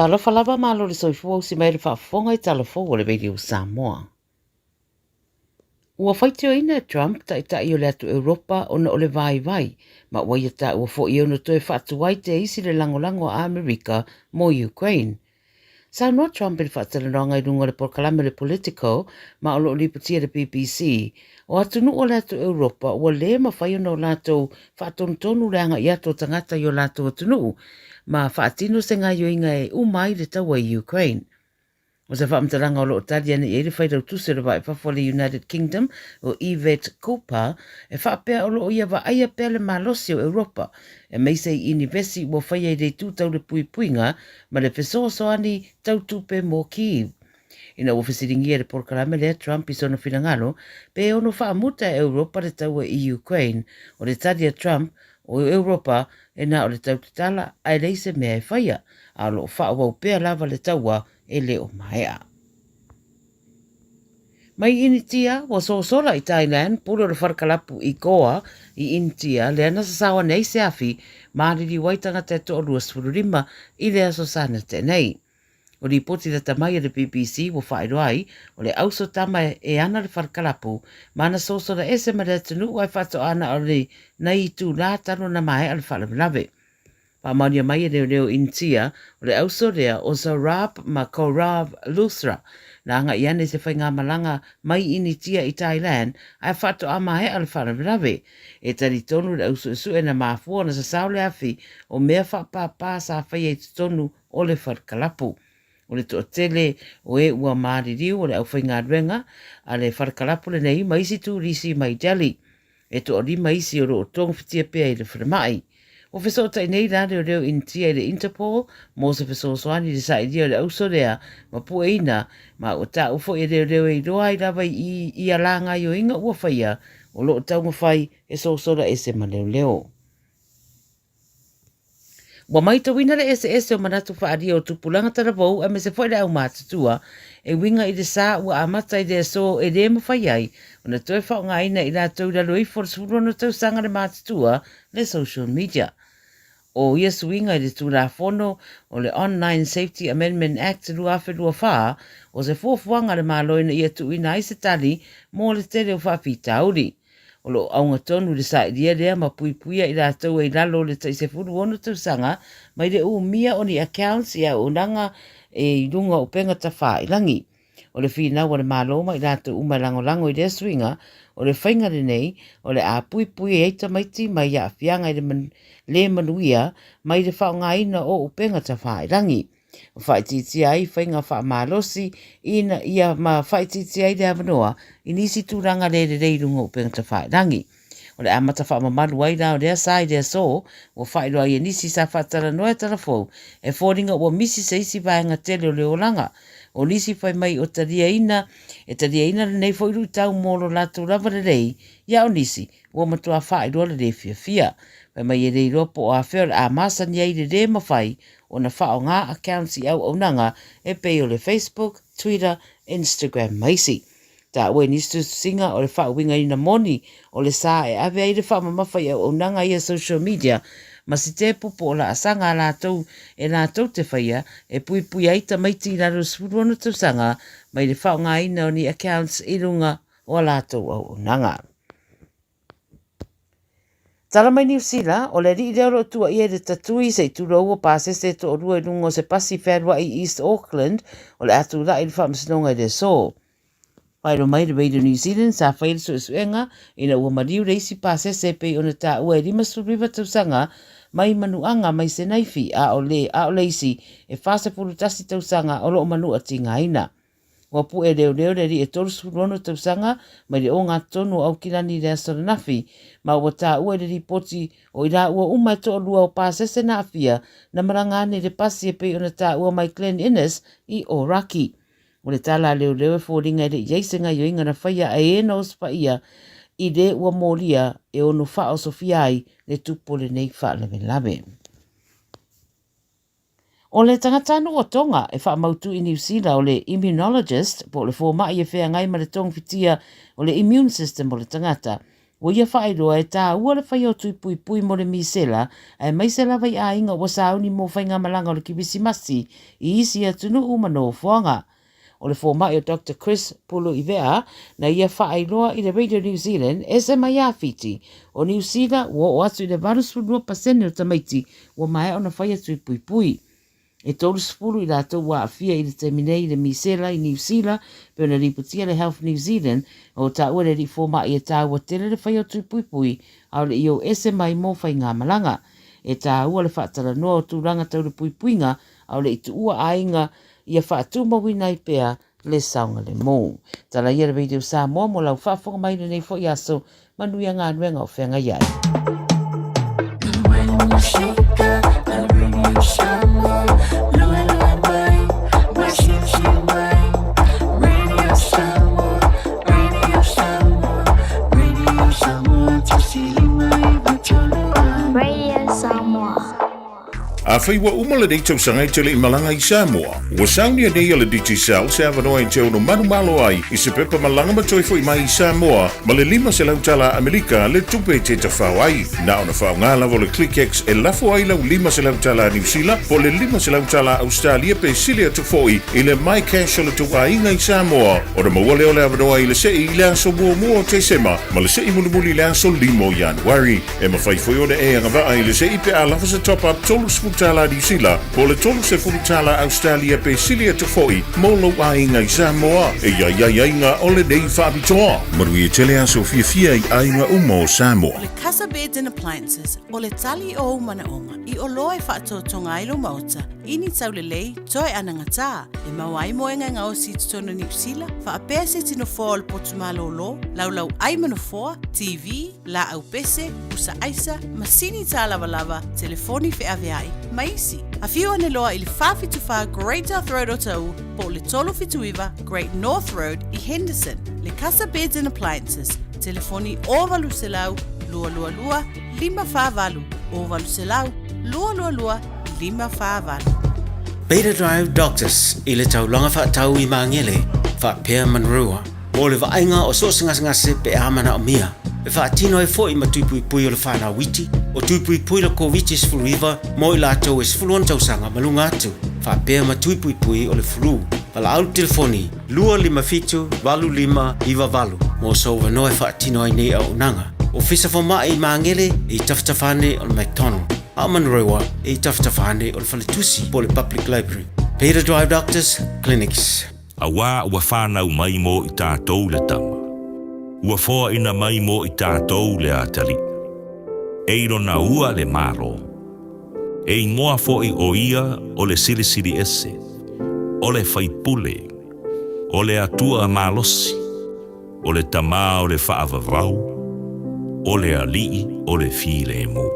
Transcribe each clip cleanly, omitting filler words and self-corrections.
Talofa lava malo le soifua usi mai le faafofoga i tala fou o le Radio Samoa. Ua faitioina e Trump taitai o le atu Europa ona o le vaivai ma ua ia taua foi e ono toe faatuai te isi le lagolago a Amerika mo Ukraine. Saunoa Trump i le faatalanoaga i luga o le polokalame o le Politico ma o lo o lipotia e le BBC, o atunuu o le atu Europa ua lē mafai ona o latou faatonutonu le agai atu o tagata i o latou atunuu ma faatino se gaioiga e uma ai le taua i Ukraine. O se faamatalaga o lo o tali ane i ai le failautusi o le Vaa i Fafo a le United Kingdom o Yvette Cooper e faapea o lo o ia vaaia pea le malosi o Europa aemaise i inivesi ua faia i le itu tau le puipuiga ma le fesoasoani tau tupe mo Kyiv. Ina ua fesiligia e le polokalame lea Trump i sona finagalo pe ono faamuta e Europa le taua i Ukraine, o le tali a Trump, o Europa e na o le tautatala ae leai se mea e faia, a o lo o faaauau pea lava le taua e le o maea. Mai Initia, ua sosola i Thailand, pule o le fale kalapu i Goa i Initia, lea na sasao ane ai se afi, maliliu ai tagata e toalua 15 i le aso Sa na tea nei. O lipoti lata mai a le BBC ua faailoa ai, o le auso tama e ana le fale kalapu, ma na sosola ese ma le atunuu ae faatoa na o le nei itulā talu ona maea le faalavelave. Faamaonia mai e leoleo Initia, o le auso lea o Saurabh ma Gaurav Luthra, na agai ane i se faigamalaga mai Initia i Thailand ae faatoa maea le faalavelave. E talitonu le au suesue na mafua ona sasao le afi o mea faapāpā sa faia i totonu o le fale kalapu. O le toatele o e ua maliliu o le aufaigaluega a le fale kalapu lenei ma isi turisi mai Delhi. E toalima isi o lo o togafitia pea i le falemai. Ua fesootai nei la leoleo Initia i le Interpol mo se fesoasoani i le sailia o le auso lea ma pueina, ma ua taua foi e leoleo e iloa ai lava i ia la gaioiga ua faia o lo o taumafai e sosola ese ma leoleo. Ua maitauina le eseese o manatu faaalia o tupulaga talavou aemaise foi le aumatutua e uiga i le sa ua amata i le aso e lē mafai ai ona toe faaaogaina i latou i lalo ifo o le 16 tausaga le matutua le social media. O ia suiga i le Tulafono o le Online Safety Amendment Act 2024 o se fuafuaga a le Malo ina ia tuuina ai se tali mo le tele o faafitauli. O lo o auga tonu le sailia lea ma puipuia i latou e i lalo o le tai 16 tausaga mai le umia o ni accounts i auaunaga e i luga o upega tafailangi. O le finau a le Malo ma i latou uma e lagolago i lea suiga, o le faiga lenei o le a puipui ai tamaiti mai aafiaga i le le manuia mai le faaaogaina o upega tafailangi. Faaitiitia ai faiga faamalosi ina ia ma faaitiitia ai le avanoa i nisi tulaga le lelei i luga o upega tafailagi. O le amata faamamalu ai la o lea sa i le aso ua faailoa ai e nisi sa faatalanoa e Talafou e foliga ua misi se isi vaega tele o le olaga. O nisi fai mai o taliaina e taliaina lenei foi luitau mo lo latou lava lelei, ia o nisi ua matua faailoa le le fiafia. Fai mai e le iloa po o afea o le a masani ai le le mafai ona faaaoga accounts i auaunaga e pei o le Facebook, Twitter, Instagram ma isi. Taua i nisi tusitusiga o le faauigaina moni o le sa e ave ai le faamamafa i auaunaga ia social media ma sitepu po o laasaga a latou e latou te faia e puipuia ai tamaiti i lalo o le 16 tausaga mai le faaaogaina o ni accounts i luga o a latou auaunaga. Tala mai Niu Sila, o le alii lea o lo o tuuaia i le tatui se i tulou o pasese e toalua i luga o se pasi fealuai i East Auckland o le a tulai i le faamasinoga i le aso. Faailoa mai le Radio New Zealand sa faia le suesuega ina ua maliu le isi pasese e pei ona taua e 59 tausaga mai Manuaga mai Senaifi a o le a o le isi e 41 tausaga o lo o manua tigaina. Ua pu'e leoleo le alii e 36 tausaga mai le ogatotonu o Aukilani i le aso ananafi, ma ua taua i le lipoti o i laua uma e toalua o pasese na aafia na malaga ane i le pasi e pei ona taua mai Glen Innes i Ōraki. O le tala a leoleo e foliga e le i i ai se gaioiga na faia a e na osofaia i le ua molia e ono faaosofia ai le tupu o lenei faalavelave. O le tagatanuu o Tonga e faamautu i Niu Sila o le immunologist po o le fomai e feagai ma le togafitia o le immune system o le tagata. Ua ia faailoa e tāua le faia o tui puipui mo le misela, aemaise lava i aiga ua sauni mo faigamalaga o le Kirisimasi i isi atunuu ma nofoaga. O le fomai o Doctor Chris Puluivea na ia faailoa i le Radio New Zealand, ese mai ia Fiti, o Niu Sila ua oo atu i le 82% o tamaiti ua maea ona faia tui puipui. E 30 i latou ua aafia i le taimi nei i le misela i Niu Sila, pei ona lipotia le Health New Zealand, o taua le alii fomai e taua tele le faia o tui puipui a o le i o ese mai mo faigamalaga. E taua le faatalanoa o tulaga tau le puipuiga a o le i tuua aiga ia faatumauina ai pea le saogalemu. Tala ia le Radio Samoa mo lau faafofoga mai i lenei foi aso. Manuia galuega o feagai ai. Radio Samoa. Afai ua uma lenei tausaga e te le i malaga i Samoa, ua saunia nei e le Digicel se avanoa e te ono manumalo ai i se pepa malaga ma toe foi mai i Samoa ma le $500 tala Amerika le tupe e te tafao ai. Na ona faaaoga lava o le ClickX e lafo ai lau $500 tala Niu Sila po o le $500 tala Ausetalia pe sili atu foi i le MyCash o le tou aiga i Samoa ona maua lea o le avanoa i le sei i le aso muamua o Tesema ma le sei mulimuli i le aso 5 o Ianuari. E mafai foi ona e agavaa i le sei pe a lava se top-up $30 Niu Sila po o le $30 Ausetalia pe sili atu foi mo lou aiga i Samoa. E i ai aiaiga o lenei faapitoa. Manuia tele aso fiafia i aiga uma o Samoa. O le Casa Beds and Appliances, o le tali o ou manaoga i oloa e faatotoga ai lou maota i ni taulelei toe anagatā e maua ai moega e gaosi i totonu o Niu Sila, faapea se tino foa o le potu malōlō, laulau ai ma nofoa, TV, laau pese, pusa aisa, masini tālavalava, telefoni feaveai, ma isi. Afio ane loa i le 474 Great South Road o Taʻu po o le 379 Great North Road i Henderson. Le Casa Beds and Appliances, telefoni 0800 222 548, 0800 222 548. Beta Drive Doctors i le taulaga faatau i Magele, faapea Manurewa. Mo le vaaiga o so o se gasegase pe a manaomia, e faatino ai foi ma tui puipui o le whanau iti, o tui puipui le Koviti-19 mo i latou e 16 tausaga ma luga atu, faapea ma tui puipui o le flu. Valaau le telefoni 257 8598 mo sou avanoa e faatino ai nei auaunaga. Ofisa Fomai i Magele e i tafatafa ane o le McDonald, a o Manurewa e i tafatafa ane o le Faletusi po o le Public Library. Beta Drive Doctors Clinics. Auā ua whānau mai mō i tātou le tama. Ua whoaina mai mō i tātou le atalii. E i lona ua le Malo. E ingoa foʻi o ia o le Silisili Ese, o le Faipule, o le Atua Malosi, o le Tama o le Faavavau, o le Alii o le Filemu.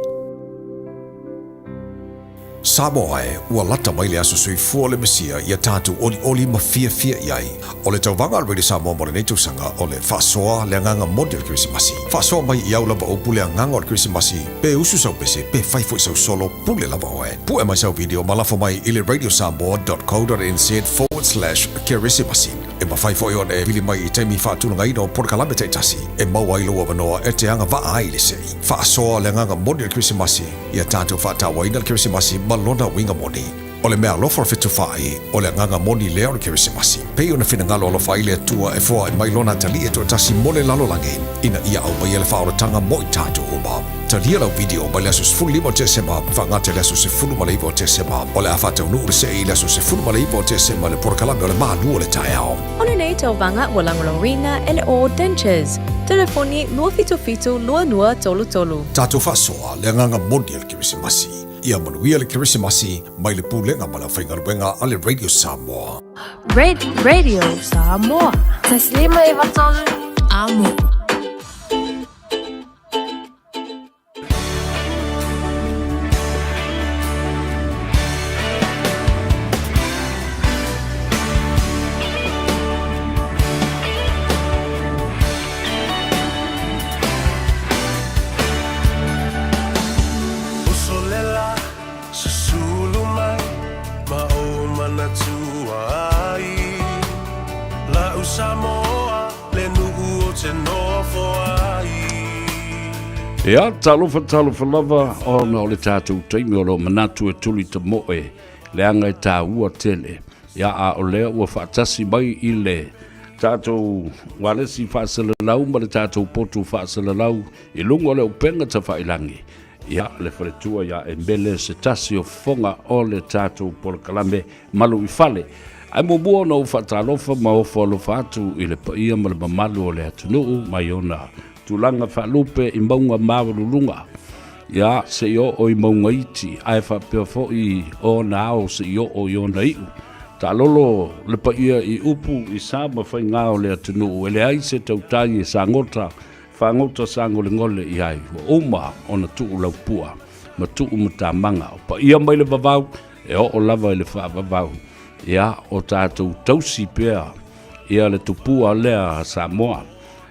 Samoa e, ua lata mai le aso soifua o le Mesia ia tatou olioli ma fiafia i ai. O le tauvaga a le Radio Samoa mo lenei tausaga o le faasoa le agaga moni o le Kerisimasi. Faasoa mai i au lava upu le agaga o le Kerisimasi, pe usu sau pese, pe fai foi sau solo, pule lava oe. Pue mai sau video ma lafo mai i le radiosamoa.co.nz forward slash kerisimasi. E mafai foi ona e vili mai i taimi faatulagaina o polokalame taitasi e maua ai lou avanoa e te agavaa ai i le sei. Faasoa le agaga moni o le Kerisimasi. Ia tatou faatauaina le Kerisimasi ma lona uiga moni. O le meaalofa o le fetufaai, o le agaga moni lea o le Kerisimasi. Pei ona finagalo alofa ai le Atua e foai mai lona atalii e toatasi mo le lalolagi, ina ia aumaia le faaolataga mo i tatou uma. Talia lau video mai le aso 15 o Tesema faagata i le aso 19 o Tesema. O le a faataunuu le sei i le aso 19 o Tesema i le polokalame o le Malu o le Taeao. O lenei tauvaga ua lagolagoina e le All Dentures. Telefoni 277 2233. Tatou faasoa le agaga moni o le Kerisimasi. Ia manuia le Kerisimasi mai le Pulega ma le Aufaigaluega a le Radio Samoa. Radio Samoa. 153 Amo. Uso lela, susulu mai, ma ou manatua ai. La'u Samoa, le nuu o te noho. Ia, talofa talofa lava ona o le tatou taimi o lo o manatu e tuli tamoe leaga e taua tele. Ia, a o lea ua faatasi mai i le tatou ualesi faasalalau ma le tatou potu faasalalau i luga o le upega tafailagi, ia, le faletua ia Emele se tasi o fofoga o le tatou polokalame Malu i Fale. Ae muamua ona ou faatalofa ma ofo alofa atu i le paia ma le mamalu o le atunuu mai ona tulaga faalupe i mauga maualuluga, ia, se i oo i mauga iti, ae faapea foi ona ao se i oo i ona iu. Taalolo le paia i upu i sa ma faiga o le atunuu, e leai se tautai e sagota, fagota sagolegole i ai, ua uma ona tuu laupua ma tuu matamaga. O paia mai le vavau, e oo lava i le faavavau, ia, o tatou tausi pea ia le tupua lea a Samoa.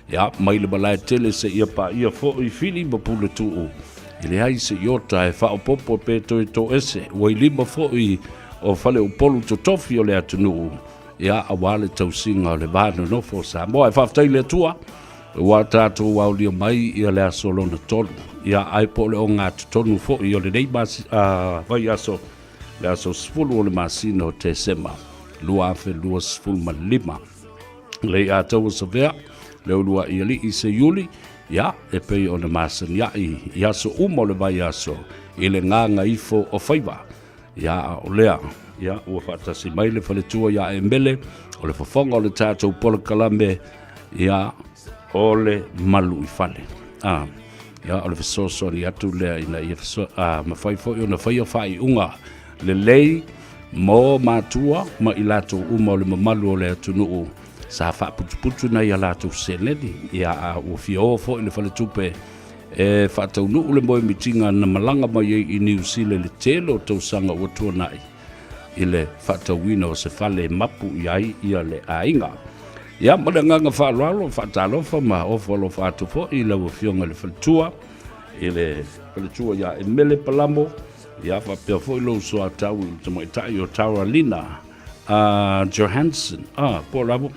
Ia, mai le malae tele seia paia foi Fili ma Puletuu, e leai se iota e faaopoopo pe toe toese, ua i lima foi o faleupolu totofi o le atunuu, ia, aua le tausiga o le va nonofo o Samoa. E faafetai i le Atua ua tatou aolia mai ia le aso lona tolu, ia, ae po o le ogatotonu foi o lenei vaiaso, le aso 10 o le masina o Tesema 2025. Le ia taua savea, le uluai alii Seiuli, ia, e pei ona masani ai i aso uma o le vaiaso i le gagaifo o faiva. Ia, a o lea, ia, ua faatasi mai le faletua ia Emele, o le fofoga o le tatou polokalame, ia, o le malu i fale. A, ia, o le fesoasoani atu lea ina ia mafai foi ona faia faaiuga lelei mo matua ma i latou uma o le mamalu o le atunuu sa faaputuputu nai a latou seleni, ia, a ua fia o foi le faletupe e faataunuu le moemitiga na malaga mai ai i Niu Sila i le tele o tausaga ua tuanai i le faatauina o se fale e mapu i ai ia le aiga. Ia, ma le agaga faaaloalo, faatalofa ma ofo alofa atu foi i lau Afioga i le faletua, i le faletua ia Emele Palamo, Ia faapea foi lou soatau i le tamaitai o Taralina Johansson. Ah, po o lava.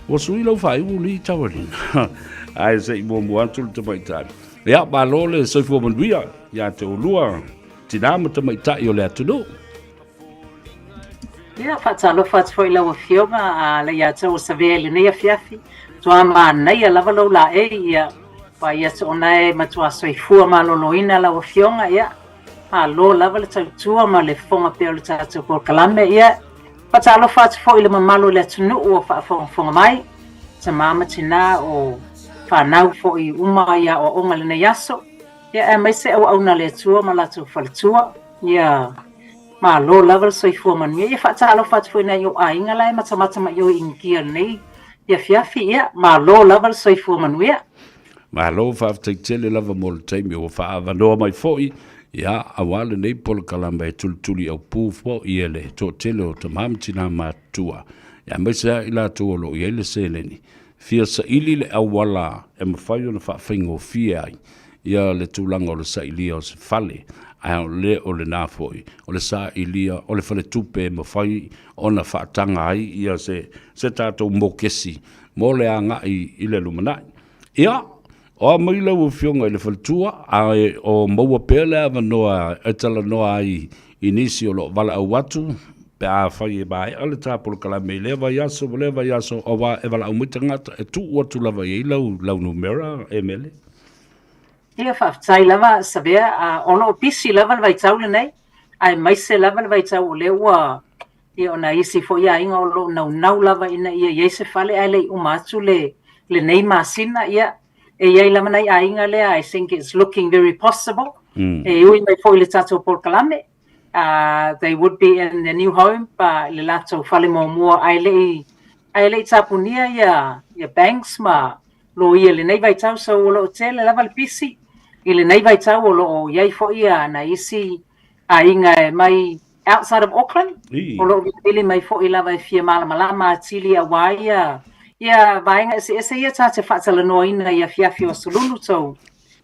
Ua sui lau faaiuga li Taralina. Ae se i muamua atu le tamaitai. Ia, malo le soifua manuia ia te oulua, tinā ma tamaitai o le atunuu. Ia, faatalofa atu foi i lau Afioga a Leiataua Savea i lenei afiafi. Matua manaia lava lou laei, ia, vaai atu o na e matua soifua maloloina lau Afioga, ia, malo lava le tautua ma le fofoga pea o le tatou polokalame. Ia, faatalofa atu foi i le mamalu o le atunuu o faafogafoga mai, tama ma tina o fanau foi uma i aoaoga i lenei aso, ia, aemaise auauna a le Atua ma latou faletua. Ia, Malo lava le soifua manuia. Ia faatalofa atu foi i nai ou aiga la e matamata mai i o i Initia i lenei afiafi. Ia, malo lava le soifua manuia. Malo faafetai tele lava mo le taimi ua faaavanoa mai foi, ia, aua lenei polokalame e tulituliaupu foi e le toatele o tama ma tina matutua, aemaise lava i latou o lo o i ai le seleni fia saili le auala e mafai ona faafaigofie ai ia le tulaga o le sailia o se fale, ae o le o lena foi o le sailia o le faletupe e mafai ona faataga ai ia se se tatou mokesi mo le agai i le lumanai. Ia, o a mai lau Afioga i le faletua, ae o maua pea le avanoa e talanoa ai i nisi o lo o valaau atu pe afai e maea le ta polokalame i lea vaiaso ma lea vaiaso, aua e valaau mai tagata e tuu atu lava i ai lau, lau numera, Emele. Ia, faafetai lava Savea, o lo o pisi lava le vaitau lenei, aemaise lava le vaitau o lea ua, ia o nai isi foi aiga o lo o naunau lava ina ia i ai se fale ae le i uma atu le, lenei masina, ia, e i ai lava nai aiga lea, I think it's looking very possible, e ui mai foi i le tatou polokalame, they would be in their new home, pa i le latou fale muamua ae le i, ae le i tapunia ia, ia banks ma loia i lenei vaitau, so o lo o tele lava le pisi i lenei vaitau, o lo o i ai foi ia nai isi aiga e mai outside of Auckland, o lo o vilivili mai foi lava e fia malamalama atili aua ia ia vaega eseese ia ta te faatalanoaina i afiafi o Aso Lulu, so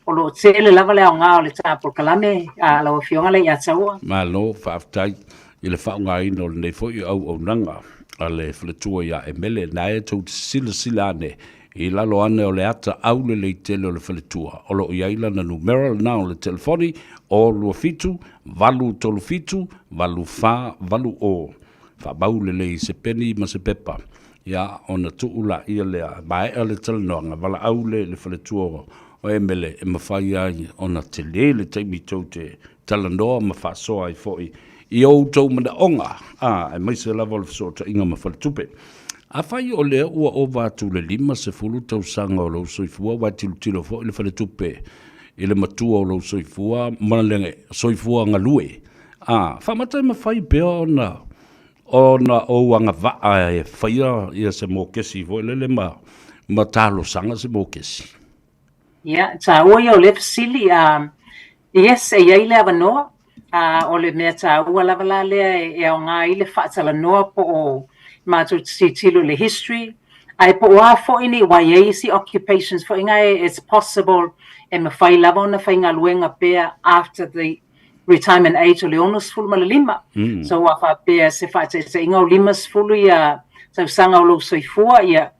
o lo o tele lava le aoga o le ta polokalame a lau Afioga Leiataua. Malo faafetai i le faaaogaina o lenei foi auaunaga a le faletua ia Emele. Na e tou te silasila ane. I lalo ane o le ata aulelei tele o le faletua. O lo o i ai lana numera lena o le telefoni, 0 2 7 8 3 7 8 4 8 0. Faamau lelei i se peni ma se pepa, ia, ona tuu laia lea, maea le talanoaga, valaau lea i le faletua o Emele e mafai ai ona tele le taimi tou te talanoa ma faasoa ai foi i o outou manaoga, a, aemaise lava o le fesootaiga ma faletupe. Afai o lea ua ova atu le 50 tausaga o lou soifua, ua e tilotilo foi le faletupe i le matua o lou soifua ma le soifua galue, a, faamata e mafai pea ona ona ou agavaa e faia ia se mokesi foi lele ma ma talosaga se mokesi. Ia, taua ia o lea fesili, yes, e i ai le avanoa, o le mea taua lava la lea e aoga ai le faatalanoa po o matou te tilotilo i le history, ae po o a foi ni, aua e i ai isi occupations foi na it's possible e mafai lava ona faigaluega pea after the retirement age o le 65. So a faapea se faataitaiga o 50 ia tausaga o lou soifua, ia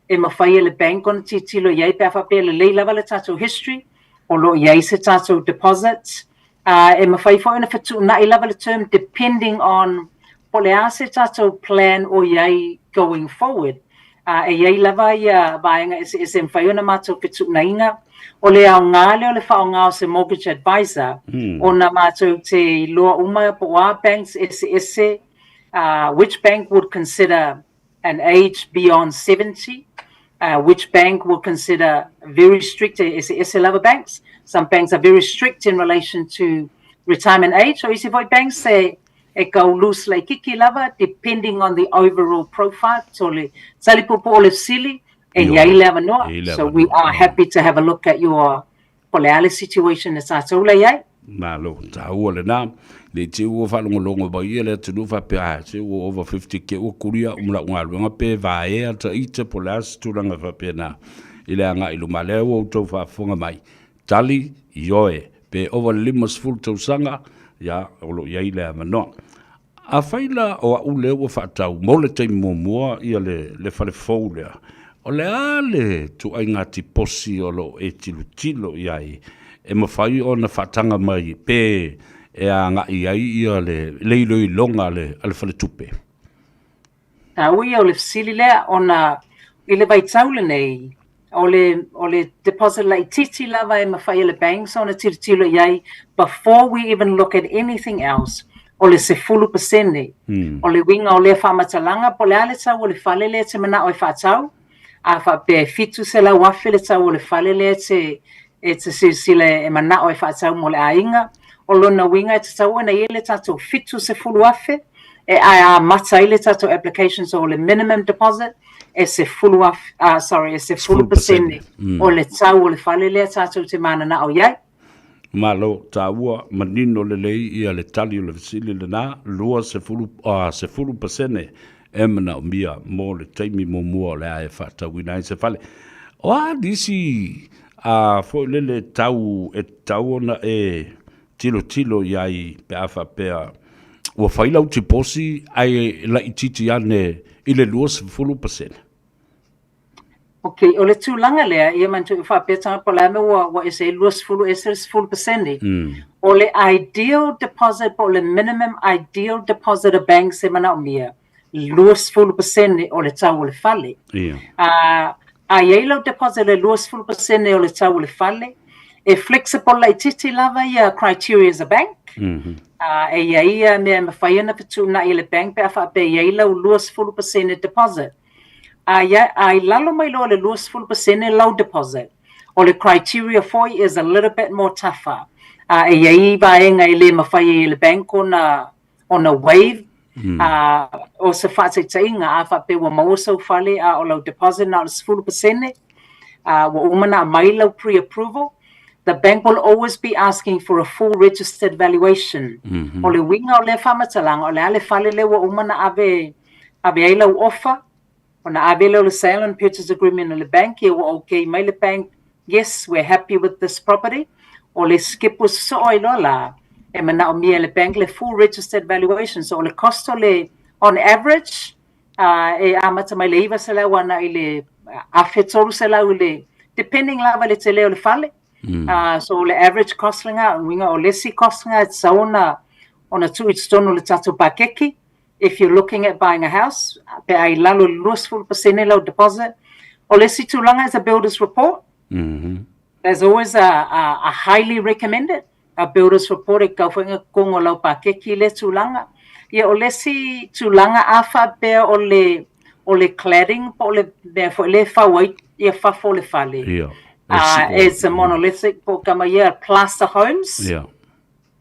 e mafai e le bank ona tilotilo i ai pe a faapea e lelei lava le tatou history, o lo o i ai se tatou deposit, e mafai foi ona fetuunai lava le term depending on po o le a se tatou plan o i ai going forward. E i ai lava ia vaega eseese e mafai ona matou fetuunaiga. O le aoga lea o le faaaoga o se mortgage advisor, ona matou te iloa uma po o a banks eseese, which bank would consider an age beyond 70, which bank will consider very strict, e eseese lava banks. Some banks are very strict in relation to retirement age. O isi foi banks e, e kau loose laitiiti lava, depending on the overall profile. So le tali puupuu o le fesili, e i ai le avanoa. So we are happy to have a look at your Po o le a le situation e tatou la i ai. Malo, taua lena. Le te ua faalogologo mai ia le atunuu faapea, ah, se ua over 50 ke ua kuli au ma lau galuega pe vaea ta ita po o le a se tulaga faapena i le agai i luma. Lea ua outou faafofoga mai, tali, ioe, pe ova le 50 tausaga, ia, o lo o i ai le avanoa. Afai la o a'u lea ua faatau mo le taimi muamua ia le, le fale fou lea, o le a le tuaiga tiposi o lo o e tilotilo i ai e mafai ona faataga mai pe e agai ai ia le, le iloiloga a le, a le faletupe? Taua ia o le fesili lea ona i le vaitau lenei, o le, o le deposit laitiiti lava e mafai e le banks ona tilotilo i ai before we even look at anything else, o le 10%. O le uiga o lea faamatalaga, po o le a le tau o le fale lea e te manao e faatau, a faapea e $700,000 le tau o le fale lea e te, e te silasila e manao e faatau mo le aiga, o lona uiga e tatau ona i ai le tatou $70,000 e amata ai le tatou application, so o le minimum deposit e 10,000, sorry, e 10% o le tau o le fale lea tatou te mananao i ai. Malo, taua manino lelei ia le tali o le fesili lena, 20, 10% e manaomia mo le taimi muamua o le a e faatauina ai se fale. O a nisi a foi lele tau e tatau ona e tilotilo i ai pe a faapea ua fai lau tiposi ae laitiiti ane i le 20%? Ok, o le tulaga lea, ia manatua e faapea tagata po o le a le mea ua, ua ese ai le 20 ese le 10%. O le ideal deposit po o le minimum ideal deposit a banks e manaomia, 20% o le tau o le fale. Ia. A, a i ai lau deposit e 20% o le tau o le fale, e flexible laitiiti lava ia criteria a bank. A, e i ai ia mea e mafai ona fetuunai e le bank pe a faapea e i ai lau 20% deposit. A i, a i lalo mai loa le 20% lau deposit, o le criteria foi is a little bit more tougher. A, e i ai vaega e le mafai ai e le bank ona, ona waive, a, o se faataitaiga, a faapea ua maua sou fale a o lau deposit na o le 10%, a, ua uma ona aumai lau pre-approval, the bank will always be asking for a full registered valuation. O le uiga o lea faamatalaga, o le a le fale lea ua uma ona ave ave ai lau offer, ona ave lea o le sale and purchase agreement i le bank, ia ua okay mai le bank, yes, we're happy with this property. O le skip ua sosoo ai loa la, e manaomia e le bank le full registered valuation. So o le cost o le, on average, e amata mai le 900 agai i le 1300 i le, depending lava i le tele o le fale. So o le average cost lena, o uiga o le isi cost lena e tatau ona ona tuu i totonu o le tatou pakeki if you're looking at buying a house, pe a i lalo i le 20% lau deposit. O le isi tulaga is a builder's report. There's always a highly recommended a builder's report e tatau foi ona totogi o lau pakeki lea tulaga. Ia o le isi tulaga a faapea o le o le cladding po o le mea foi lea e fau ai ia fafo o le fale. Ia. It's a monolithic po o kama ia plaster homes. Ia.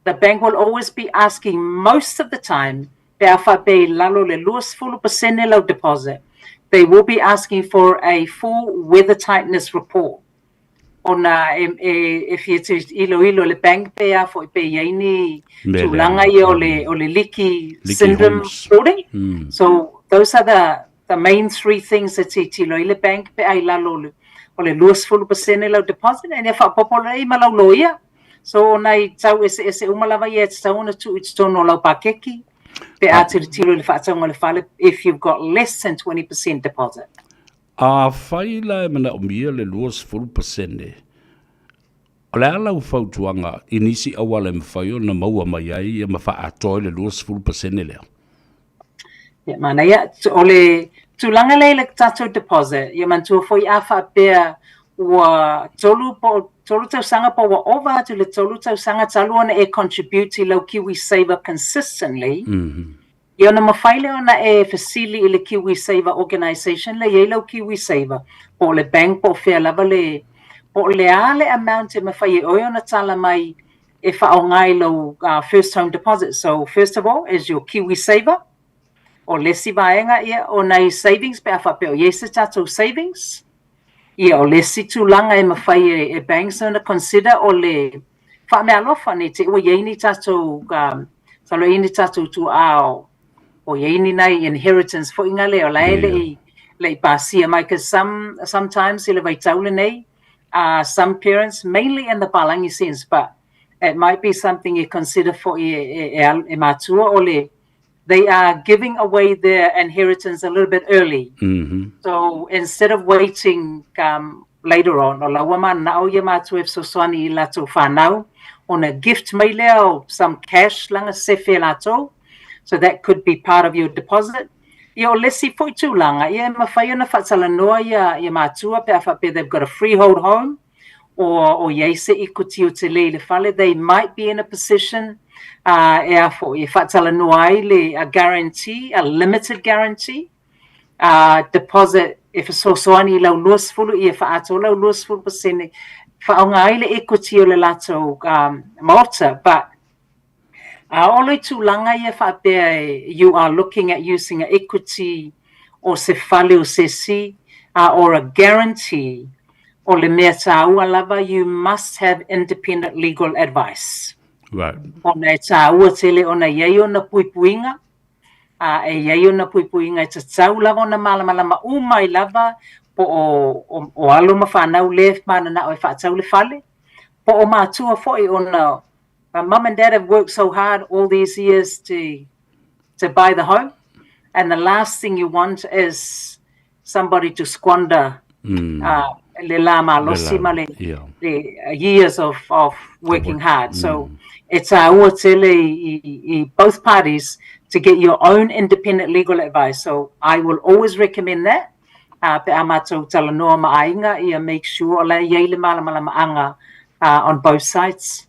The bank will always be asking most of the time pe a faapea i lalo le 20% lau deposit, they will be asking for a full weather tightness report. Ona e, e, e fia iloilo le bank pe a foi pe i ai ni tulaga ia o le, o le leaky, leaky syndrome homes. building. So those are the main three things e tilotilo ai le bank pe a i lalo o le 20% lau deposit, and e faaopoopo lelei ma lau loia. So o nai tau eseese uma lava ia e tatau ona tuu i totonu o lau pakeki pe a tilotilo i le faatauga o le fale if you've got less than 20% deposit. Afai la e manaomia le 20%, o le a lau fautuaga i nisi auala e mafai ona maua mai ai ia ma faaatoa ai le 20% lea? Ia, manaia. O le tulaga lea i le tatou deposit, ia manatua foi a faapea ua tolu po o tolu tausaga po ua ova atu i le tolu tausaga talu ona e contribute i lau KiwiSaver consistently, Ia ona mafai lea ona e fesili i le KiwiSaver organisation lea e i ai lau KiwiSaver, po o le bank po o fea lava le, po o le a le amount e mafai e oe ona tala mai e faaaoga i lou first home deposit. So first of all is your KiwiSaver, o le isi vaega ia o nai savings pe a faapea o i ai se tatou savings. Ia o le isi tulaga e mafai e banks ona consider o le faameaalofa nei te i ua i ai ni tatou masalo e i ai ni tatou tuaa o i ai ni nai inheritance foi na lea o la e le i pasia mai cause sometimes i le vaitau lenei some parents mainly in the Palangi sense but it might be something you consider foi e matua o le they are giving away their inheritance a little bit early. So instead of waiting later on, o la ua mananao ia matua e fesoasoani i latou fanau, ona gift mai lea o some cash laga sefe e latou, so that could be part of your deposit. Ia o le isi foi tulaga, ia e mafai ona faatalanoa ia matua pe a faapea they've got a freehold home, o o i ai se equity o tele i le fale, they might be in a position e a foi, e faatalanoa ai le a guarantee, a limited guarantee, deposit e fesoasoani i lau 20 ia faaatoa lau 20% faaaoga ai le equity o le latou maota. But a oo loa i tulaga ia faapea you are looking at using a equity o se fale o se isi or a guarantee, o le mea taua lava you must have independent legal advice. Ona e taua tele ona e i ai ona puipuiga, a e i ai ona puipuiga e tatau lava ona malamalama uma ai lava po o alo ma fanau lea e mananao e faatau le fale, po o matua foi ona mum and dad have worked so hard all these years to buy the home, and the last thing you want is somebody to squander le la malosi ma le years of working hard. So e taua tele i both parties to get your own independent legal advice. So I will always recommend that. Pe a matou talanoa ma aiga, ia make sure o la e i ai le malamalamaaga on both sides.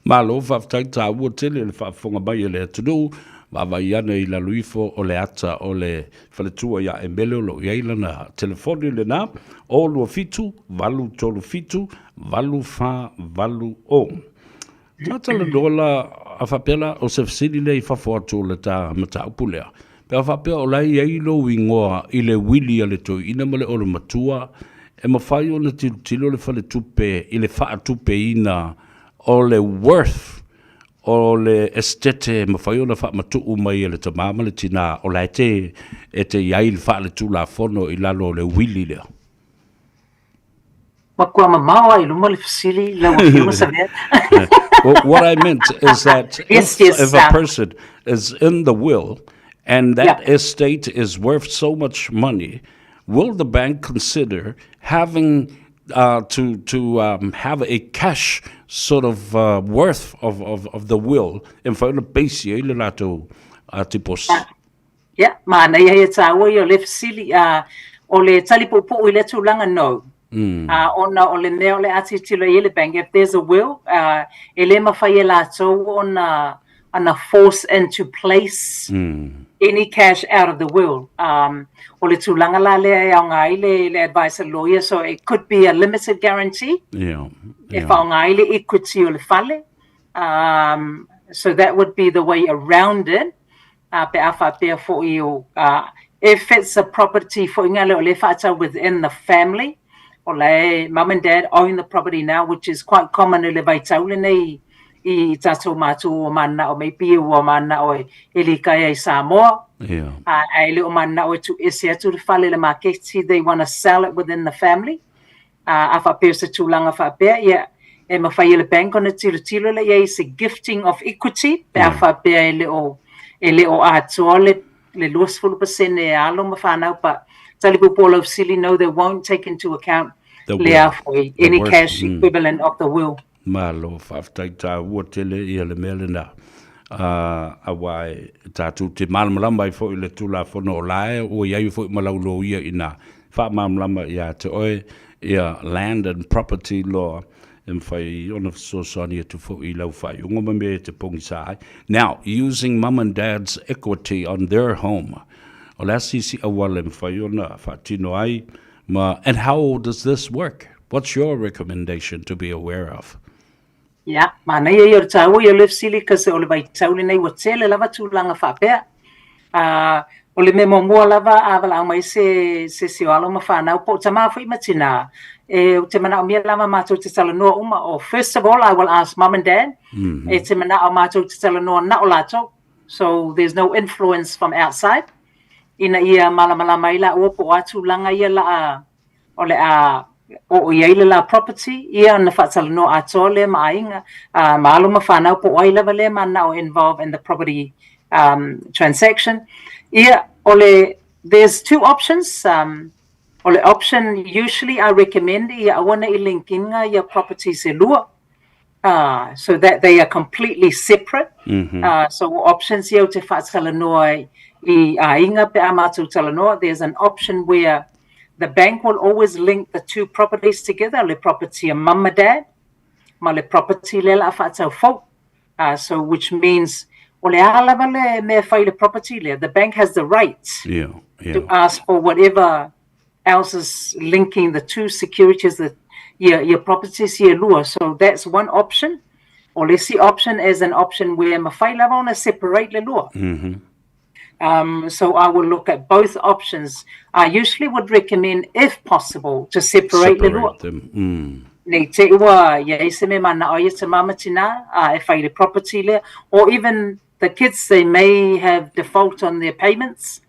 Malo faafetai taua tele le faafofoga mai a le atunuu, vaavaai ane i lalo ifo o le ata o le faletua ia Emele o lo o i ai lana telefoni lena, 0 2 7 8 3 7 8 4 8 0. Talanoa la a faapea la o se fesili lea i fafo atu o le ta mataupu lea. Pe a faapea o la e i ai lou igoa i le uili a le toeaina ma le olomatua, e mafai ona tilotilo le faletupe i le faatupeina o le worth o le esetete e mafai ona faamatuu mai e le tama ma le tina o la e te e te i ai le faaletulafono i lalo o le uili lea. Matua mamao lava i luma le fesili lau Afioga Savea. Well, what I meant is that Yes, if, yes, if a person is in the will and that estate is worth so much money, Will the bank consider having uh, to, to um, have a cash sort of uh, worth of, of, of the will e mafai ona base ai le latou uh, deposit? Ia, manaia ia tāua ia o le fesili, uh, o le tali puupuu i lea tulaga, no. Mm. Uh, ona o le mea o le a tilotilo i ai le bank, if there's a will, uh, e le mafai e latou ona ana force into place mm. any cash out of the will. Um, o le tulaga la lea e aoga ai le, le advice a lawyer, so it could be a limited guarantee. Yeah, yeah. E whaonga ai le equity o le fale. Um, so that would be the way around it. Uh, pe a whapea fo'i o, uh, if it's a property fo'i ngā leo le whaatau within the family, o le mum and dad own the property now, which is quite common i le vaitau lenei i tātou mātua ua mana'o maybe ua mana'o e, e lika ai Samoa. Yeah. Uh, ae le o mana'o e tuuese atu le fale le maketi, they want to sell it within the family. Uh, a whapea se tulaga faapea, ia, e mafai e le bank ona tilotilo le iai se gifting of equity, pe a faapea e le o, e le o atoa le, le 20% e alo ma whanau, but tali puupuu o lau fesili, no, they won't take into account The le a will. foi, The any worth. cash Mm. equivalent of the will. Malo, faafetai tāua tele ia le mea lena. Uh, auā e tātou te malamalama ai foi i le Tulafono o la e ua i ai foi ma lau loia ina faamalamalama iā te oe ia Land and Property Law e mafai ona fesoasoani atu foi i lau faaiuga ma mea e te pogisa ai. Now, using mum and dad's equity on their home, o le a se isi auala e mafai ona faatino ai ma, and how does this work? What's your recommendation to be aware of? Ia, manaia ia o le tāua ia o le fesili cause o le vaitau lenei ua tele lava tulaga faapea. Ā, o le mea muamua lava a valaau mai se se isi o alo ma whanau po o tamā foi ma tinā, e ou te manaomia lava mātou te talanoa uma o first of all I will ask mum and dad e te manao mātou te talanoa na o lātou so there's no influence from outside ina ia malamalama ai lāua po o a tulaga ia laa o le a oo i ai le la property, ia ona faatalanoa atoa lea ma aiga, a, ma alo ma fanau po o ai lava lea manao involve in the property um, transaction. Ia, o le, there's two options. Um, o le option usually I recommend ia aua ne i linkinga ia properties e lua. Uh, so that they are completely separate. Mm -hmm. uh, so options ia o te faatalanoa i aiga pe a mātou talanoa, there's an option where the bank will always link the two properties together, le property a mum ma dad, ma le property le la whaatau fou. Uh, so which means o le a lava le mea fai le property lea, the bank has the right yeah, yeah. to ask for whatever else is linking the two securities that your, your properties ia lua. So that's one option. O le isi option is an option where mafai lava ona separate le lua. Mm -hmm. Um, so I will look at both options. I usually would recommend, if possible, to separate, le lua. Separate them. Mm. Nei te ua ia i se me mana o ia te mama tina, uh, e whai le property lea, or even the kids, they may have default on their payments.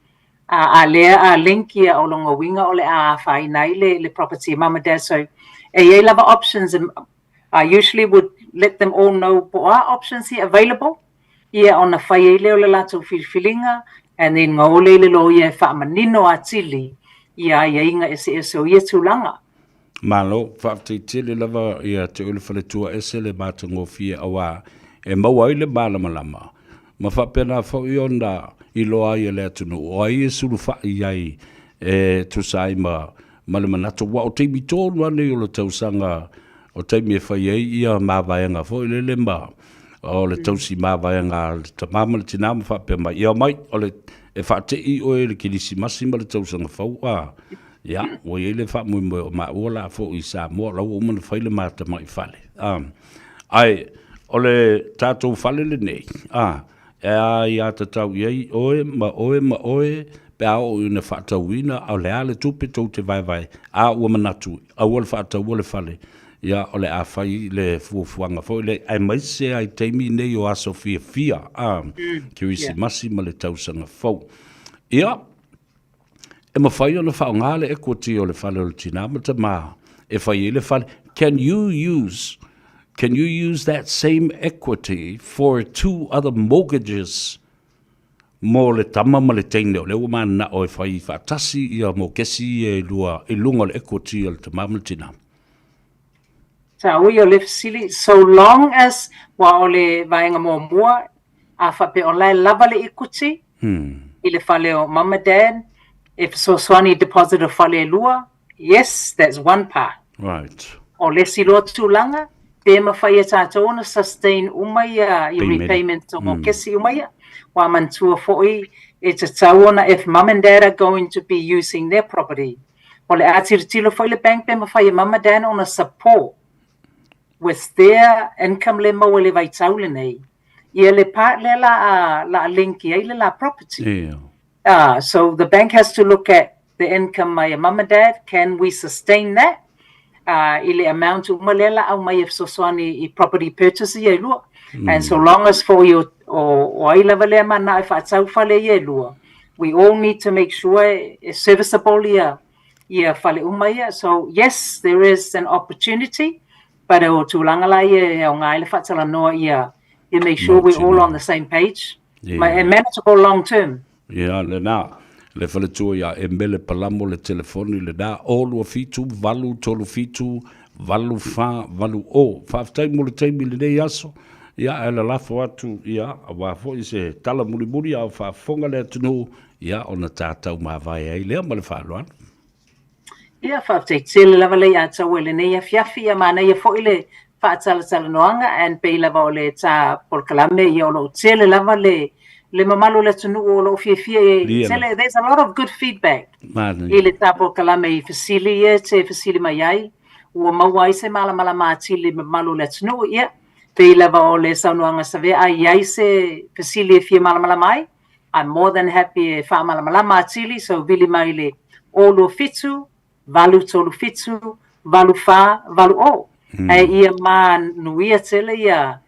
A, a lea a link ia o longa uiga o le a afaina ai le, le property e mum and dad. So e iai lava options and I usually would let them all know po o a options ia available ia ona fai ai lea o le latou filifiliga and then gaole i le loia e faamanino atili ia aiaiga eseese o ia tulaga. Malo, faafetai tele lava ia te oe le faletua ese le matagofie auā e maua ai le malamalama ma faapena foi ona iloa ai e le atunuu o ai e sulufai ai e tusa ai ma ma le manatu ua o taimi tonu lava nei o le tausaga o taimi e fai ai ia mavaega foi lele ma o le tausi mavaega a le tamā ma le tinā ma faapea mai ia omai o le e faate'i oe i le Kerisimasi ma le tausaga fou a Ia, ua i ai le faamoemoe o maua la foi i Samoa, o la ua uma ona fai le ma tamai fale. A, ae, o le tatou fale lenei, a, e a ia tatau i ai oe ma oe ma oe pe a oo ina faatauina, a o le a le tupe tou te vaevae, a ua manatu, aua le faataua le fale, ia, o le a fai le fuafuaga foi lea, aemaise lava i taimi nei o aso fiafia, a, Kerisimasi ma le tausaga fou. Ia, E mafai ona faaaoga le equity o le fale o le tinā ma tamā e fai ai le fale. Can you use, can you use that same equity for two other mortgages? mo le tama ma le teine o lea ua mananao e fai faatasi ia mokesi ia e lua i luga o le equity a le tama ma le tina? Taua ia o le fesili, so long as ua o le vaega muamua a faapea o la e lava le equity i le fale o mum ma dad e fesoasoani i deposit o fale e lua, yes, that's one part. Right. O le isi loa tulaga, pe mafai e tatou ona sustain uma ia repayments o mokesi uma ia. Ua manatua foi e tatau ona if mum and dad are going to be using their property, o le a tilotilo foi le bank pe mafai e mum ma dad ona support with their income le maua i le vaitau lenei, ia le part lea la a, la a link i ai le la property. Yeah. So the bank has to look at the income mai a mum and dad, can we sustain that i le amount uma lea la aumai e fesoasoani i property purchase ia e lua. And so long as foi o, o, o ai lava lea manao e faatau fale ia e lua, we all need to make sure e serviceable ia, ia fale uma ia. So yes, there is an opportunity, but o tulaga la ia e aoga ai le faatalanoa ia, ia make sure we're all on the same page. Yeah. Ma e manageable long term. Ia, lena. Le faletua ia Emele Palamo le telefoni lena, o 27 8 37 8 4 8 o. Faafetai mo le taimi i lenei aso. Ia, ae lalafo atu, ia, aua foi se tala mulimuli a o faafofoga le atunuu, ia, ona ta taumavae ai lea ma le faaaloalo. Ia, faafetai tele lava le ia taua i lenei afiafi, ia manaia foi le faatalatalanoaga and pei lava o le ta polokalame, ia o lo o tele lava le le mamalu o le atunuu o lo o fiafia e tele. There's a lot of good feedback i le ta polokalame i fesili ia e te fesili mai ai, ua maua ai se malamalama atili i le mamalu o le atunuu. Ia, pei lava o le saunoaga Savea, a i ai se fesili e fia malamalama ai, I'm more than happy e faamalamalama atili, so vili mai le 027 837 8480. Ae ia manuia tele ia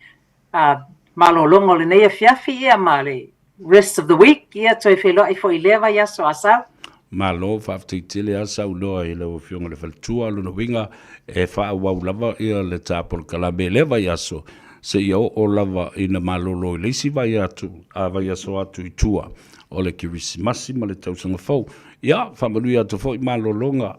malologa o lenei afiafi ia ma le rest of the week, ia toe feiloai foi i lea vaiaso a sau. Malo, faafetai tele a saunoa i lau Afioga i le Faletua. O lona uiga e faaauau lava ia le ta polokalame i lea vaiaso seia oo lava ina malolo i le isi vaiaso atu i tua o le Kerisimasi ma le Tausaga Fou. Ia, faamanuia atu foi malologa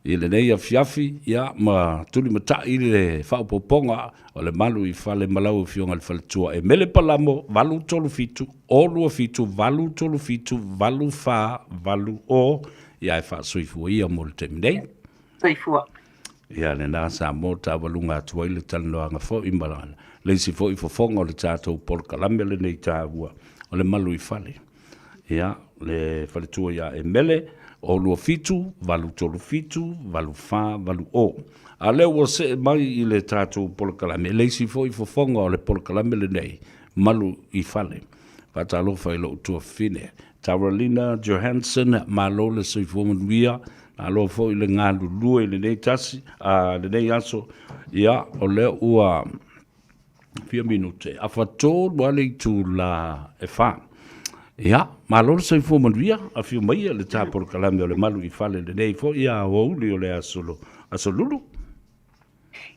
i lenei afiafi, ia, ma tulimatai le faaopoopoga o le malu i fale ma lau Afioga i le Faletua e Mele Palamo 837 027 837 8480. Ia, e faasoifua ia mo le taimi nei. Soifua. Ia, lena Samoa taualuga atu ai le talanoaga foi ma le isi foi fofoga o le tatou polokalame lenei taua o le malu i fale. Ia, le faletua ia Emele, o 27, 837, 8480. A lea ua see mai i le tatou polokalame, le isi foi fofoga o le polokalame lenei, malu i fale. Faatalofa i lou tuafafine, Taralina Johansson, malo le soifua manuia, malo foi le galulue i lenei tasi, a lenei aso. Ia, o lea ua fia minute, afa tolu lava le itula e fa. Ia, malo le soifua manuia, afio maia le ta polokalame o le malu i fale lenei foi aoauli o le aso, aso Lulu.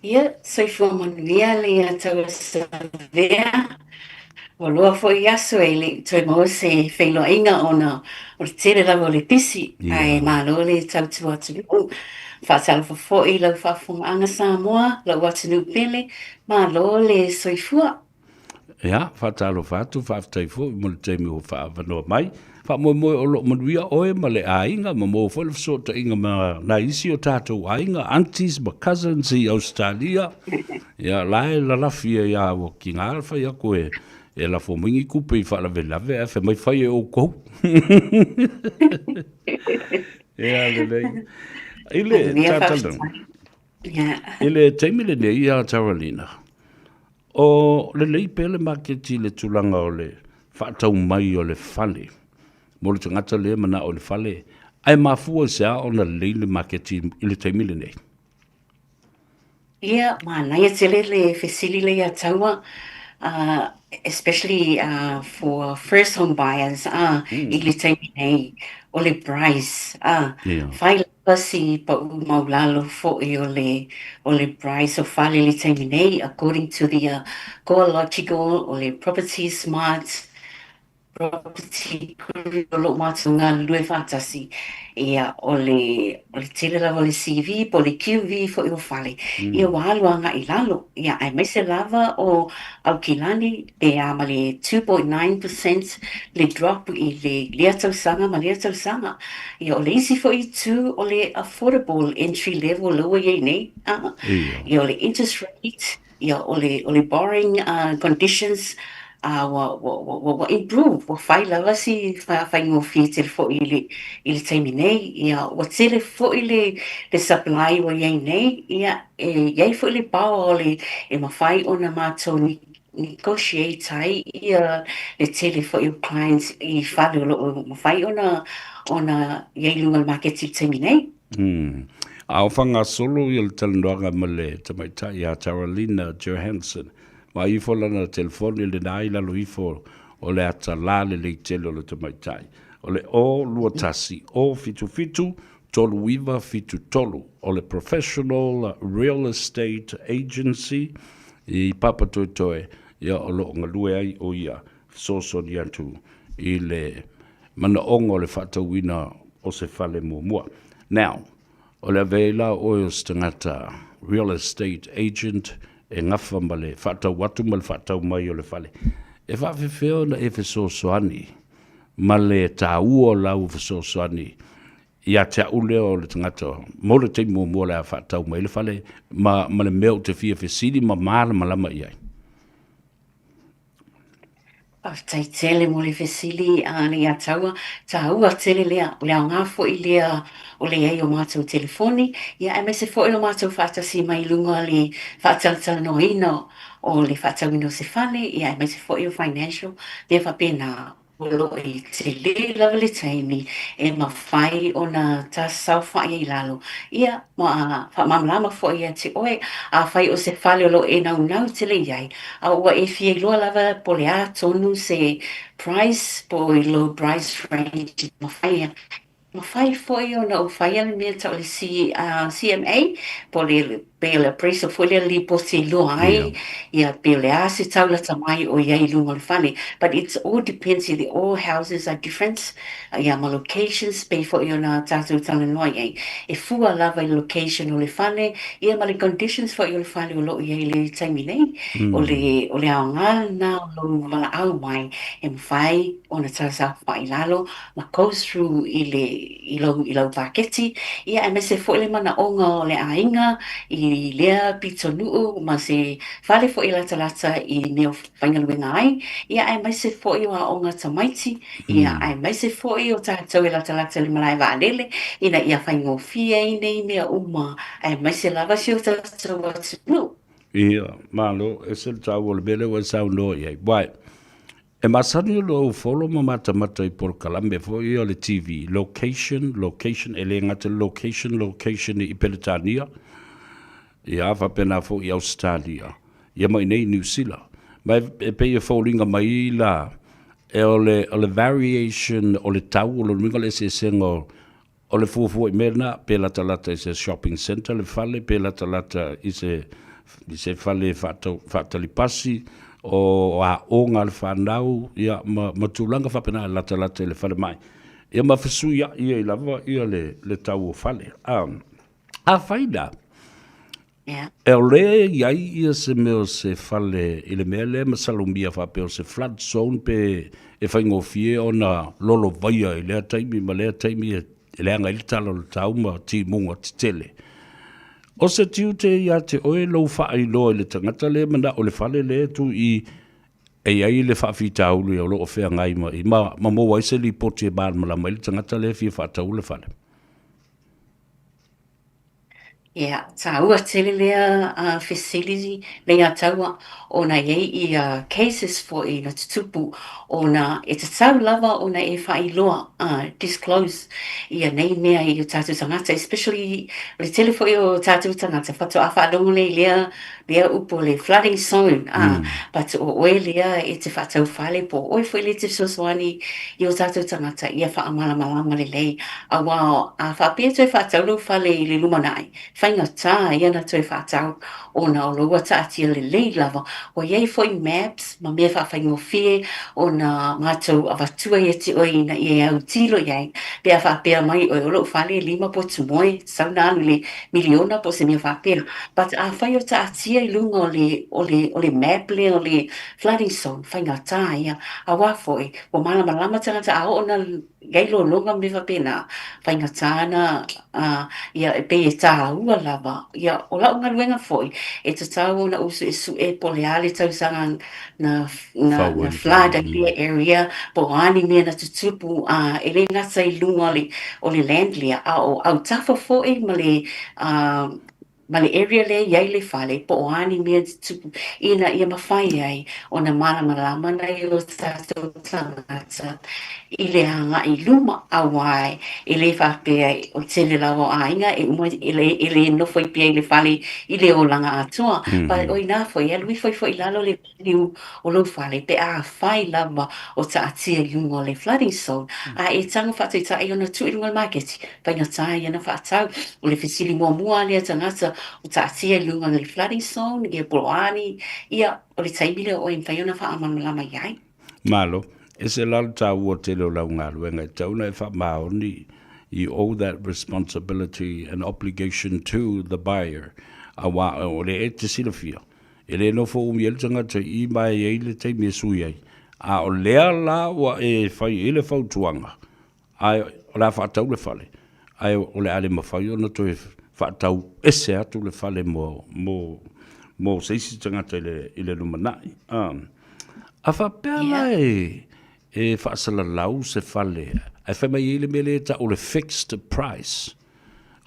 Ia, soifua manuia le ia tauasavea. Ua loa foi aso e le i toe maua se feiloaiga ona o le tele lava o le pisi, ae malo le tautua atunuu. Faatalofa foi i lau faafofogaaga Samoa, lou atunuu pele, malo le soifua. Ia, faatalofa atu, faafetai foi mo le taimi ua faaavanoa mai. Faamoemoe o lo o manuia oe ma le aiga, ma maua foi le fesootaiga ma nai isi o tatou aiga, aunties ma cousins i Ausetalia. Ia, la e lalafi ai lava ua tiga le fai atu e, e lafo mai ni tupe i faalavelave ae fai mai fai e outou. Ia, lelei. I le Manuia, tatalo. faafetai. Ia. I le taimi lenei ia Taralina, o lelei pea le maketi i le tulaga o le faatau mai o le fale mo le tagata lea e manao i le fale, ae mafua i se a ona lelei le maketi i le taimi lenei? Ia, manaia tele le fesili lea ia Taua, especially for first home buyers i le taimi nei, o le price, fai lava si pau maulalo foi o le o le price o fale i le taimi nei according to the CoreLogical o le Property Smart. Property Guru o lo o matou galulue faatasi, ia, o le, o le tele lava o le CV po o le QV foi o fale, ia ua alu agai i lalo, ia, aemaise lava o Aukilani pe a ma le 2.9 percent le drop i le lea tausaga ma lea tausaga. Ia, o le isi foi itu o le affordable entry level lea ua i ai nei, ia, o le interest rate, Ia, o le, o le borrowing conditions ua, ua, ua, ua improve, ua fai lava si faigofie tele foi i le, i le taimi nei. Ia, ua tele foi le, le supply ua i ai nei, ia, e i ai foi le power o le, e mafai ona matou negotiate ai ia le tele foi o clients i fale o lo o mafai ona, ona i ai i luga o le maketi i le taimi nei. Mm. A o faagasolo ia le talanoaga ma le tamaitai ia Taralina Johansson, ma ifo lana telefoni lena i lalo ifo o le ata la lelei tele o le tamaitai. O le 0 21 077 3973 o le Professional Real Estate Agency i Papatoetoe, ia o lo o galue ai o ia fesoasoani atu i le manaoga o le faatauina o se fale muamua. Now, o le avea ai la o oe o se tagata real estate agent e gafa ma le faatau atu ma le faatau mai o le fale, e faafefea ona e fesoasoani ma le taua o lau fesoasoani ia te au lea o le tagata mo le taimi muamua o le a faatau mai le fale ma, ma le mea ou te fia fesili ma malamalama i ai? Faafetai tele mo le fesili a Leiataua. Taua tele lea, o le aoga foi lea o le i ai o matou telefoni, ia aemaise foi o matou faatasi mai i luga o le faatalatalanoaina o le faatauina o se fale, ia aemaise foi o financial, mea faapena. O lo o tele lava le taimi e mafai ona ta saofai ai i lalo, ia, ma faamalamalama foi ia te oe, afai o se fale o lo o e naunau tele i ai, a ua e fia iloa lava po o le a tonu se price po o i lou price range e mafai Mafai foi ona ou faia le mea e tau o le CMA, po o le, pei o le appraisal foi lea lipoti e iloa ai, ia pe o le a se tau lata mai o i ai i luga o le fale. But it's all depends, all houses are different, ia ma locations pei foi ona tatou talanoa i ai. E fua lava i le location o le fale, ia ma le conditions foi o le fale o lo o i ai i le taimi nei. O le, o le aoga lena o lou valaau mai e mafai ona tausaofai i lalo ma go through i le i lou i lau paketi, ia aemaise foi le manaoga o le aiga i lea pitonuu ma se fale foi e latalata i mea o faigaluega ai, ia aemaise foi o aoga tamaiti, ia aemaise foi o tatou e latalata i le malae vaalele ina ia faigofie ai nei mea uma aemaise lava si o tatou atunuu. Ia, malo, ese le taua o le mea lea ua e saunoa i ai. Wai, E masani ona ou follow ma matamata i polokalame foi ia o le TV, location, location, e le gata i le location, location i Peretania, ia faapena foi i Ausetalia, ia ma i inei i Niu Sila. Ma e pei e foliga mai la, e o le, o le variation o le tau, o lona uiga o le eseesega o, O le fuafua i mea lena, pe latalata i se shopping centre le fale, pe latalata i se, i se fale faatali pasi, o aoga a le fanau, ia, ma, ma tulaga faapena e latalata i le falemai. Ia ma fesuiai ai lava ia le, le tau o fale. Afai la, E ole i ai ia se mea o se fale i le mea lea e masalomia faapea o se flood zone pe e faigofie ona lolovaia i lea taimi ma lea taimi e leaga ai le tala o le tau ma timuga tetele. O se tiute ia te oe lou faailoa i le tagata lea e manao i le fale lea e tu i e i ai le faafitauli o lo o feagai ma i ma maua ai se lipoti e malamalama ai le tagata lea e fia faatau le fale. Ia, taua tele lea fesili Leiataua ona e i ai ia cases foi na tutupu ona e tatau lava ona e faailoa, disclose, ia nei mea i o tatou tagata especially o le tele foi o tatou tagata faatoa faalogo nei i lea lea upu o le flooding zone, but o oe lea e te faatau fale po o oe foi lea e te fesoasoani i o tatou tagata ia faamalamalama lelei aua a faapea e toe faatau lou fale i le lumanai, faigata ia ona toe faatau ona o lo ua taatia lelei lava. Ua i ai foi maps ma mea faafaigofie ona matou avatua ia te oe ina ia e autilo i ai pe a faapea mai oe o lou fale e lima potu moe, tatau ona alu i le miliona po o se mea faapea. But afai o taatia i luga o le, o le, o le map lea o le flooding zone, faigata ia, aua foi ua malamalama tagata a oo ina i ai lologa ma mea faapena, faigata ana ia e pei e tāua lava. Ia, o lau galuega foi, e tatau ona ou suesue po o le a le tausaga na, na, na flood ai lea area, po o a ni mea na tutupu, a, e le gata i luga o le, o le land lea, a o autafa foi ma le, a, ma le area lea e i ai le fale, po o a ni mea tutupu, ina ia mafai ai ona malamalama nai o tatou tagata i le agai i luma, aua e le faapea o le tele lava o aiga e uma e le, e le nofo ai pea i le fale i le olaga atoa. But o ina foi, e alu ifo ai foi i lalo le value o lou fale pe afai lava o taatia i luga o le flooding zone, a e tago faataitai ona tuu i luga o le maketi, faigata ia ona faatau. O le fesili muamua lava lea a tagata o taatia i luga o le flooding zone, ia po o a ni, ia, o le taimi lea o oe e mafai ona faamalamalama i ai. Malo. Ese la le taua tele o lau galuega e tatau ona e faamaoni, you owe that responsibility and obligation to the buyer, aua o le e te silafia, E le nofo umi ai le tagata i i ma e i ai le taimi e sui ai. A o lea la ua e fai i le fautuaga, ae o le a faatau le fale, ae o le a le mafai ona toe faatau ese atu le fale mo, mo, mo se isi tagata i le, i le lumanai. A, a faapea la e, e faasalalau se fale, ae fai mai i ai le mea lea e tau o le fixed price.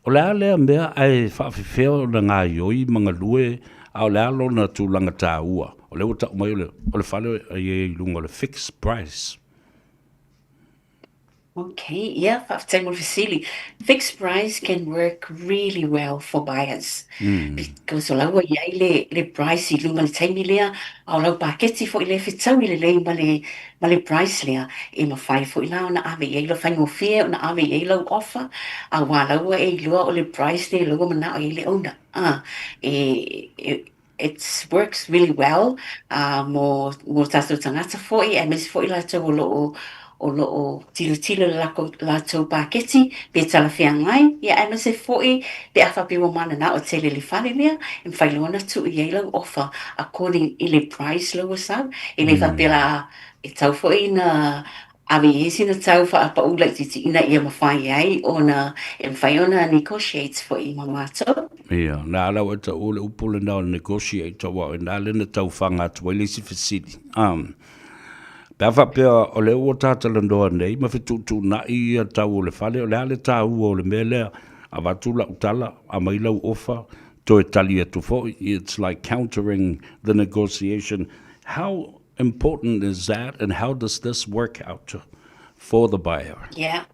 O le a lea mea ae faafefea ona gaioi ma galue a o le a lona tulaga taua? O lea ua tau mai o le, o le fale e i ai i luga o le fixed price. Okay, ia, faafetai mo le fesili. Fixed price can work really well for buyers because o la ua i ai le, le price i luga i le taimi lea, a o lau paketi foi lea e fetaui lelei ma le Ma le price lea, e mafai foi la ona ave i ai lau faigofie ona ave i ai lau offer, aua la ua e iloa o le price lea la ua manao i ai le owner. Ah, e, e, it works really well ah, mo, mo tātou tagata foi, aemaise foi latou o lo o, o lo o tilotilo i le lako, latou paketi, pe talafeagai, ia aemaise foi pe a faapea ua mananao tele i le fale lea, e mafai loa ona tuu i ai lau offer according i le price la ua sau. E le faapea la e tatau foi ona ave i ai sina tau faapaū laitiiti ina ia mafai ai ona e mafai ona negotiate foi ma matou. Ia, na ala ua taua le upu lena o le negotiate aua o i ina lea na tau faga atu ai le isi fesili. Um, pe a faapea o lea ua ta talanoa nei ma fetuutuunai ia tau o le fale, o le a le taua o le mea lea, avatu lau tala, aumai lau ofa, toe tali atu foi, it's like countering the negotiation. How important is that and how does this work out for the buyer? Yeah.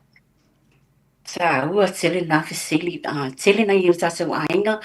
Tāua tele nā fesili, uh, tele nei o tātou aiga,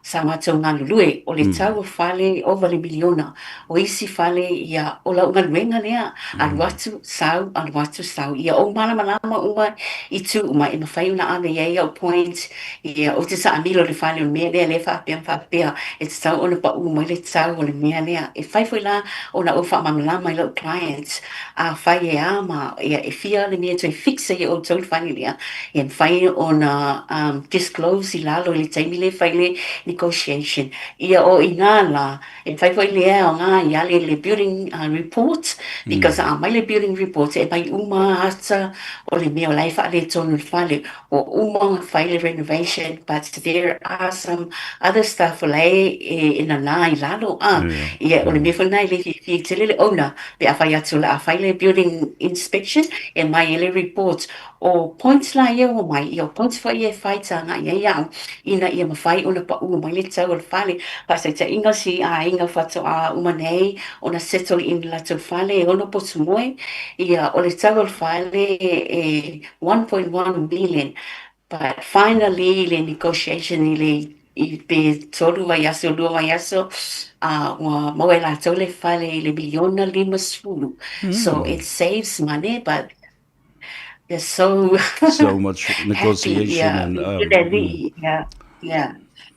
sa mātou galulue, o le tau o fale ova le miliona, o isi fale ia o lau galuega lea, alu atu, sau, alu atu, sau, ia ou malamalama uma i tū uma e mafai ona ave i ai au point, Ia, ou te taamilo i le fale o le mea lea, lea faapea ma faapea, e tatau ona paū mai le tau o le mea lea. E fai foi la ona ou faamalamalama i lau client, afai e a ma, ia, e fia le mea e toe fix ai e outou le fale lea, ia mafai ona um disclose i lalo i le taimi lea e fai le negotiation. Ia, o i ina la, E mafai foi lea aoga ia le le building report because a aumai le building report e aumai uma ata o le mea o la e faaletonu i le fale ua uma ona fai le renovation but there are some other stuff o la e e nana i lalo a ia o le mea foi lena e le fiafia tele le owner pe a fai atu o le a fai le building inspection e aumai ai le report O points la ia ua mai, ia o points foi ia e fai tāngai ai au ina ia mafai ona paʻu mai le tau o le fale. Faataitaiga si aiga faatoa uma nei ona settle in le latou fale e ono potu moe, ia o le tau o le fale e 1.1 million but finally i le negotiation i le i pe tolu vaiaso, lua vaiaso, a ua maua e latou le fale i le miliona 50. So it saves money but They're so So much happy. negotiation Yeah, and yeah, yeah.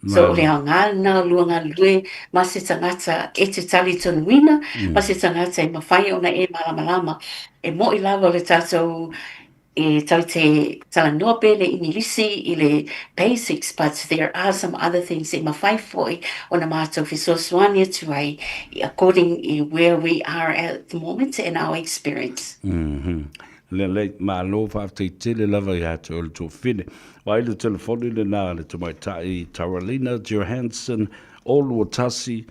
So o le aoga lena o lua galulue ma se tagata e te talitonuina ma se tagata e mafai ona e malamalama. E mo'i lava o le tatou e tau te talanoa pea le Igilisi i le basics but there are some other things e mafai foi ona matou fesoasoani atu ai according i where we are at the moment and our experience. Lelei, malo faafetai tele lava ia te oe le tuafafine. Vaai le telefoni lena a le tamaitai Taralina Johansson, 021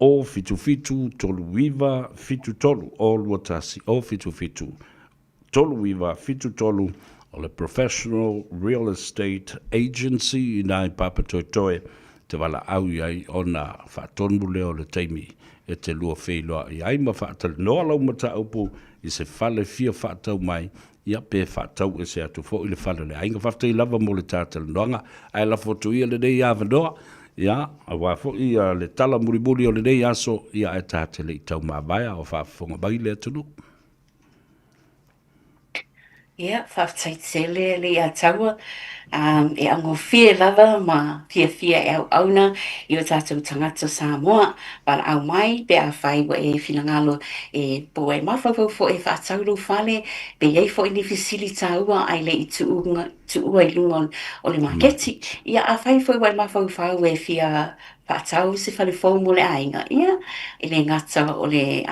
077 3973, 021 077 3973, o le Professional Real Estate Agency i nā i Papatoetoe te valaau i ai ona faatonu lea o le taimi e te lua feiloai ai ma faatalanoa lau mataupu i se fale fia faatau mai, ia pe faatau ese atu foi le fale o le aiga. Faafetai lava mo le ta talanoaga, ae lafo atu ia lenei avanoa, ia, aua foi le tala mulimuli o lenei aso, ia ae ta te le i taumavae a o faafofoga mai le atunuu. Ia, faafetai tele le ia taua. E augofie lava ma fiafia e auauna i o tatou tagata Samoa. Valaau mai pe afai ua e finagalo e po ua e mafaufau foi e faatau lou fale, pe i ai foi ni fesili taua ae le i tuua i luga o le maketi. Ia, afai foi ua e mafaufau e fia faatau se fale fou mo le aiga, ia, e le gata o le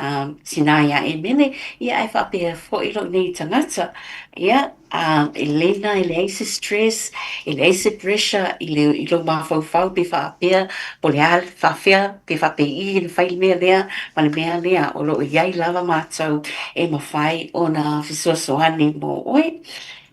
tina ia Emele, ia ae faapea foi lou nei tagata, ia, e lelei lena e leai se stress, e leai se pressure i le i lou mafaufau pe faapea po o le a faapefea pe faapei ona fai le mea lea ma le mea lea, o lo o i ai lava matou e mafai ona fesoasoani mo oe.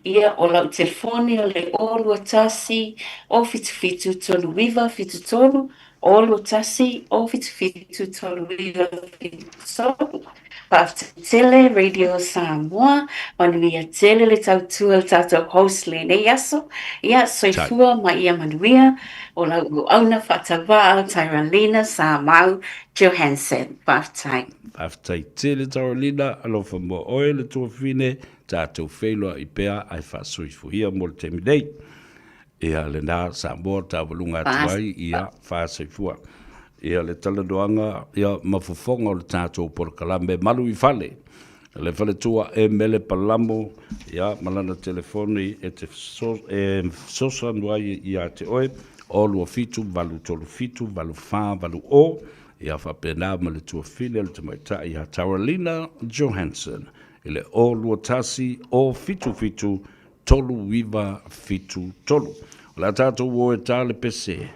Ia, o lau telefoni o le 0 21 077 3973, 0 21 077 3973. Faafetai tele Radio Samoa, manuia tele le tautua le tatou host lenei aso. Ia, soifua ma ia manuia, o lau auauna faatauvaa Tyralina Samau Johansen. Faafetai. Faafetai tele Tyralina, alofa mo oe le tuafafine, Tatou feiloai pea ae faasoifuia mo le taimi nei. Ia lena Samoa taualuga atu ai ia faasoifua. Ia le talanoaga ia ma fofoga o le tatou polokalame Malu i Fale. Le faletua e mele palamo ia ma lana telefoni e te e fesoasoani ai ia te oe 0 2 7 8 3 7 8 4 8 0 ia faapena ma le tuafafine o le tamaitai ia Taralina Johansen i le 0 2 1 0 7 7 3 9 7 3. O le a tatou o e ta le pese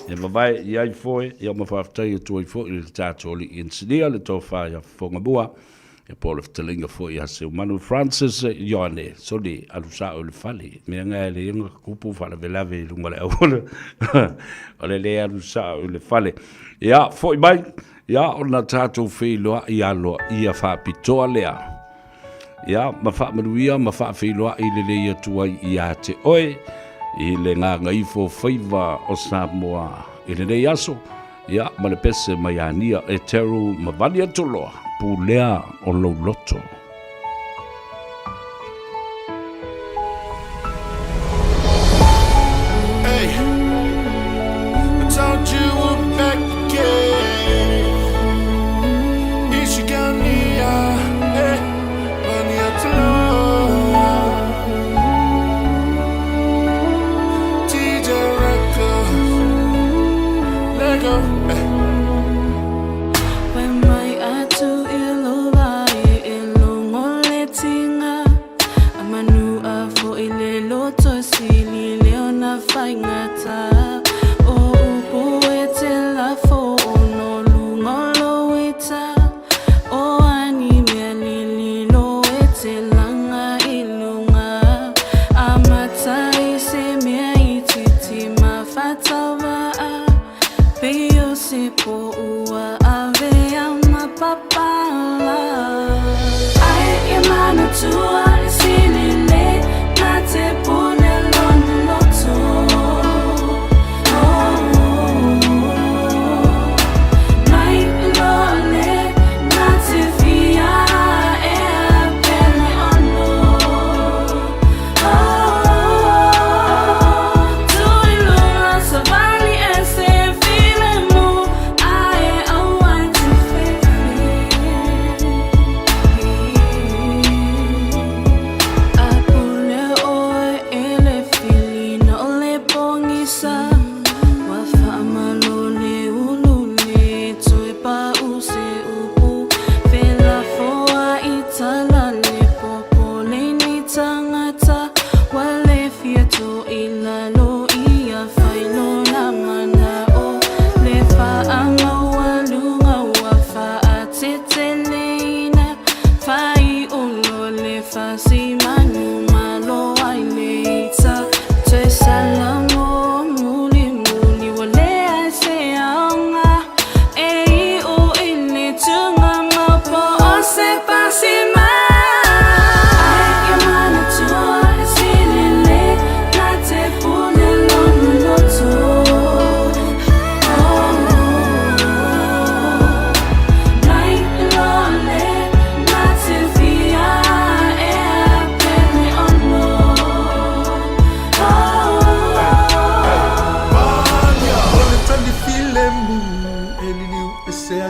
e vavae i ai foe, ia ma faafetai atu ai foi i le tatou alii inisinia le tofa ia Fofogamua, ia po o le fetalaiga foi ia Seumanu Francis Ioane, soli alu sao i le fale, mea nga e le iga kupu faalavelave i luga o le auala, o le le alu sao i le fale. Ia, foi mai, Ia ona tatou feiloai aloaia faapitoa lea, ia ma faamanuia ma faafeiloai lelei atu ai ia te oe i le gagaifo faiva o Samoa i lenei aso, ia ma le pese mai ania e Teru ma Valiatoloa, pulea o lou loto.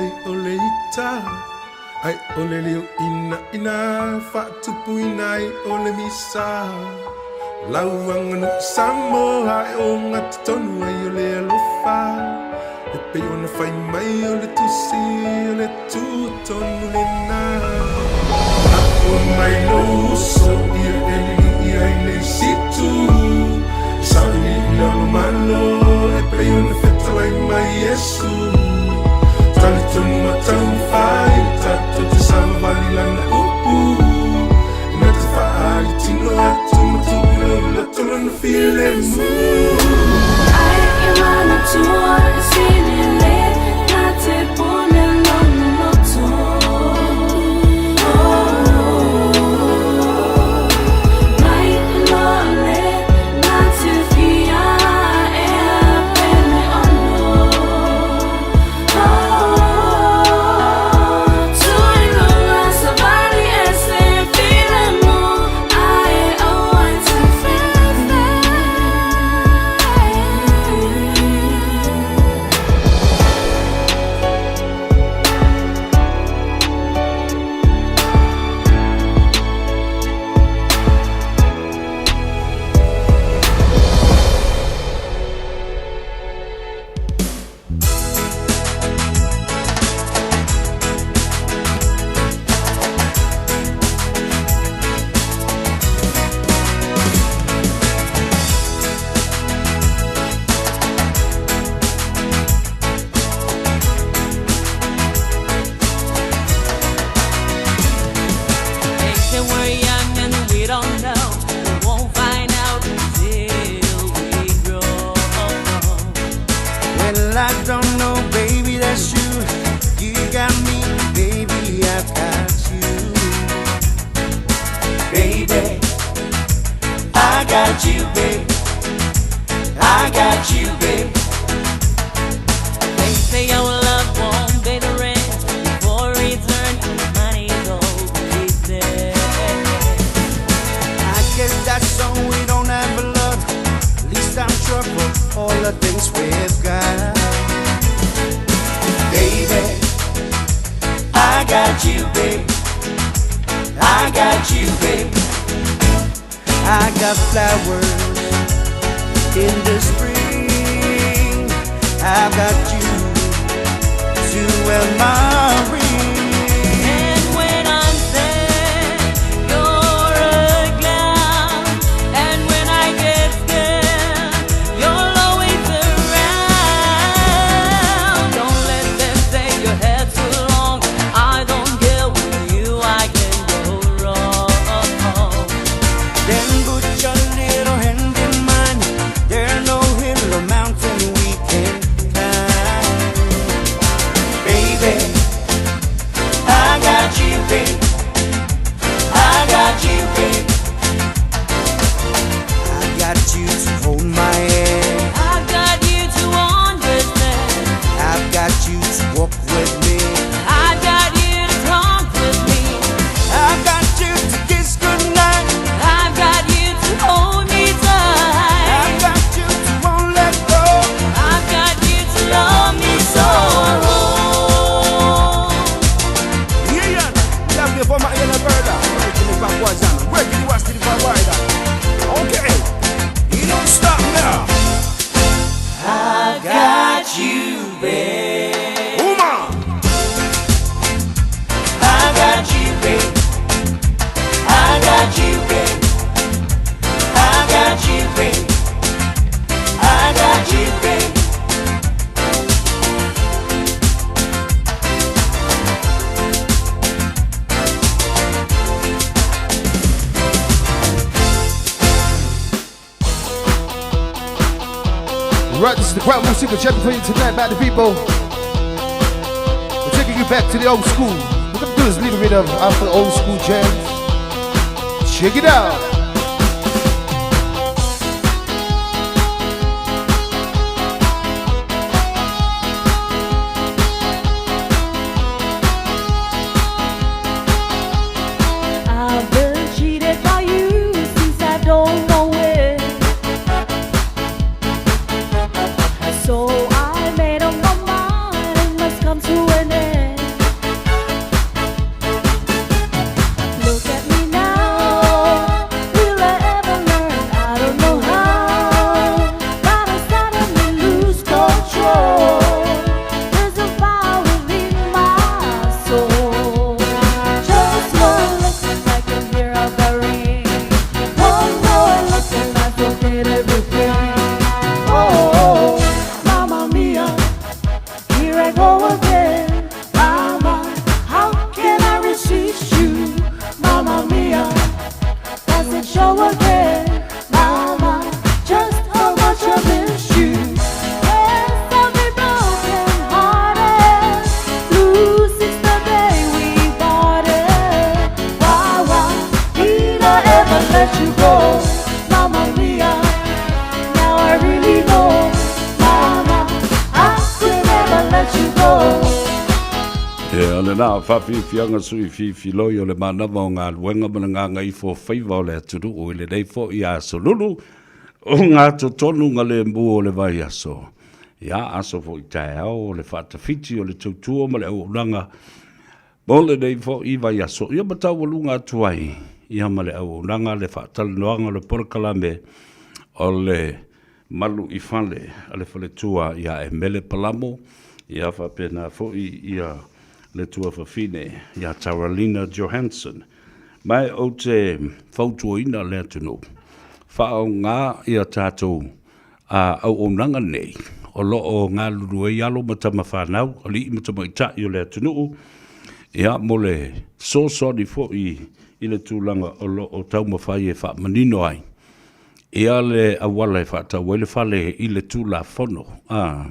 ai o le ita Ai o le lio ina ina Faatupuina ai o le misa Lau aganuu Samoa e ogatotonu ai o le alofa E pei ona fai mai o le tusi o le tu tonu lena Apo mai lou uso ia e lili'i ai le isi itu E sailiili lalomalo e pei ona fetalai mai Iesu Talitonu ma taumafai tatou te savavali lana upu Na te faaali tino atu ma tuu i lou loto lona filemu. Ai e manatua e sili le na te pone lona loto. Mai loa le na te fia ea pele ono. They say we're young and we don't know. We won't find out until we grow. Well, I don't know, baby, that's you. You got me, baby, I've got you. Baby, I got you, babe. I got you, babe. They say our love won't pay the rent. Before return, our money's all wasted. I guess that's so we don't have a lot. At least I'm sure for all the things we've got. Baby, I got you, babe. I got you, babe. I got flowers in the spring. I've got you to wear my ring. And when I'm sad, you're a clown. And when I get scared, you're always around. Don't let them say your hair's too long. I don't care with you, I can go wrong. Then put your little hand in mine. There's no hill or mountain we can't climb. Baby, I got you, babe. I got you, babe. I got you to hold my hand. I've got you to understand. I've got you to walk with me. I've got you to talk with me. I've got you to kiss goodnight. I've got you to hold me tight. I've got you to won't let go. I've got you to love me so. Yeah, yeah, for my inner brother. Originally from Guazana, working the West to the Wider. Okay, you don't stop now. I got you, babe. Uma. I got you, babe. I got you, babe. I got you, babe. I got you, babe. Right, this is the Ground Music champion for you tonight, back the people. We're taking you back to the old school. We're gonna do this little bit of after old school jams. Check it out. I've been cheated by you since I don't know when. So I made up my mind it must come to an end. Ia, o lena faafiafiaga sui fifiloi o le manava o galuega ma le gagaifo faiva o le atunuu i lenei foi aso lulu o gatotonu ga lemu o le vaiaso. Ia, aso foi taeao o le faatafiti o le tautua ma le auaunaga mo lenei foi vaiaso. Ia ma taualuga atu ai ia ma le auaunaga le faatalanoaga o le polokalame o le Malu i fale a le faletua ia Emele Palamo, ia faapena foi ia le tuafafine ia Taralina Johanson. Ma ou te fautuaina le atunuu, faaaoga ia tatou auaunaga nei o lo o galulue ai alo ma tama fanau, alii ma tamaitai o le atunuu, ia mo le fesoasoani foi i le tulaga o lo o taumafai e faamanino ai Ia le auala e faatau ai le fale i le Tulafono. A,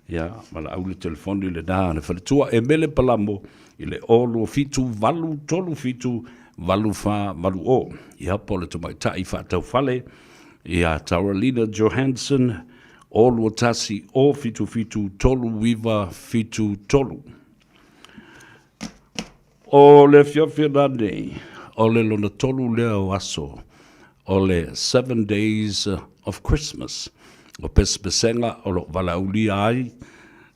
ia, valaau le telefoni lena a le faletua e Mele Palamo i le 0 2 7 8 3 7 8 4 8 0. Ia, po o le tamaitai faatau fale ia Taralina Johanson 0 2 1 0 7 7 3 9 7 3. O le afiafi nei, o le lona tolu lea o aso o le Seven Days of Christmas. O pesepesega o lo o valaaulia ai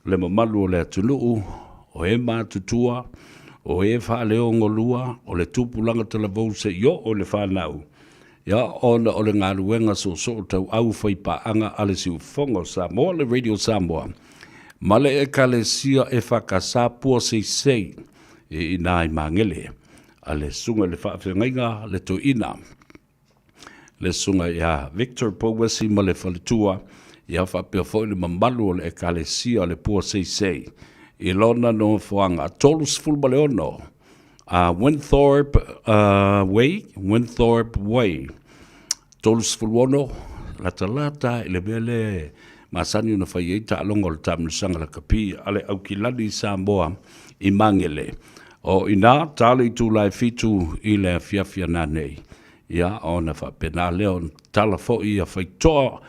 le mamalu o le atunuu, o e matutua, o e faaleogolua, o le tupulaga talavou seia oo i le fanau, ia ona o le galuega soosoo tauau faipaaga a le Siufofoga o Samoa, le Radio Samoa, ma le Ekalesia EFKS Pua Seisei i ina i Magele, a le Susuga i le Faafeagaiga le Toeaina, le Susuga ia Victor Pouesi ma le faletua, ia faapea foi le mamalu o le Ekalesia o le Pua Seisei i lona nofoaga 36 Winthorpe Way, Winthorpe Way, 36, latalata i le mea lea e masani ona fai ai taaloga o le taamilosaga lakapi a le Aukilani i Samoa i Magele. O i ina, ta le itula e 7 i le afiafi a nanei. Ia, ona faapena lea ona tatala foi ia faitoa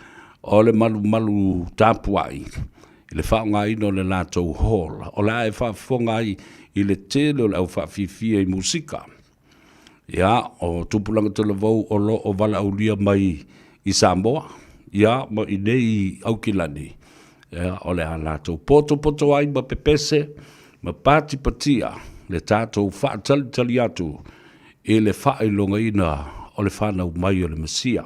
o le malumalu tapuai i le faaaogaina o le latou hall, o le a e faafofoga ai i le tele o le au faafiafia i musika. Ia, o tupulaga talavou o lo o valaaulia mai i Samoa, ia, ma i nei i Aukilani, ia, o le a latou potopoto ai ma pepese ma patipatia le tatou faatalitali atu i le faailogaina o le fanau mai o le Mesia.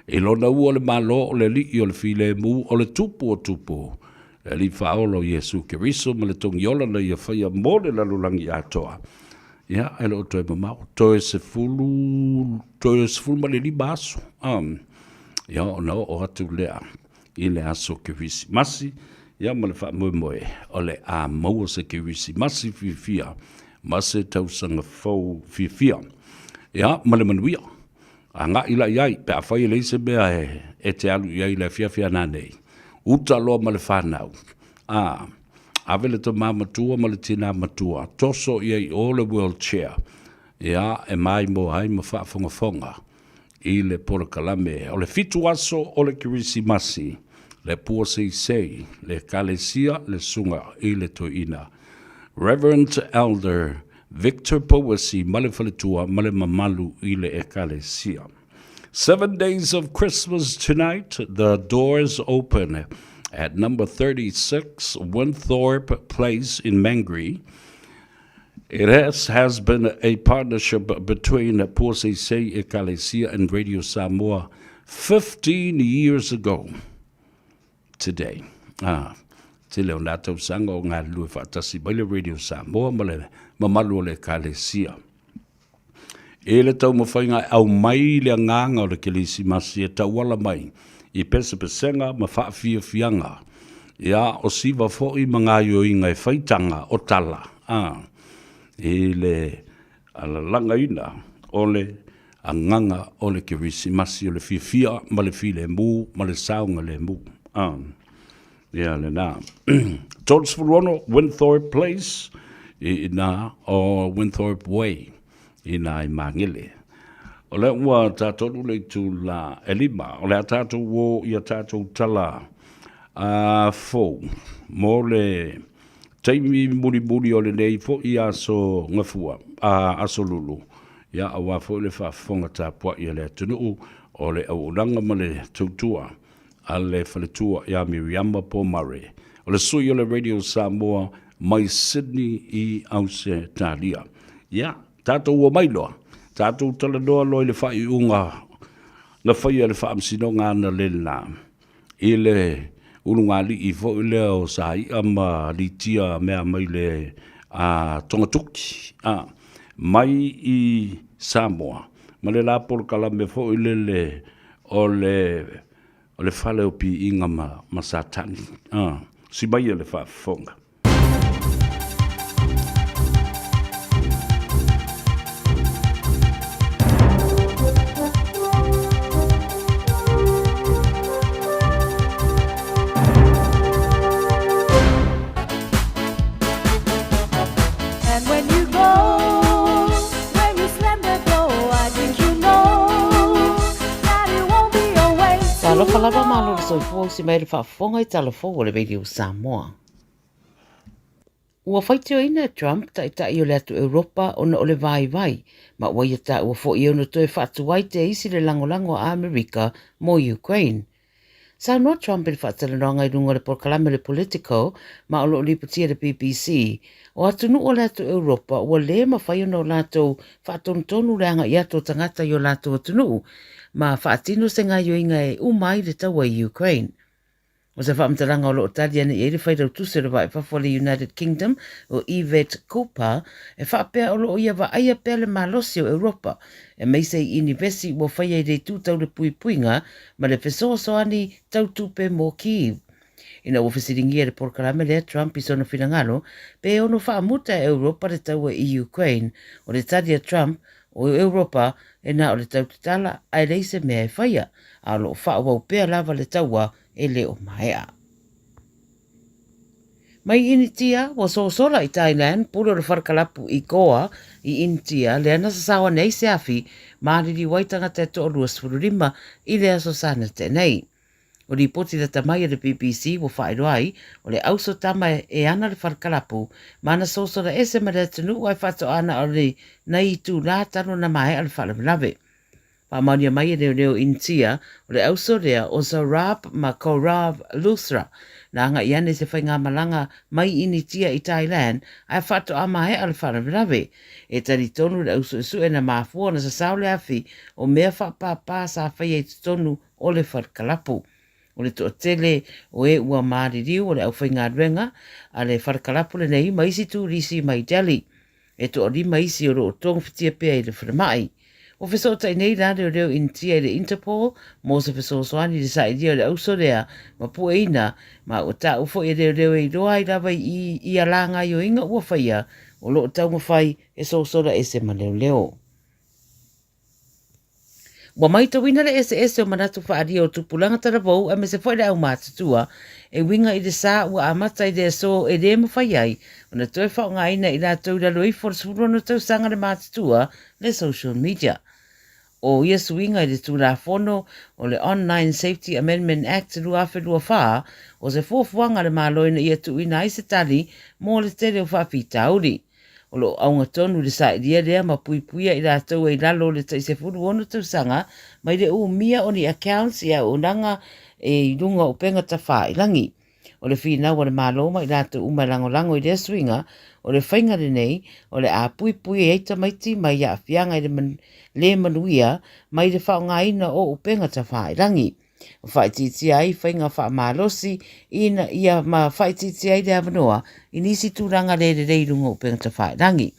I lona ua o le Malo, o le Alii o le Filemu, o le Tupu o Tupu, le Alii Faaola o Iesu Keriso ma le Togiola na Ia faia mo le lalolagi atoa. Ia, e le o toe mamao, toe 15, toe 15 aso. Ia, ona oo atu lea i le aso Kerisimasi, ia ma le faamoemoe o le a maua se Kerisimasi fiafia ma se tausaga fou fiafia. Ia, ma le manuia. Agai la i ai, pe afai e leai se mea e te alu i ai i le afiafi a nanei, uta loa ma le fanau, a, ave le tamā matua ma le tinā matua, toso i ai i o le wheelchair, ia, e maimoa ai ma faafogafoga i le polokalame. O le 7 aso o le Kerisimasi, le pua seisei, le Ekalesia, le Susuga i le Toeaina, Reverend Elder Victor Pouesi ma le faletua ma le mamalu i le Ekalesia. Seven days of Christmas tonight, the doors open at number 36 Winthorpe Place in Mangere. It has, has been a partnership between Puaseisei Ekalesia and Radio Samoa 15 years ago today. Ah, tele o nā tausaga o galulue faatasi mai le Radio Samoa ma le mamalu o le Ekalesia. E le taumafaiga e aumai le agaga o le Kerisimasi e tauala mai i pesepesega ma faafiafiaga, ia, o siva foi ma gaoioiga e faitaga o tala, a, i le alalagaina o le agaga o le Kerisimasi, o le fiafia ma le filemu ma le saogalemu. A. Ia lena. 36 Winthorpe Place i ina o Winthorpe Way i ina i Magele. O lea ua tatolu le itula e 5, o le a tatou o i a tatou tala fou mo le Taimi mulimuli o lenei foi aso Gafua, a aso Lulu, ia aua foi le faafofoga tapuai a le atunuu o le auaunaga ma le tautua a le faletua ia Miriama Pomare, o le sui o le Radio Samoa mai Sydney i Ausetalia. Ia, tatou omai loa, tatou talanoa loa i le faaiuga na faia e le Faamasinoga analeila i le ulugalii foi lea o Sai'a ma Litia mea mai le a Togatoki a mai i Samoa ma le la polokalame foi lele o le o le fale o piiga ma, ma Satani. A, si mai le faafofoga. And when you go, when you slam the door, I think you know that it won't be a waste. Talofa lava malo le soifua usi mai le faafofoga i tala fou o le Radio Samoa. Ua faitioina e Trump taitai o le atu Europa ona o le vaivai, ma ua ia taua foi e ono toe faatuai te isi le lagolago a Amerika mo Ukraine. Saunoa Trump i le faatalanoaga i luga o le polokalame o le Politico ma o lo o lipotia e le BBC, o atunuu o le atu Europa ua lē mafai ona o latou faatonutonu le agai atu o tagata i o latou atunuu ma faatino se gaioiga e uma ai le taua i Ukraine. O se faamatalaga o lo o tali ane i ai le failautusi o le Vaa i Fafo a le United Kingdom o Yvette Cooper e faapea o lo o ia vaaia pea le malosi o Europa aemaise i inivesi ua faia i le itu tau le puipuiga ma le fesoasoani tau tupe mo Kyiv. Ina ua fesiligia e le polokalame lea Trump i sona finagalo pe ono faamuta e Europa le taua i Ukraine, o le tali a Trump, o Europa e na o le tau tatala ae leai se mea e faia, a o lo o faaauau pea lava le taua e le o maea. Mai Initia, ua sosola i Thailand, pule o le fale kalapu i Goa i Initia, lea na sasao ane ai se afi, maliliu ai tagata e toalua 15 i le aso Sa na tea nei. O lipoti lata mai a le BBC ua faailoa ai, o le auso tama e ana le fale kalapu, ma na sosola ese ma le atunuu ae faatoa na o le nai itulā talu ona maea le faalavelave. Faamaonia mai e leoleo Initia, o le auso lea o Saurabh ma Gaurav Luthra, na agai ane se faigamalaga mai Initia i Thailand ae faatoa maea le faalavelave. E talitonu le au suesue na mafua ona sasao le afi o mea faapāpā sa faia i totonu o le fale kalapu. O le toatele o e ua maliliu o le aufaigaluega a le fale kalapu lenei ma isi turisi mai Delhi. E toalima isi o lo o togafitia pea i le falemai. Ua fesootai nei la leoleo Initia i le Interpol mo se fesoasoani i le sailia o le auso lea ma pueina, ma ua taua foi e leoleo e iloa ai lava i ia la gaioiga ua faia o lo o taumafai e sosola ese ma leoleo. Ua maitauina le eseese o manatu faaalia o tupulaga talavou aemaise foi le aumatutua e uiga i le sa ua amata i le aso e lē mafai ai ona toe faaaogaina e i latou i lalo ifo o le 16 tausaga le matutua le social media. O ia suiga i le Tulafono o le Online Safety Amendment Act 2024 o se fuafuaga a le Malo ina ia tuuina ai se tali mo le tele o faafitauli. O lo o auga tonu le sailia lea ma puipuia i latou e i lalo o le tai 16 tausaga mai le umia o ni accounts i auaunaga e i luga o upega tafāilagi. O le finau a le Malo ma i latou uma e lagolago i lea suiga, o le faiga lenei o le a puipui ai tamaiti mai aafiaga i le le manuia mai le faaaogaina o upega tafāilagi. Faaitiitia ai faiga faamalosi ina ia ma faaitiitia ai le avanoa i nisi tulaga le lelei i luga o upega tafailagi.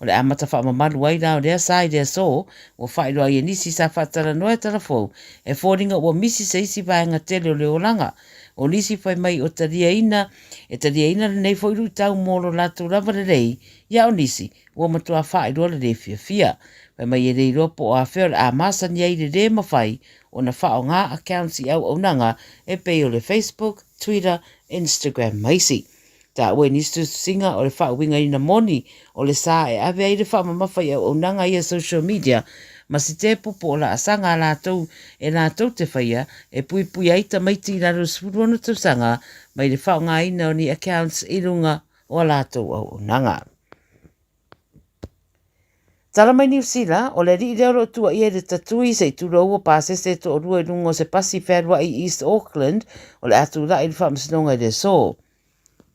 O le amata faamamalu ai la o lea sa i le aso ua faailoa ai e nisi sa faatalanoa e Talafou e foliga ua misi se isi vaega tele o le olaga. O nisi fai mai o taliaina e taliaina lenei foi luitau mo lo latou lava lelei, ia o nisi ua matua faailoa le le fiafia. Fai mai e le iloa po o afea o le a masani ai le lē mafai ona faaaoga accounts i auaunaga e pei o le Facebook, Twitter, Instagram ma isi. Taua i nisi tusitusiga o le faauigaina moni o le sa e ave ai le faamamafa i auaunaga ia social media ma sitepu po o laasaga a latou e latou te faia e puipui ai tamaiti i lalo o le 16 tausaga mai le faaaogaina o ni accounts i luga. o a latou auaunaga. Tala mai Niu Sila, o le alii lea o lo o tuuaia i le tatui se i tulou ua pasese e toalua i luga o se pasi fealuai i East Auckland o le a tulai i le faamasinoga i le aso.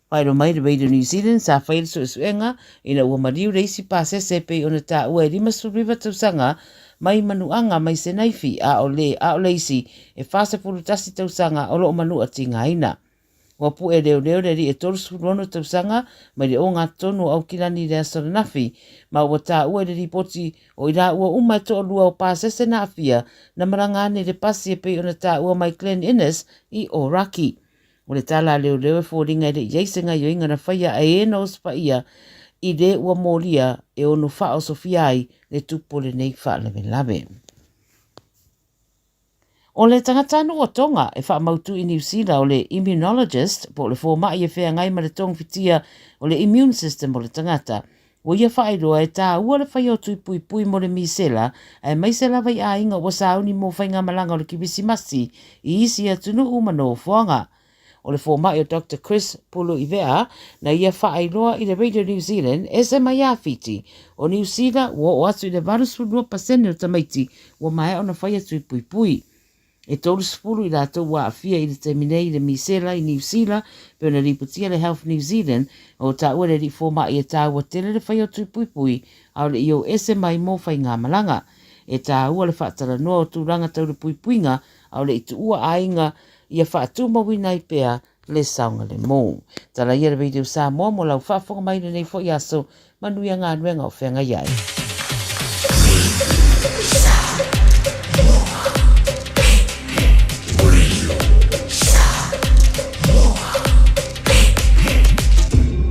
Faailoa mai le Radio New Zealand sa faia le suesuega ina ua maliu le isi pasese e pei ona taua e 59 tausaga mai Manuaga mai Senaifi a o le a o le isi e 41 tausaga o lo o manua tigaina. Ua pu'e leoleo le alii e 36 tausaga mai le ogatotonu o Aukilani i le aso ananafi, ma ua taua i le lipoti o i laua uma e toalua o pasese na aafia na malaga ane i le pasi e pei ona taua mai Glen Innes i Ōraki. O le tala a leoleo e foliga e le i i ai se gaioiga na faia a e na osofaia i le ua molia e ono faaosofia ai le tupu o lenei faalavelave. O le tagatanuu o Tonga e faamautu i Niu Sila o le immunologist po o le fomai e feagai ma le togafitia o le immune system o le tagata. Ua ia faailoa e tāua le faia o tui puipui mo le misela aemaise lava i aiga ua sauni mo faigamalaga o le Kirisimasi i isi atunuu ma nofoaga. O le fomai o Doctor Chris Puluivea na ia faailoa i le Radio New Zealand ese mai ia Fiti o Niu Sila ua oo atu i le 82% o tamaiti ua maea ona faia tui puipui. E 30 i latou ua aafia i le taimi nei i le misela i Niu Sila pei ona lipotia le Health New Zealand o taua le alii fomai e tāua tele le faia o tui puipui a o le i o ese mai mo faigamalaga. E tāua le faatalanoa o tulaga tau le puipuiga a o le i tuua aiga ia faatumauina ai pea le saogalemu. Tala ia le Radio Samoa mo lau faafofoga mai i lenei foi aso, manuia galuega o feagai ai.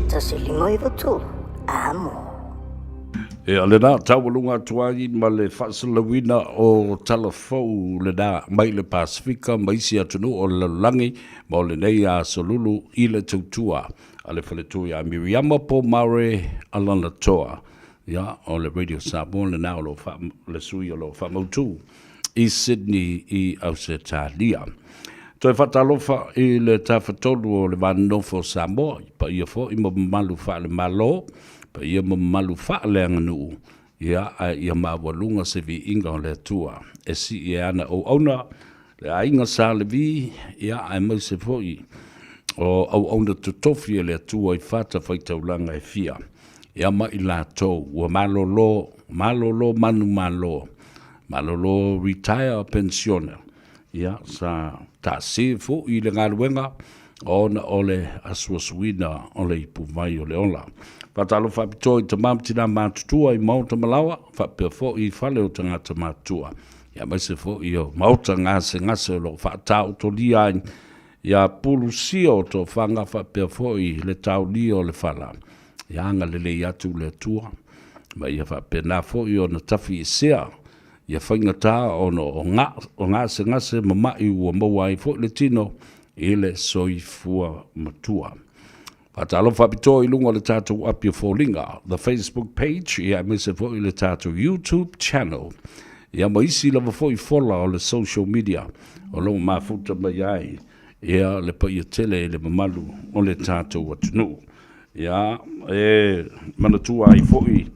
Tasi lima 93, amo. Ia, lena taualuga atu ai ma le faasalalauina o tala fou lena mai le Pasefika ma isi atunuu o le lalolagi ma o lenei aso lulu i le tautua a le faletui a Miriama Pomare Alanatoa. Ia, o le Radio Samoa lena o lo o le sui o lo o faamautu i Sydney i Ausetalia. Toe faatalofa i le Tafatolu o le Va Nonofo o Samoa, i paia foi ma mamalu faale-Malo, paia ma mamalu faaleaganuu, ia, ae ia maualuga se viiga o le Atua e sii e ana auauna, le aiga Sa Levi, ia, aemaise foi o auauna totofi e le Atua i fatafaitaulaga e fia, ia ma i latou ua malolo, malolo manumalo, malolo retire pensione, ia, sa taase foi i le galuega ona o le asuasuina o le ipuvai o le ola. Faatalofa faapitoa i tama ma tina matutua i maota malaoa, faapea foi i fale o tagata matutua, ia aemaise foi o maota gasegase o lo o faataotolia ai ia pulusia o tofaga faapea foi le taolia o le fala. Ia agalelei atu le Atua ma ia faapena foi ona tafiesea ia faigata ona o gasegase ma ma'i ua maua ai foi le tino i le soifua matua. Faatalofa faapitoa i luga o le tatou api o foliga, the Facebook page, ia aemaise foi le tatou YouTube channel, ia ma isi lava foi fola o le social media o lo o mafuta mai ai ia le paia tele i le mamalu o le tatou atunuu. Ia, e manatua ai foi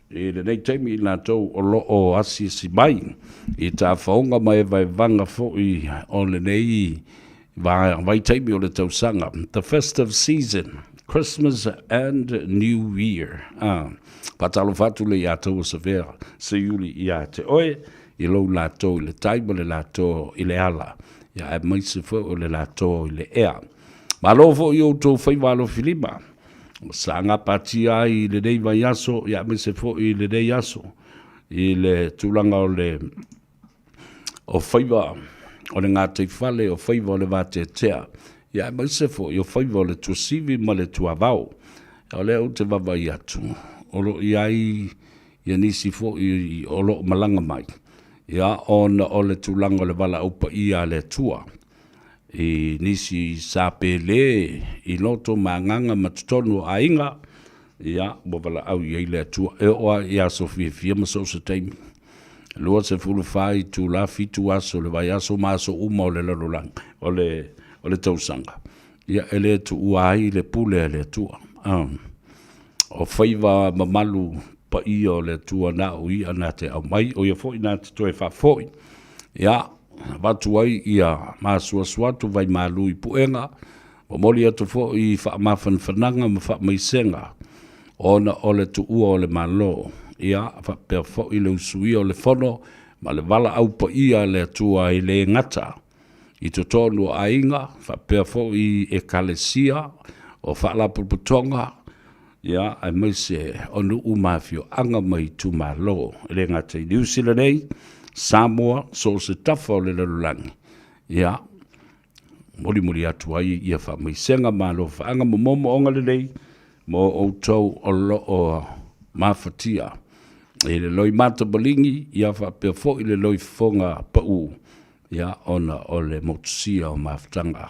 i lenei taimi i latou o lo o asiasi mai i tafaoga ma evaevaga foi o lenei vaitaimi o le tausaga, the festive season, Christmas and New Year. Ah, faatalofa atu le ia taua Savea Seiuli ia te oe, i lou latou i le tai ma le latou i le ala, ia aemaise foi o le latou i le ea. Malo foi i outou faiva alofilima, sa gapatia ai i lenei vaiaso, ia aemaise foi i lenei aso, i le tulaga o le o faiva o le gataifale, o faiva o le vateatea, ia aemaise foi o faiva o le tuasivi ma le tuavao. O lea ou te vaavaai atu, o lo o i ai ia nisi foi o lo o malaga mai, ia ona o le tulaga o le valaau paia a le Atua i nisi sa pele i loto ma agaga ma totonu o aiga, ia ua valaau i ai le Atua. E oo lava i aso fiafia ma so o se taimi. 24 itula, 7 aso o le vaiaso ma aso uma o le lalolagi, o le tausaga. Ia, e le tuua ai le pule a le Atua. O faiva mamalu paia o le Atua na o ia na te aumai, o ia foi na te toe faafoi. Ia, avatu ai ia maasuasu atu vaimalu i puega, momoli atu foi i faamafanafanaga ma faamaisega ona o le tuua o le Malo, ia faapea foi le usuia o le Fono ma le valaau paia a le Atua e le gata i totonu o aiga, faapea foi i Ekalesia, o faalapotopotoga, ia, aemaise o nuu ma afioaga ma itumalo, e le gata i Niu Sila nei, Samoa, so o se tafa o le lalolagi, ia, molimoli atu ai ia faamaisega ma alofaaga ma moomooga lelei mo outou o lo o mafatia i le loimata maligi, ia faapea foi le loifofoga pau, ia, ona o le motusia o mafutaga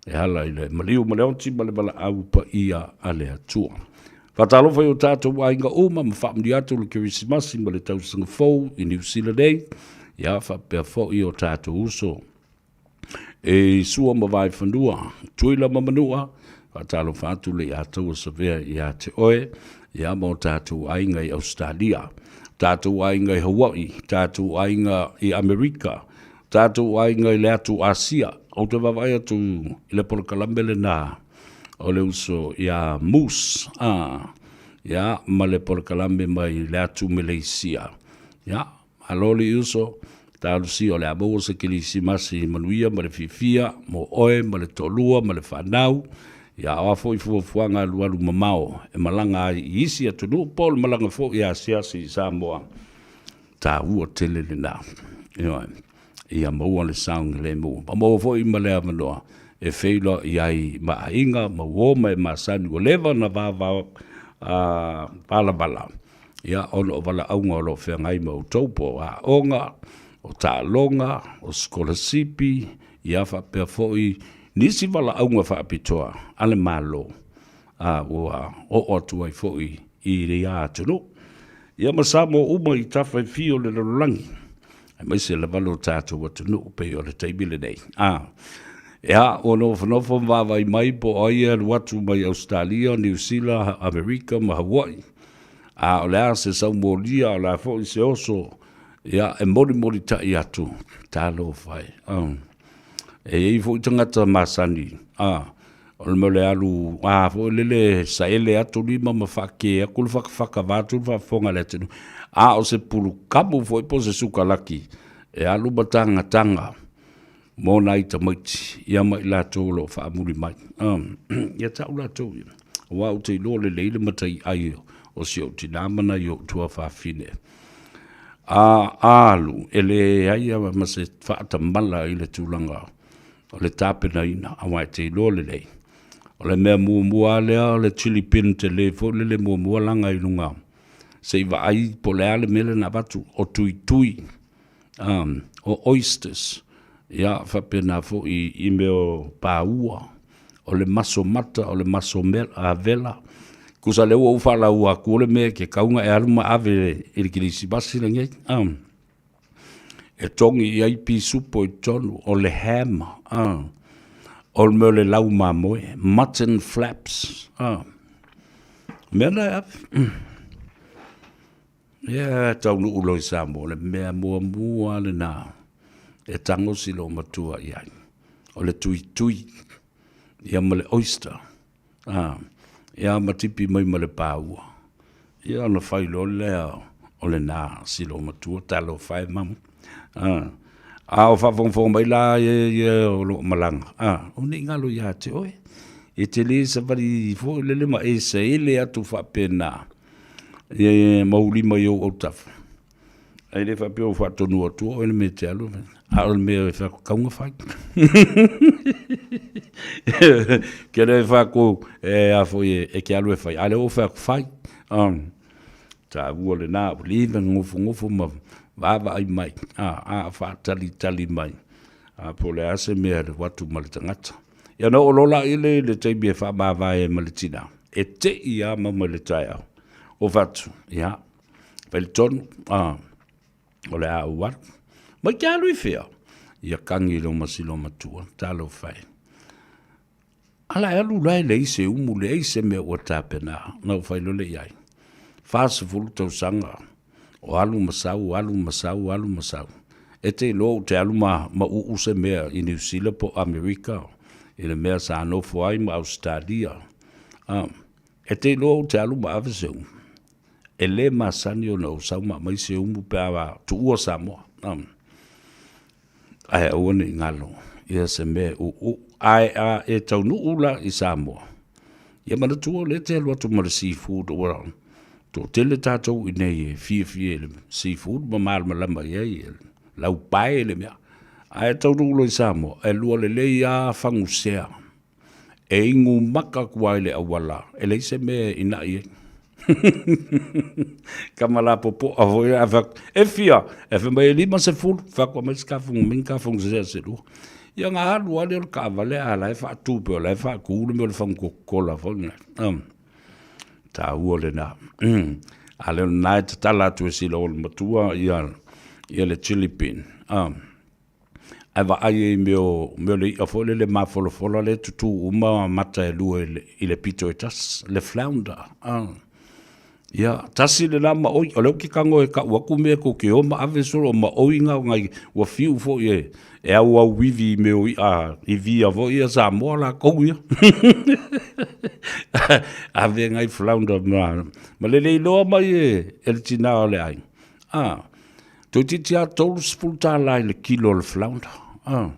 e ala i le maliu ma le oti ma le valaau paia a le Atua. Faatalofa i o tatou aiga uma ma faamanuia atu le Kerisimasi ma le tausaga fou i Niu Sila nei, ia faapea foi o tatou uso e i Sua ma Vaefanua, Tutuila ma Manua, faatalofa atu le ia taua Savea ia te oe, ia ma o tatou aiga i Ausetalia, tatou aiga i Hawaii, tatou aiga i Amerika, tatou aiga i le atu Asia. Ou te vaavaai atu i le polokalame lena o le uso ia Moose, a, ia, ma le polokalame mai le atu Meleisia. Ia, Malo le uso, talosia o le a maua se Kerisimasi manuia ma le fiafia mo oe ma le toalua ma le fanau, ia o a foi fuafuaga alualu mamao e malaga ai i isi atunuu po o le malaga foi e asiasi i Samoa, taua tele lena. Ioe, ia maua le saogalemu ma maua foi ma le avanoa e feiloai ai ma aiga ma uo ma e masani ua leva ona vavao valavala ia ona o valaauga o lo o feagai ma outou po o aoga, o taaloga, o sikolasipi, ia faapea foi nisi valaauga faapitoa a le Malo a ua oo atu ai foi i ia atunuu. Ia ma Samoa uma i tafa e fia o le lalolagi, aemaise lava lo tatou atunuu pei o le taimi lenei. A, ia, ua nofonofo ma vaavaai mai po o ai e alu atu mai Ausetalia, Niu Sila, Amerika ma Hawaii. A o le a se saumolia, o le a foi se oso, ia, e molimolitai atu, talofa e. E i ai foi tagata masani, a, o le mea o le alu, a foi lele saele atu lima ma faakē atu le fakafaka vaeatu le faafofoga a le atunuu, a o se pulukamu foi po o se sukalaki e alu ma tagataga mo nai tamaiti ia ma i latou o lo o faamuli mai. Ia tau latou ia, aua ou te iloa lelei le mataiai o si ou tinā ma nai ou tuafafine. A alu, e leai lava ma se faatamala i le tulaga o le tapenaina, aua e te iloa lelei. O le mea muamua lava lea o le chilly bin tele foi lele muamua laga i luga, se i vaai po o le a le mea lea na avatu, o tuitui. o oysters, ia faapena foi i mea o paua, o le maso mata, o le maso vela. Tusa lea ua ou faalaua atu le mea e te tatau ona e alu ma ave i le kerisimasi lenei. E togi i ai pisupo i totonu, o le ham, o le mea o le lau mamoe, mutton flaps, mea na e ave. Ia taunuu loa i Samoa, o le mea muamua lava lena e tago si loomatua i ai, o le tuitui, ia ma le oyster, a, ia ma tipi mai ma le paua. Ia ona fai loa lea o lena si loomatua, talofa e mama. A, a o faafogafoga mai la ia o lo o malaga, a, o ne i galo ia te oe, e te le savali foi lele ma e saele atu faapena e maulima i ou autafa. Ae le faapea ua faatonu atu oe le mea e te alu, a o le mea e fai atu, tau na fai. Ke le fai atu, e a foi e ke alu e fai, a lea ua fai atu, fai. Taua lena, ua leva ona nofonofo ma vaavaai mai, a faatalitali mai, a po o le a se mea e alu atu ma le tagata. Ia ona oo loa la i le taimi e faamavae ai ma le tina, e te i lava ma mai le taeao. O fatu, ia, fai le tonu, a, o le a ou alu. Mai te alu i fea? Ia kagi loa ma si loomatua, talofa e. Ala e alu la e leai se umu, leai se mea ua tapena, na ou fai loa lea i ai. 40 tausaga o alu ma sau, alu ma sau, alu ma sau. E te iloa ou te alu ma, ma uu se mea i Niu Sila po o Amerika i le mea sa nofo ai ma Ausetalia. A, e te iloa ou te alu ma ave se umu. E le masani ona ou sau ma aumai se umu pe a tuua Samoa. A, ae aua ne i galo ia se mea e uu. Ae a e taunuu la i Samoa, ia manatua o lea e te alu atu ma le seafood ua toatele tatou i inei e fiafia i le seafood ma malamalama i ai e laupae le mea. Ae taunuu loa i Samoa, e lua lelei lava fagusea e inu maka atu lava i le auala, e leai se mea e inai ai. Tama lapopoa foi a fai atu, e fia? E fai mai e 50, fai atu aumai se kafuga mai ni kafuga sea se lua. Ia ona alu lava lea o le taavale a la e faatu pea o la e faatu le mea o le fagu kokola foi lena. Taua lena. A lea o lena e tatala atu e sila o le matua ia, ia le chili bean. Ae vaai ai i mea o, mea o le i'a foi lele mafolafola lea e tutū uma mata e lua i le pito e tasi, le flounder, a. Ia, tasi le la maʻoi, o lea ou te tago e tau atu mea tou te o ma ave solo, o maʻoi na o nai, ua fiu foi e, e auauivi i mea o i'a ivia foi ia Samoa latou ia. Ave nai flounder ma, ma le le iloa mai e, e le tinā o le aiga, a. Toeitiiti lava $30 i le kilo o le flounder. Ah.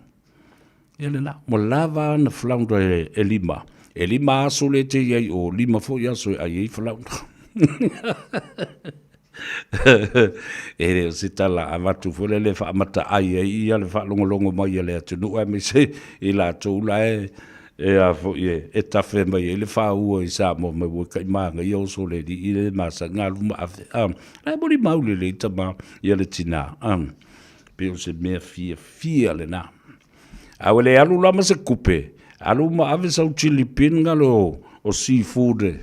Ia lena, ua lava ana flounder e, e lima. E lima aso le te i ai o lima foi aso e ai ai flounder. E le o se tala avatu foi lele e faamata ai ai ia le faalogologo mai a le atunuu aemaise i latou la e e a foi e, e tafe mai ai le fāua i Samoa mai ua kai mānaia oso le alii le masani na alu ma ave. Ah, la e molimau lelei tama ia le tinā. Ah, pei o se mea fiafia lena. A ua le alu la ma se kupe, alu ma ave sau chili pin ngalo o, o seafood e,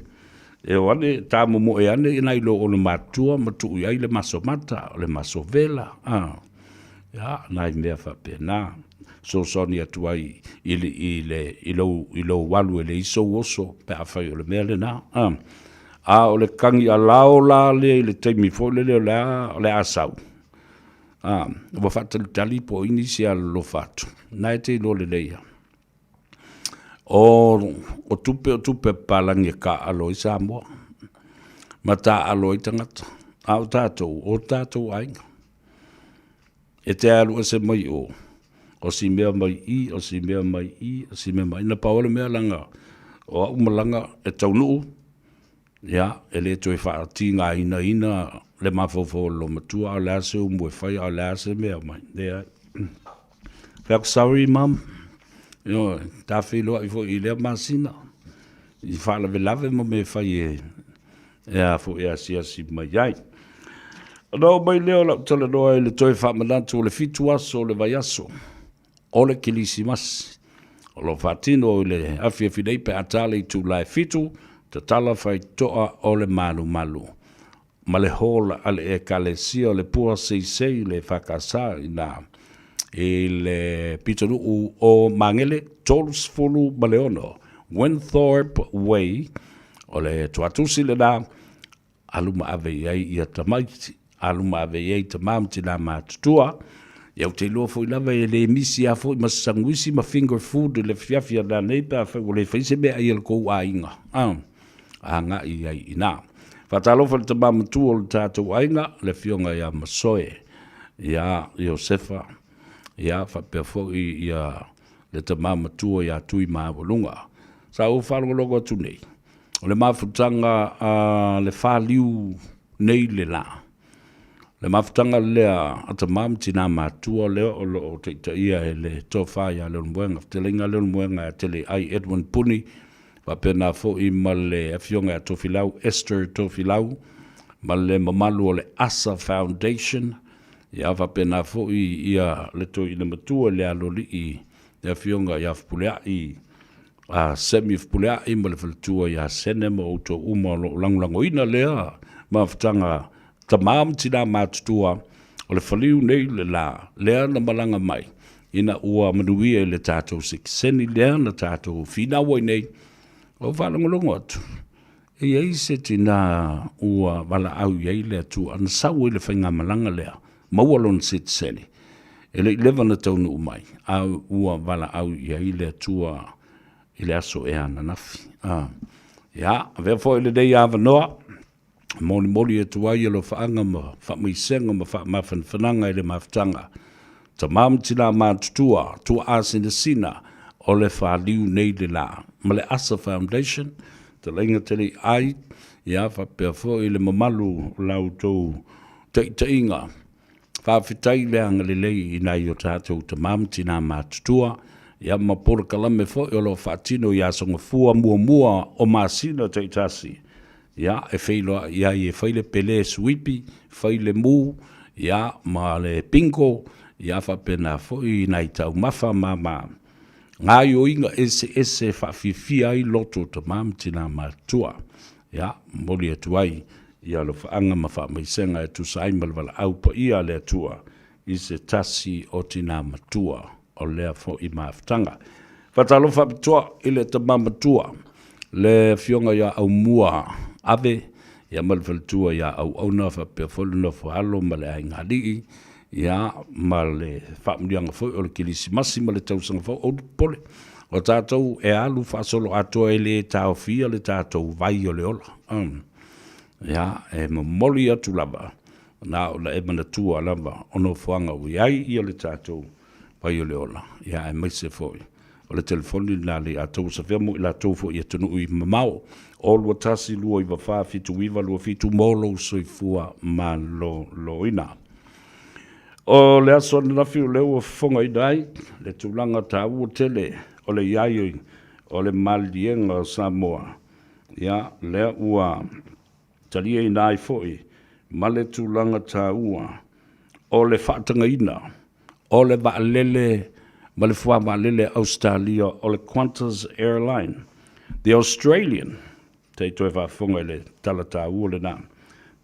e o ane, tāmomoe ane i nai lo ona matua ma tuu i ai le maso mata, o le maso vela. Ah, ia, nai mea faapena. Fesoasoani atu ai i le, i le, i lou, i lou alu e leai sou oso pe afai o le mea lena. A, a o le kagi alao la lea i le taimi foi lele o le a, o le a sau. A, ua faatalitali po o ai nisi e alolofa atu. Na e te iloa lelei lava. O, o tupe o tupe a papalagi e taaalo ai Samoa ma taaalo ai tagata. A o tatou, o tatou aiga. E te alu ese mai o, o si mea mai i, o si mea mai i, o si mea mai i. Na pau le mea leaga o au malaga e taunuu, ia, e le toe faatigainaina le mafaufau o le loomatua, a o le a se umu e fai, a o le a se mea mai. Leai. Fai atu, sorry mum, ioe, ta feiloai foi i lea masina, i faalavelave ma mea e fai e, e a foi e asiasi mai ai. Ona oo mai lea o lau talanoa i le toe faamanatu o le 7 aso o le vaiaso o le Kilisimasi. O lo o faatino i le afiafi nei pe a ta le itula e 7, tatala faitotoa o le malumalu ma le hall a le Ekalesia o le Pua Seisei le EFKS ina i le pitonuu o Magele 36 Winthorpe Way. O le tuatusi lena, alu ma ave i ai ia tamaiti, alu ma ave i ai tamā ma tinā matutua. Ia ou te iloa foi lava e le misi lava foi ma se sanuisi ma finger food i le afiafi a nanei pe afai ua le fai se meaai a le tou aiga, a agai i ai i ina. Faatalofa i le tamā matua o le tatou aiga, le afioga ia Masoe, ia Iosefa, ia faapea foi ia le tamā matua ia Tuimaualuga. Sa ou faalogologo atu nei, o le mafutaga a le faliu nei le la. Le mafutaga lea a tamā ma tinā matua lea o lo o taitaia e le Tofa ia Leulumoega, Fetalaiga Leulumoega ia Teleai Edwin Puni, faapena foi ma le Afioga ia Tofilau Esther Tofilau, ma le mamalu o le ASA Foundation, ia faapena foi ia le toeaina matua i le Aloalii, le Afioga ia Fepuleai, a Semi Fepuleai ma le faletua ia Sene ma outou uma o lo o lagolagoina lea mafutaga tama ma tina matutua o le faliu nei le la lea na malaga mai. Ina ua manuia i le tatou sitiseni lea na tatou finau ai nei, ua ou faalogologo atu, e i ai se tinā ua valaau i ai le Atua na sau ai le faigamalaga lea, maua lona sitiseni, e le i leva ona taunuu mai, a ua valaau i ai le Atua i le aso ea ananafi. Ia, avea foi lenei avanoa, molimoli atu ai alofaaga ma faamaisega ma faamafanafanaga i le mafutaga. Tama ma tina matutua, tuaa sinasina, o le faliu nei le la. Ma le Asa Foundation, talaiga tele ai, ia faapea foi le mamalu o la outou taitaiga. Faafetai le agalelei i nai o tatou tama ma tina matutua, ia ma polokalame foi o lo o faatino i Aso Gafua muamua o masina taitasi, ia, e feiloai ai e fai le pele suipi, fai le mu, ia, ma le bingo, ia faapena foi nai taumafa ma ma gaoioiga eseese e faafiafia ai loto o tama ma tina matutua. Ia, momoli atu ai i alofaaga ma faamaisega e tusa ai ma le valaau paia a le Atua i se tasi o tina matua o lea foi mafutaga. Faatalofa faapitoa i le tama matua, le afioga ia Aumua Ave, ia ma le faletua ia Auauna faapea foi le nofo alo ma le aiga alii, ia ma le faamanuiaga foi o le Kerisimasi ma le tausaga fou. Aua le popole, o tatou e alu faasoloatoa e le taofia le tatou vai o le ola. Ia, e momoli atu lava Na ona e manatua lava o nofoaga ua i ai ia le tatou vai o le ola, ia aemaise foi o le telefoni lena le atou safea mo i latou foi i atunuu i mamao, o 21 294 79 27 mo lou soifua maloloina. O le aso ananafi o lea ua fofogaina ai le tulaga taua tele o le i ai o le maliliega o Samoa, ia lea ua taliaina ai foi ma le tulaga taua o le faatagaina o le vaalele ma le fuavaalele a Ausetalia o le Qantas Airline. The Australian, se i toe faafofoga i le tala taua lena,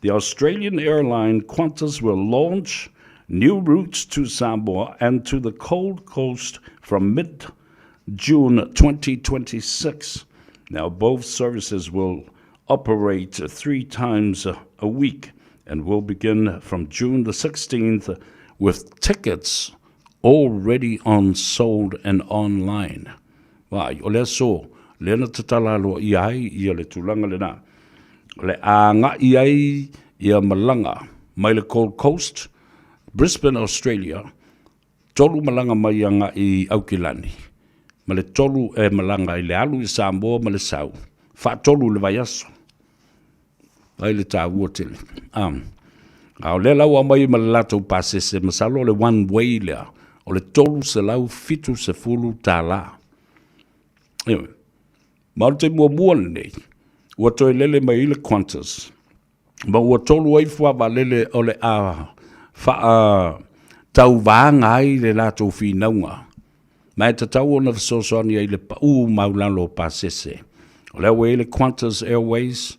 The Australian airline Qantas will launch new routes to Samoa and to the Cold Coast from mid June 2026. Now both services will operate three times a week and will begin from June the 16th with tickets already on sold and online. Vaai, o le aso lea na tatala aloaia ai ia le tulaga lena, o le a agai ai ia malaga mai le Gold Coast, Brisbane, Australia, Tolu malaga mai agai i Aukilani, ma le tolu e malaga i le alu i Samoa ma le sau, faatolu i le vaiaso. Ai le taua tele. Um, a o lea la ua aumai ma le latou pasese, masalo o le one way lea, o le $370 tālā. Ioe. Ma o le taimi muamua lenei, ua toe lele mai ai le Qantas, ma ua tolu ai fuavaalele o le a faatauvaga ai le latou finauga, ma e tatau ona fesoasoani ai i le pau maulalo o pasese. O lea ua i ai le Qantas Airways,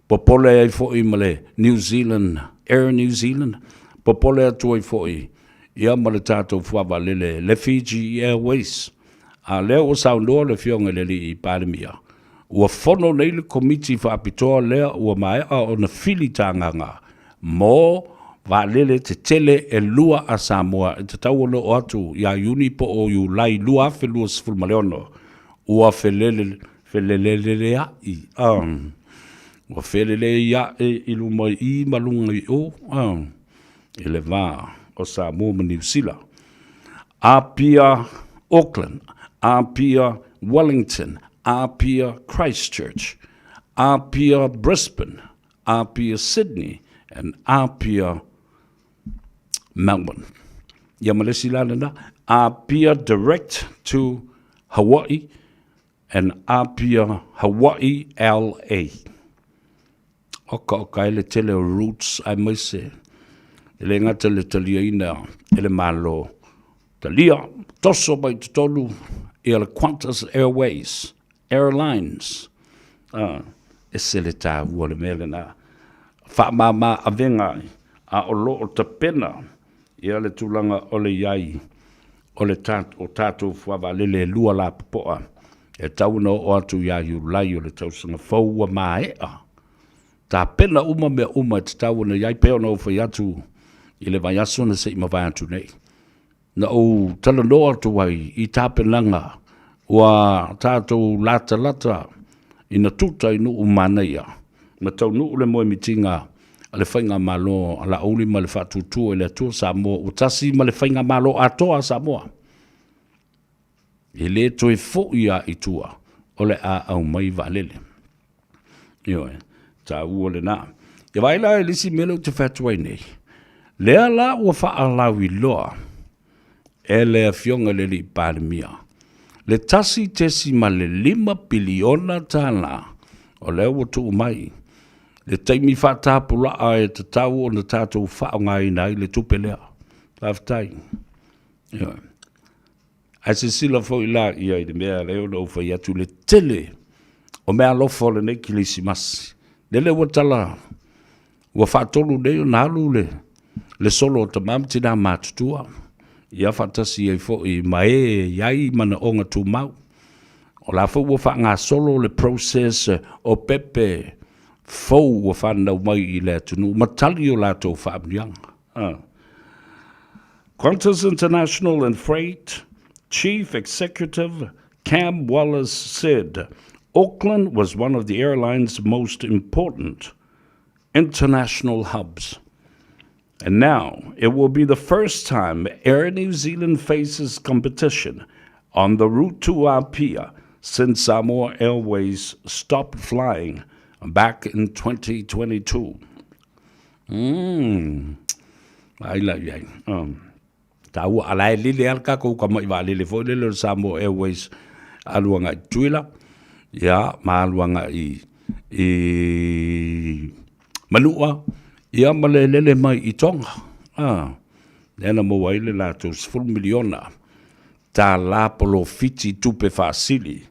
popole ai foi ma le New Zealand, Air New Zealand, popole atu ai foi ia ma le tatou fuavaalele le Fiji Airways. A o lea ua saunoa le Afioga i le Alii Palemia, Ua fono nei le Komiti Faapitoa lea ua maea ona filitagaga mo vaalele tetele e lua a Samoa e tatau ona oo atu ia Iuni po o Iulai 2026, ua felele, felelelea'i, ua feleleia'i i luma i i ma luga i o, i le va o Samoa ma Niu Sila. Apia, Auckland, Apia, Wellington, Apia, Christchurch, Apia, Brisbane, Apia, Sydney, and Apia, Melbourne. Ia ma le isi la lena, Apia direct to Hawaii and Apia, Hawaii, LA. Okaoka ai le tele o routes aemaise e le gata i le taliaina e le Malo talia, toso mai totonu ia le Qantas Airways Airlines. Ah, ese le taua o le mea lena. Faamama avega ai, a o lo o tapena ia le tulaga o le i ai. o le o tatou fuavaalele e lua lapopoa e tatau ona oo atu ia Iulai o le tausaga fou ua maea tapena uma mea uma e tatau ona i ai, pei ona ou fai atu i le vaiaso na se i mavae atu nei. Na ou talanoa atu ai i tapenaga ua tatou latalata ina tuta i nuu manaia ma taunuu le moemitiga a le Faigamalo a Laauli ma le Faatuatua i le Atua Samoa ua tasi ma le Faigamalo atoa a Samoa. E le toe foi lava i tua, o le a aumai vaalele. Ioe, taua lena. Ia vaai la i le isi mea lea ou te fai atu ai nei, lea la ua faalauiloa e le Afioga i le Alii Palemia le $1.5 piliona o lea ua tuu mai le taimi faatapulaa e tatau ona tatou faaaogaina ai le tupe lea. Faafetai. Ioe. Ae silasila foi la ia i le mea lea na ou fai atu le tele o meaalofa o lenei Kerisimasi. Lele ua tala ua faatolu nei ona alu le, le solo o tama ma tina matutua, ia faatasi ai foi ma e i ai manaoga tumau. O la foi ua faagasolo le process o pepe fou ua fanau mai i le atunuu ma tali o latou faamanuiaga. Ah. Qantas International and Freight Chief Executive Cam Wallace said Auckland was one of the airline's most important international hubs. And now it will be the first time Air New Zealand faces competition on the route to Apia since Samoa Airways stopped flying back in 2022. Mm. Ai la i ai. Um. Tāua, a la e lele ala kākou ka mai vaalele foi lele o le Samoa Airways alu agai i Tutuila, ia, ma alu agai i, i Manua, ia ma le lele mai i Tonga. Ah, lea na maua ai le latou 10 miliona tālā polofiti tupe faasili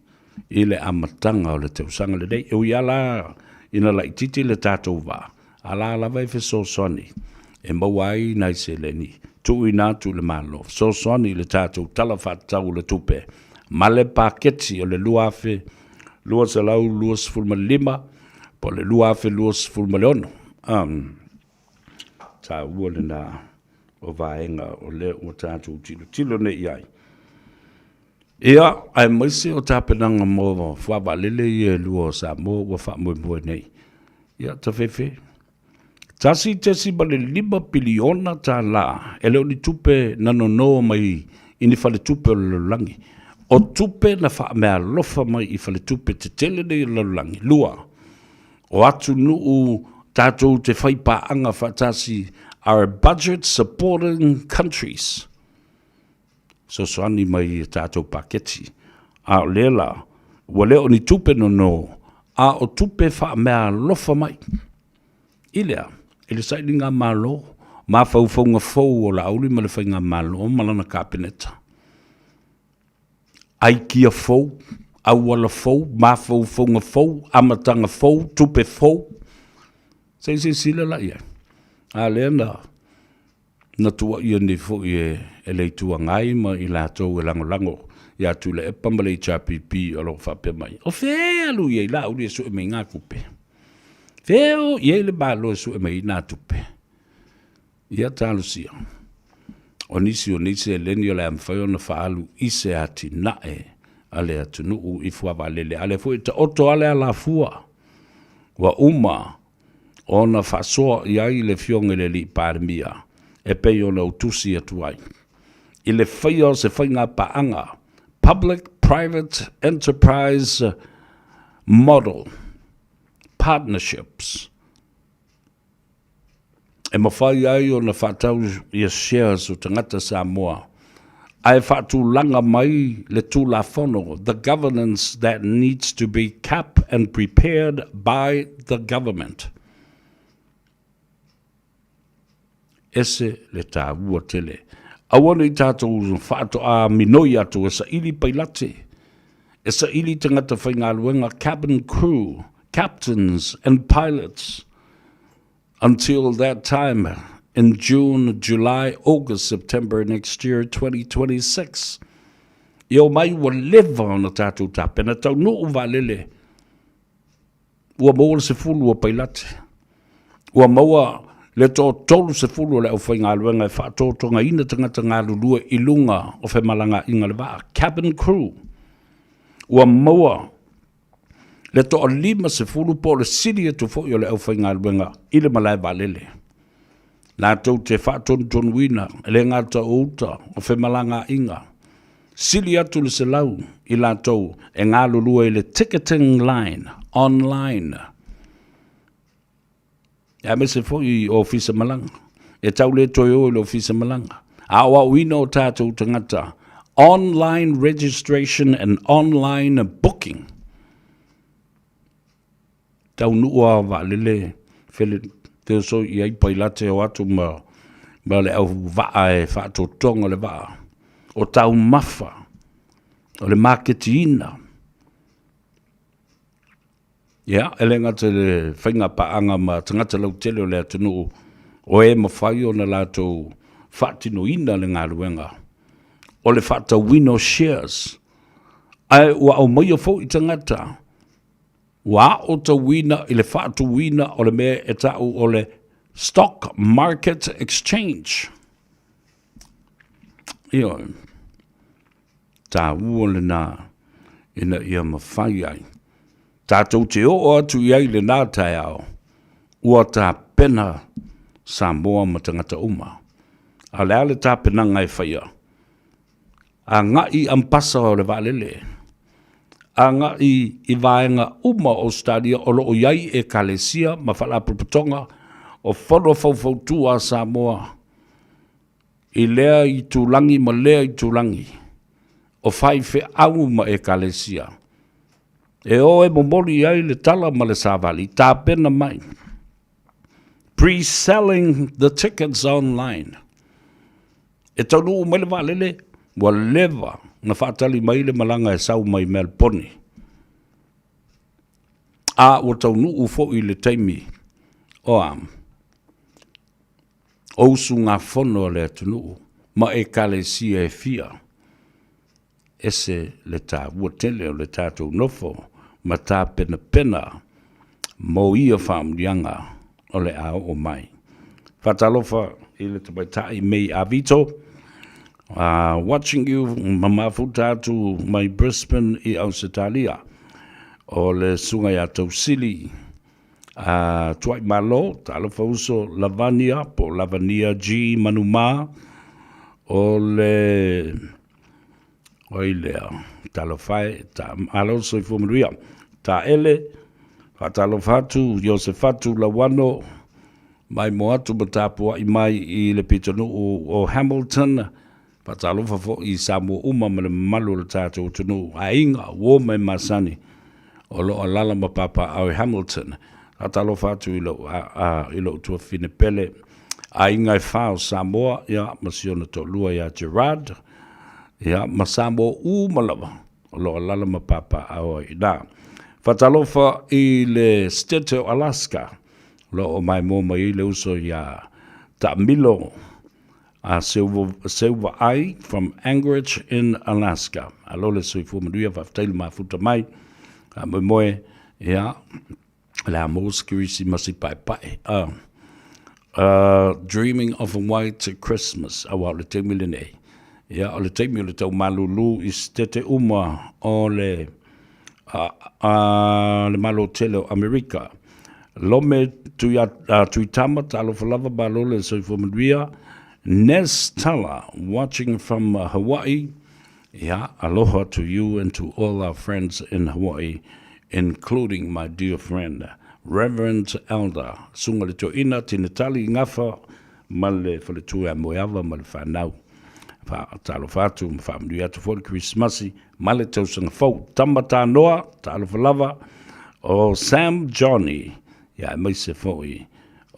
i le amataga o le tausaga lenei. E ui lava la ina laitiiti le tatou vaa, a la lava e fesoasoani e maua ai nai seleni tuuina atu i le Malo, fesoasoani i le tatou Tala Faatatau o le Tupe ma le Paketi o le 2025 po o le 2026. Um, taua lena o vaega o lea ua tatou tilotilo nei i ai. Ia, aemaise o tapenaga mo fuavaalele ia e lua o Samoa ua faamoemoe nei. Ia, tafefe. $1.5 piliona e le o ni tupe na nono mai i ni faletupe o le lalolagi. O tupe na faameaalofa mai i faletupe tetele nei o le lalolagi. Lua, o atunuu tatou te faipaaga faatasi, our budget supporting countries. Fesoasoani mai i a tatou paketi. A o lea la, ua le o ni tupe nono, a o tupe faameaalofa mai. I le a? I le sailiga Malo, mafaufauga fou o Laauli ma le Faigamalo ma lana Kapeneta. Aikia fou, auala fou, mafaufauga fou, amataga fou, tupe fou. Se i silasila la i ai. A lea na na tuuaia nei foi e, e le Itu Agai ma i latou e lagolago ia Tuilaepa ma le HRPP o lo o faapea mai, o fea e alu i ai Laauli e sue mai nā tupe? Fea o i ai le Malo e sue mai ai nā tupe? Ia talosia, o nisi o nei seleni o le a mafai ona faaalu i se atinae a le atunuu i fuavaalele, a o lea foi e taoto lava le alafua ua uma ona faasoa i ai le Afioga i le Alii Palemia e pei ona ou tusi atu ai i le faia o se faigapaaga Public Private Enterprise Model Partnerships e mafai ai ona faatau ia shares o tagata Samoa ae faatulaga mai le Tulafono, the governance that needs to be cap and prepared by the government. Ese le tāua tele. Aua ne i tātou faatoa minoi atu e saili pailate, e saili tagata faigaluega, cabin crew, captains and pilots. Until that time. in June, July, August, September next year 2026. E omai ua leva ona tatou tapena taunuu vaalele ua maua le 10 o pailate, ua maua le toa-30 o le aufaigaluega e faatotogaina tagata galulue i luga o femalagaaiga a le vaa, cabin crew, ua maua le toa-50 po o le sili atu foi o le aufaigaluega i le malae vaalele, latou te faatonutonuina, e le gata o uta o femalagaaiga, sili atu le 100 i latou e galulue i le ticketing line online, aemaise foi i ofisa malaga. E tau le toe o i le ofisa malaga. A o aoina o tatou tagata, online registration and online booking. Taunuu a vaalele fele feosoi i ai pailate o atu ma, ma le au vaa e faatotoga le vaa. O taumafa, o le maketiina. Ia, e le gata i le faiga paaga ma tagata lautele o le atunuu o e mafai ona latou faatinoina le galuega o le faatauina o shares, ae ua aumaia foi tagata ua aotauina i le faatuina o le mea e ta'u o le Stock Market Exchange. Ioe, taua lena ina ia mafai ai tatou te oo atu i ai i lena taeao ua tapena Samoa ma tagata uma. A o le a le tapenaga e faia? Agai i ampasa o le vaalele, agai i vaega uma o Ausetalia o lo o i ai Ekalesia ma Faalapotopotoga o Fono Faufautua a Samoa i lea itulagi ma lea itulagi o faifeau ma Ekalesia e o e momoli i ai le tala ma le savali, tapena mai. Pre-selling the tickets online. E taunuu mai le vaalele, ua leva na faatali mai le malaga e sau mai Melboni. A ua taunuu foi le taimi o a? O usugafono a le atunuu ma ekalesia e fia. Ese le taua tele o le tatou nofo ma tapenapena mo ia faamanuiaga o le a oo mai. Faatalofa i le tamaitai May Avito, watching you ma mafuta atu mai Brisbane i Ausetalia. O le susuga ia Tausili a Tuaimalo, talofa uso Lavania po o Lavania G Manumā, o le Oi lea, talofa e, ta, malo le soifua manuia. Taele, faatalofa atu, Iosefatu Lauano, maimoa atu ma tapuai mai i le pitonuu o Hamilton, faatalofa foi i Samoa uma ma le mamalu o le tatou atunuu, aiga, uo ma e masani o lo o alaala ma papaaao i Hamilton. Faatalofa atu i lou, a, a, i lou tuafafine pele, aiga e fa o Samoa, ia, ma si ona toalua ia Gerard, ia, ma Samoa uma lava o lo o alaala ma papaaao ai i ina. Faatalofa i le State o Alaska, o lo o maimoa mai ai le uso ia Taamilo a Seuvaai from Anchorage in Alaska. Alo le soifua manuia, faafetai le mafuta mai. Faamoemoe, ia, le a maua se Kerisimasi paepae. Dreaming of a White Christmas, aua o le taimi lenei. Ia, o le taimi o le tau malūlū i sitete uma o le, a le Malo tele o Amerika. Lome Tuitama, talofa lava, malo le soifua manuia. Ness Tala, watching from Hawaii. Yeah, aloha to you and to all our friends in Hawaii, including my dear friend, Reverend Elder Suga le Toeaina, Tinetali Gafa ma le faletua ia Moeava ma le fanau. Faatalofa atu ma faamanuia atu foi le Kerisimasi ma le tausaga fou. Tama Tanoa, talofa lava, o Sam Johnny, ia aemaise foi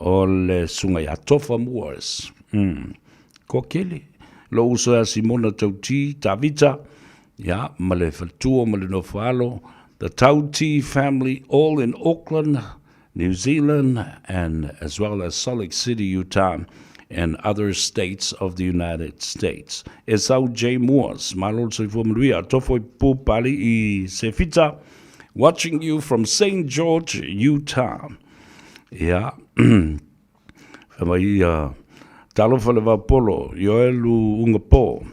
o le susuga ia Tofa Moores. Mm. Koa kele. Lou uso ia Simona Tauti Tavita, ia, ma le faletua ma le nofoalo, the Tauti family all in Auckland, New Zealand, and as well as Salt Lake City, Utah. and other states of the United States. Esau J. Moores, malo le soifua manuia, tofo i Pūpali i Sefita, watching you from St. George, Utah. Ia, fai mai ia, talofa le vaupolo, Ioelu Ungapo,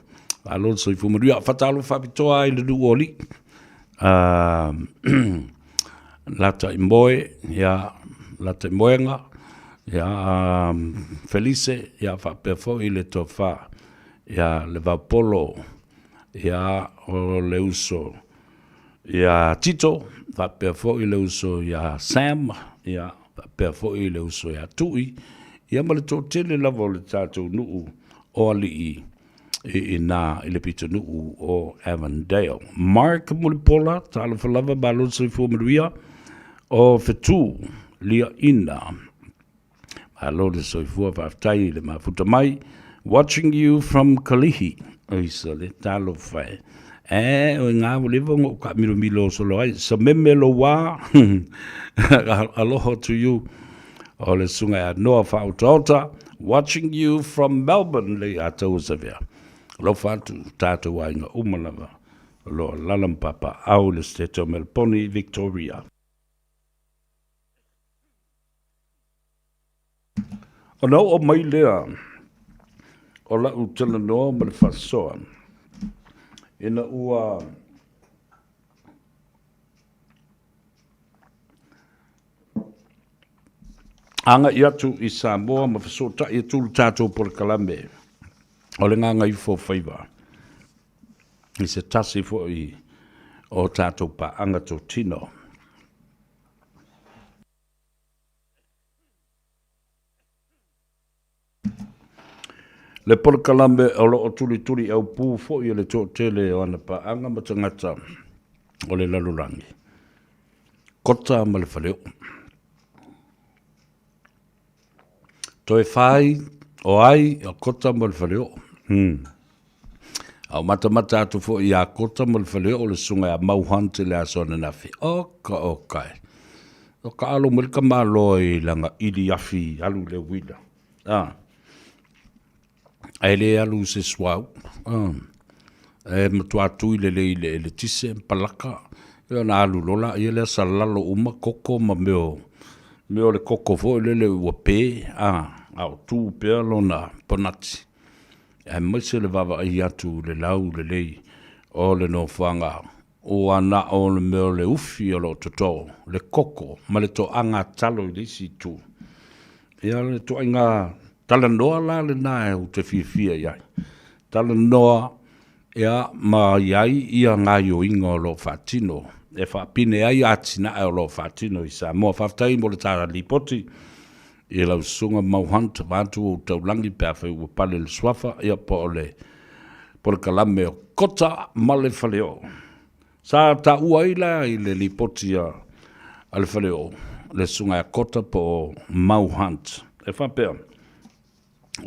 malo le soifua manuia, fatalofa faapitoa ai le nuu o alii. Lata i moe, ia, lata i moenga, ia, Felise, ia, faapea foi le tofa, ia, le vaupolo, ia, o le uso, ia, Tito, faapea foi le uso ia Sam, ia, faapea foi le uso ia Tui, ia ma le toatele lava o le tatou nuu o alii i inā i le pitonuu o Avondale. Mark Mulipola, talofa lava, malo le soifua manuia, o Fetu Liaina. Malo le soifua, faafetai i le mafuta mai. Watching you from Kalihi. Oisa le talofa e. E, o ngā ua leva ngo ka milo milo solo ai. Sa meme lo wā. Aloha to you. O le sunga ia Noa Whaotaota, watching you from Melbourne le ia tau Savea. Alofa atu tātou aiga uma lava o lo o lala ma papaaao i le State o Melponi, Victoria. Ona oo mai lea o la'u talanoa ma le faasoa, ina ua Agai atu i Samoa ma fesootai atu le tatou polokalame o le Gagaifo Faiva i se tasi foi o tatou paaga totino. Le polokalame o lo o tulituli aupū foi e le toatele o ana paaga ma tagata o le lalolagi, Kota ma le Faleoo. Toe whai o ai o Kota ma le Faleoo. Hmm. A o matamata atu foi iā Kota ma le Faleoo le susuga ia Mau Hunt i le aso ananafi. Oka oka e. O ka alo mai le tamaloa i lana ʻili afi alu i le uila. A. Ae le alu i se suauu. A. E matua tui lelei i le eletise ma palaka. Ia ona alu loa laia lea salalo uma koko ma mea o, mea o le koko foi lele ua pe, a, a o tu pea lona ponati. Aemaise le vaavaai atu i le laulelei o le nofoaga ua na o le mea o le ufi o lo o toto, le koko ma le toaga talo i le isi itu. Ia le ituaiga talanoa la lena ou te fiafia i ai. Talanoa ia ma i ai ia gaoioiga o lo o faatino e faapine ai atinae o lo o faatino i Samoa. Faafetai mo le ta lipoti i lau susuga Mau Hunt, vaeatu ou taulagi pe afai ua pale le suafa, ia po o le polokalame o Kota ma le Faleoo. Sa taua ai la i le lipoti a le Faleoo le susuga ia Kota po o Mau Hunt e faapea,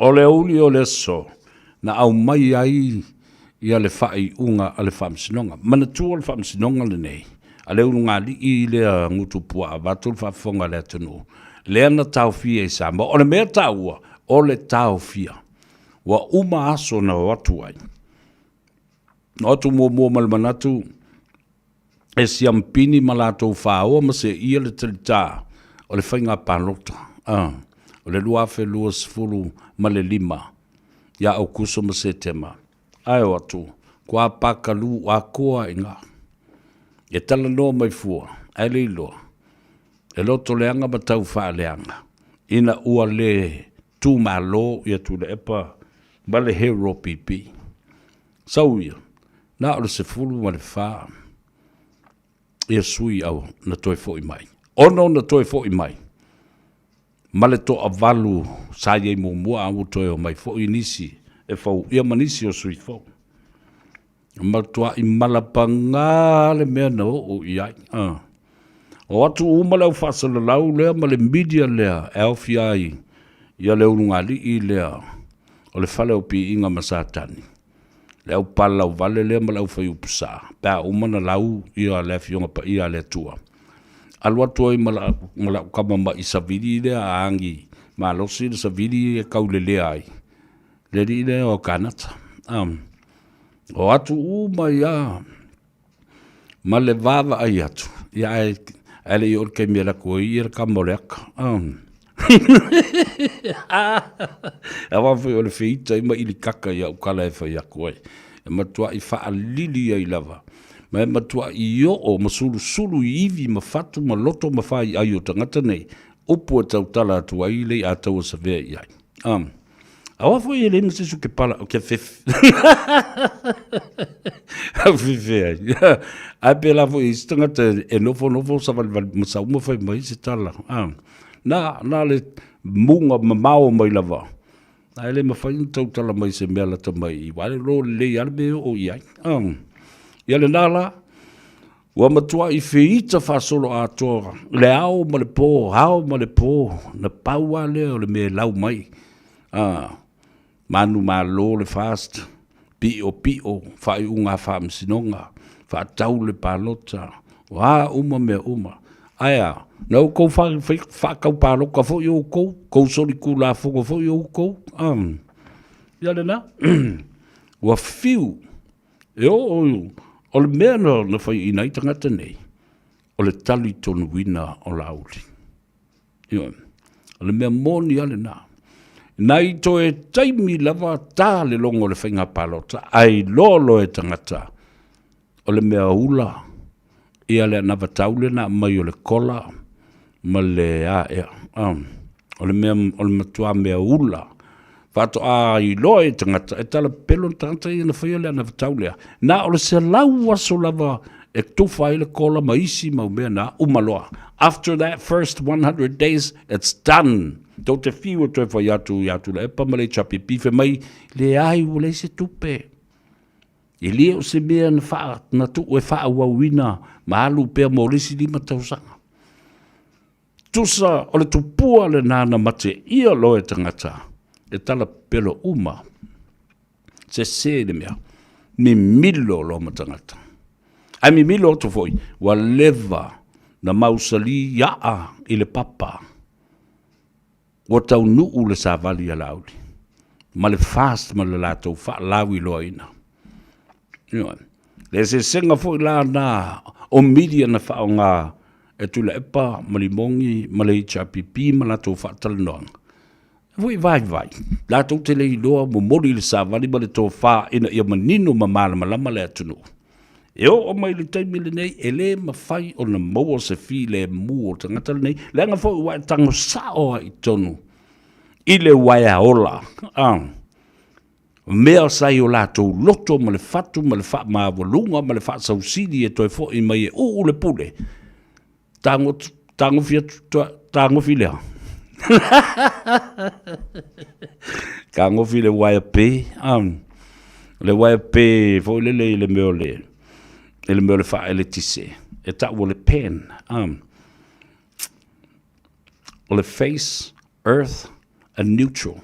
O le aoauli o le aso na aumai ai ia le faaiuga a le Faamasinoga. Manatua le Faamasinoga lenei a le ulugalii lea Gutupuaa vaeatu le faafofoga a le atunuu, lea na taofia i Samoa. O le mea taua, o le taofia. Ua uma aso na o atu ai. Na o atu muamua ma le manatu e siampini ma latou faoa ma seia le talitā o le faiga palota o le 2025 ia Aokuso ma Setema. Ae o atu, kua pakalu atoa i ina. E talanoa mai fua, ae le iloa, e loto leaga ma tau faaleaga, ina ua le tumalo ia Tuilaepa ma le Hero PP. Sau ia, na o le 14 ia sui au na toe foi mai. Ono na toe foi mai, ma le toavalu sa i ai muamua a ua toe omai foi nisi e fou ia ma nisi o sui fou. Matuai malapagā le mea na oo i ai. O atu uma le au faasalalau lea ma le media lea e aofia ai ia le ulugalii lea o le fale o piiga ma Satani, le au palalauvale lea ma le au faiupu sa, pe a uma na lau ia le Afioga Paia a le Atua. Alu atu ai ma la'u tama ma'i savili lea a agi malosi le savili e kaulelea ai le alii lea o Kanata. O atu uma ia ma le vaavaai atu, ia ae, ae le i oo le taimi e alu atu ai ia le tama o le aka. Aua foi o le feita ai ma ilikaka i au tala e fai atu ai. E matuai faalili ai lava, ma e matuai oo ma sulusulu i ivi ma fatu ma loto ma faiai o tagata nei, upu e tautala atu ai le i'a taua savea i ai. Aua foi e leai ma se isi o ke pala, o ke fefe. Au fefe ai. Ae pēlā foi i isi tagata e nofonofo savalivali ma sau ma fai mai se tala. Na, na le muga mamao mai lava. Ae le mafai ona tautala mai se mea lata mai i, aua e iloa lelei lava le mea e oo i ai. Ia lena la, ua matuai feita faasoloatoa le ao ma le po, ao ma le po, na pau lava lea o le mea e lau mai. Manumalo le FAST, piʻopiʻo faaiuga a faamasinoga, faatau le palota, o a uma mea uma. Ae a? Na outou faatau palota foi outou, tou solitulafono foi outou. Ia lena. Ua fiu e oo, o le mea na faiaina ai tagata nei, o le talitonuina o Laauli. Ioe. O le mea moni lava lena. Na i toe taimi lava ta le logo o le faiga palota, ae iloa loa e tagata o le mea ula ia le anavatau lea na aumai o le kola ma le a ea. O le mea, o le matua mea ula faatoa iloa e tagata, e talapelo le tagata ia na faia le anavatau lea. Na o le 100 aso lava e tufa ai le kola ma isi mau mea na, uma loa. After that first 100 days, it's done. Tou te fiu e toe fai atu ia Tuilaepa ma le HRPP, fai mai, leai ua leai se tupe. E le o se mea na, wha, na tuu e faaauauina ma alu pea mo le isi 5 tausaga. Tusa o le tupua lena na mateia loa e tagata, e talapelo uma, sese le mea, mimilo loa ma tagata. Ae mimilo atu foi, ua leva na mausali aa i le papa, ua taunuu le savali a Laauli, ma le FAST ma le latou faalauiloaina. Ioe. Le eseesega foi la na o media na faaaoga e Tuilaepa ma Limogi ma le HRPP ma latou faatalanoaga, e foi vaivai, latou te le iloa momoli le savali ma le tofa ina ia manino ma malamalama le atunuu. E oo mai le taimi lenei, e le mafai ona maua se filemu o tagata lenei, leaga foi ua e tago sao lava i totonu i le uaea ola. Mea sa i o latou loto ma le fatu ma le faamaualuga ma le faasausili e toe foi mai e uu le pule, tagofi atu, tagofi lea. Tagofi le uaea pe, le uaea pe foi lele i le mea o le, i le mea o le faaeletise, e tau o le pen, o le face, earth and neutral.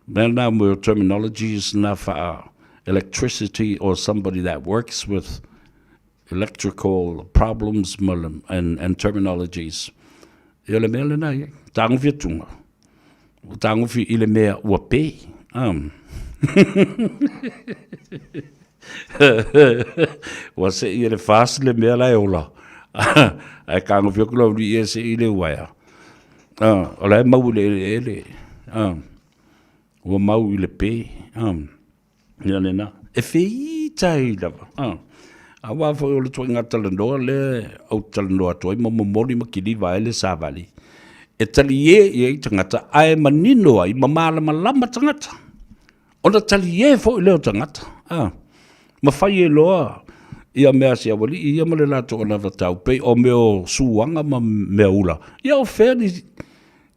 Mea na mo terminologies na wha electricity or somebody that works with electrical problems and terminologies. Ia le mea lena ia. Tāgofi atunga. Tāgofi i le mea ua pē. Ua sei e le fast le mea la e ola. Ae kāgofi atu lau alii e sei le uaea. O la e mau i le eleele. Ua mau i le pē. Ia lena. E feita ai lava. Aua foi o le ituaiga talanoa lea ou te talanoa atu ai ma momoli ma kiliva ai le savali, e talie i ai tagata ae manino ai ma malamalama tagata. Ona talie foi lea o tagata, ma fai ai loa ia mea a si aualii ia ma le latou anavatau, pei o mea o suaga ma mea ula. Ia o fea ni,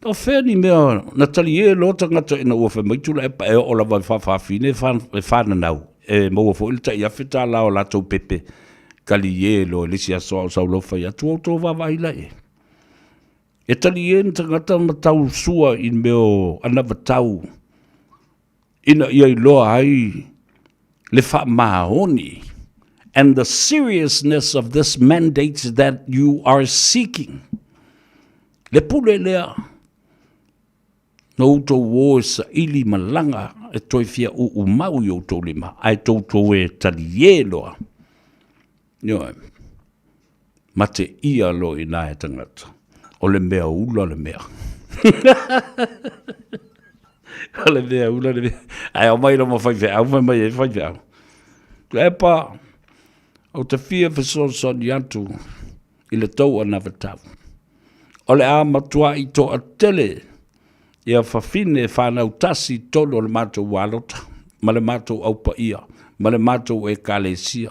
o fea ni mea na talie loa tagata ina ua fai mai Tuilaepa e oo lava i faafafine e fananau, e maua foi le tai $1,000 o latou pepe, talie loa i le isi aso a o sau loa fai atu, ua outou vaavaai la i ai. E talie ni tagata ma tau sua i mea o anavatau ina ia iloa ai le faamaoni and the seriousness of this mandate that you are seeking. Le pule lea. Na outou o e saili malaga e toe fia uumau i outou lima, ae toutou e talie loa. Ioe. Mate ia loa i ina e tagata, o le mea ula le mea. O le mea ula le mea. Ae omai loa ma faifeau, fai mai ai faifeau. Tuilaepa, ou te fia fesoasoani atu i le tou anavatau. O le a matuai toatele ia fafine fanau tasi i totonu o le matou alota ma le matou au paia ma le matou ekalesia.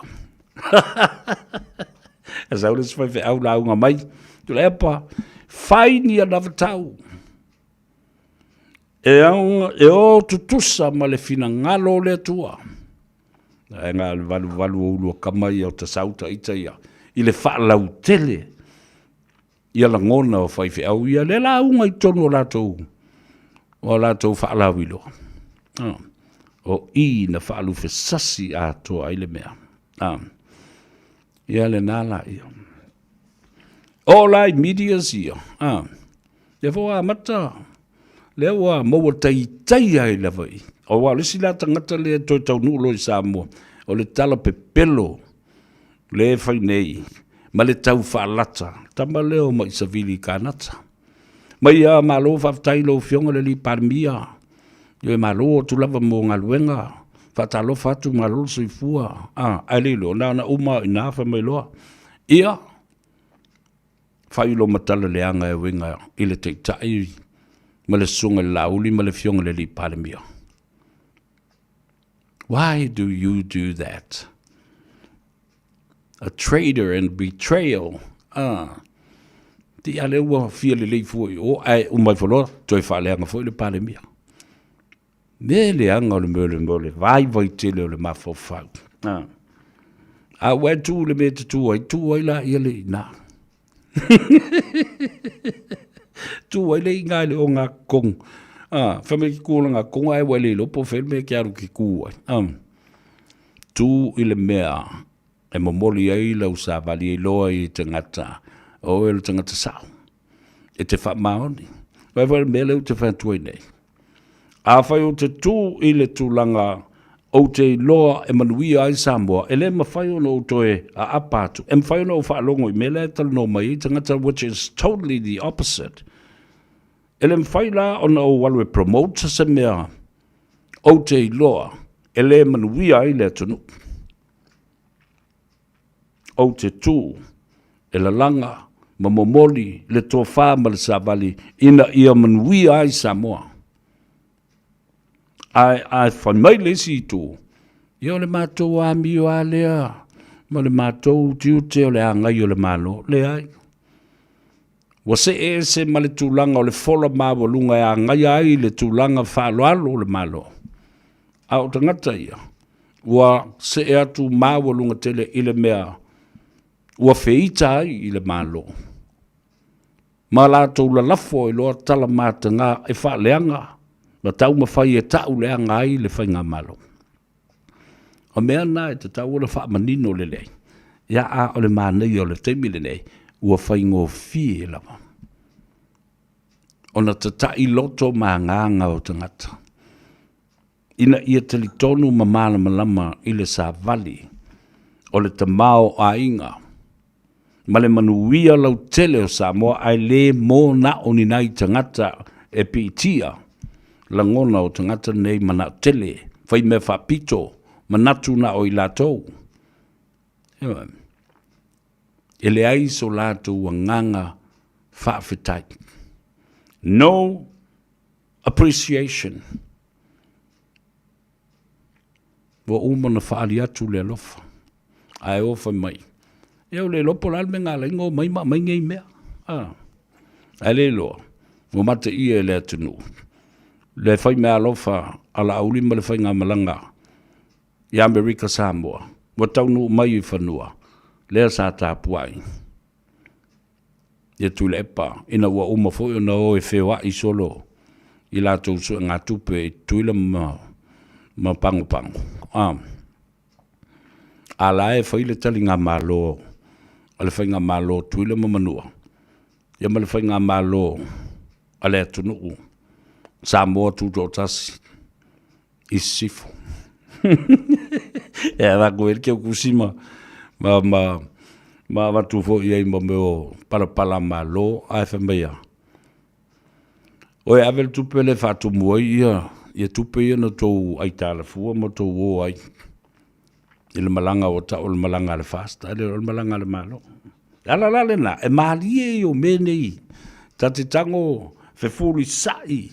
E sau le isi faifeau lauga mai, Tuilaepa, fai ni anavatau e, au, e o tutusa ma le finagalo o le Atua. Ae na o le valuvalu o ulua kama ia o tasau ta ita ia i le faalautele ia lagona o faifeau ia le lauga i totonu o latou o latou faalauiloa. Ah, o i na faalufesasi atoa ai le mea. Ah, ia lena la ia. O la i medias ia. Ah, lea foi ua amata, lea ua maua taitai ai lava i. Aua o le isi la tagata lea e toe taunuu loa i Samoa, o le tala pepelo lea e fai nei ma le tau faalata, tama lea o Maisavili i Kanata. Mai ia malo faafetai i lau Afioga i le alii Palemia, e malo atu lava mo galuega, faatalofa atu malo le soifua, a, ae le iloa, na ona uma lava o i ina fai mai loa, ia, fai lo ma tala leaga e uiga i le Taitai ma le Susuga i le Laauli ma le Afioga i le Alii Palemia. Why do you do that? A traitor and betrayal. Ah. Ti a lea ua fia lelei fua i o, ae uma ifo loa, toe faaleaga foi le Palemia. Me leaga o le mea o le mea o le vaivai tele o le mafaufau. Ah. A ua e tu le mea e te tu ai, tu ai la ia le ina. Tu ai le iga i le o ngā kong. Ah, fai mai ki kū o ngā kong ai ua le iloa po o fea le mea ke alu ki kū ai. Ah. Tu i le mea e momoli ai lau savali e iloa ai e tagata o oe o le tagata sao. E te faamaoni. Vaai foi le mea lea ou te fai atu ai nei. Afai ou te tu i le tulaga ou te iloa e manuia ai Samoa, e le mafai ona ou toe aapa atu. E mafai ona ou faalogo i mea la e talanoa mai ai tagata which is totally the opposite. E le mafai la ona ou alu e promote se mea ou te iloa e le manuia ai le atunuu. Ou te tu e lalaga ma momoli le tofa ma le savali ina ia manuia ai Samoa. Ae a fai mai le isi itu, ia o le matou amio lava lea ma le matou tiute o le agai o le Malo. Leai. Ua see ese ma le tulaga o le fola maualuga e agaia ai le tulaga faaaloalo o le Malo. A o tagata ia, ua see atu maualuga tele i le mea ua feita ai i le Malo. Ma latou lalafo ai loa tala mataga e faaleaga ma taumafai e ta'u leaga ai le Faigamalo. O mea na e tatau ona faamanino lelei, ia a o le manaia o le taimi lenei, ua faigofie lava ona tata'i loto ma agaga o tagata ina ia talitonu ma malamalama i le savali o le tamaoaiga ma le manuia lautele o Samoa ae le mo na o ni nai tagata e piitia lagona o tagata nei manao tele, fai mea faapito, manatu na o i latou. Ioe. E leai so latou agaga faafetai. No appreciation. Ua uma ona faaali atu le alofa, ae o fai mai, ia ua le iloa po o le a le mea na ala ai ona omai ma aumai nei mea. A, ae le iloa, ua mateia e le atunuu le faimeaalofa a Laauli ma le faigamalaga i Amerika Samoa, ua taunuu mai i fanua lea sa tapuai. Ia Tuilaepa, ina ua uma foi ona o e feoai solo i latou suegatupe i Tutuila ma, ma Pagopago. A, a la e fai le taligamalo a le faigamalo Tutuila ma Manua, ia ma le faigamalo a le atunuu. Samoa Tutoatasi i Sisifo. E ala koe le keu kusi ma, ma, ma, ma avatu foi ai ma mea o palapala malo, ae fai mai a, Oe ave le tupe lea e faatumu ai ia, ia tupe ia na tou aitalafua ma tou o ai i le malaga ua tau o le malaga a le FAST, ae le o le malaga a le Malo. Le ala la lena, e malie ia o mea nei, ta te tago fefulisai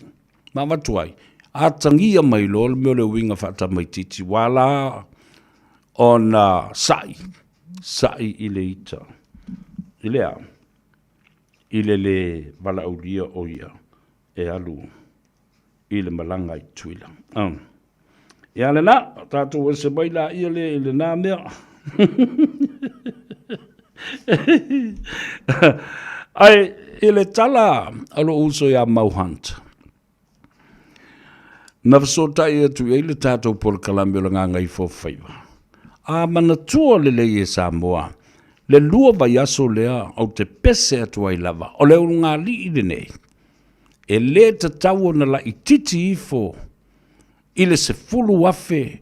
ma avatu ai, atagia mai loa le mea o le uiga faatamaitiiti, ua ala ona sai, sai i le ita, i le a? i le lē valaaulia o ia e alu i le malaga i Tutuila. Um. Ia lena, tatou ese mai laia lea i lena mea. Ae i le tala a lou uso ia Mau Hunt, Na fesootai atu i ai le tatou polokalame o le Gagaifo Faiva. A manatua lelei e Samoa le lua vaiaso lea ou te pese atu ai lava, o le ulugalii lenei, e le tatau ona laitiiti ifo i le 10,000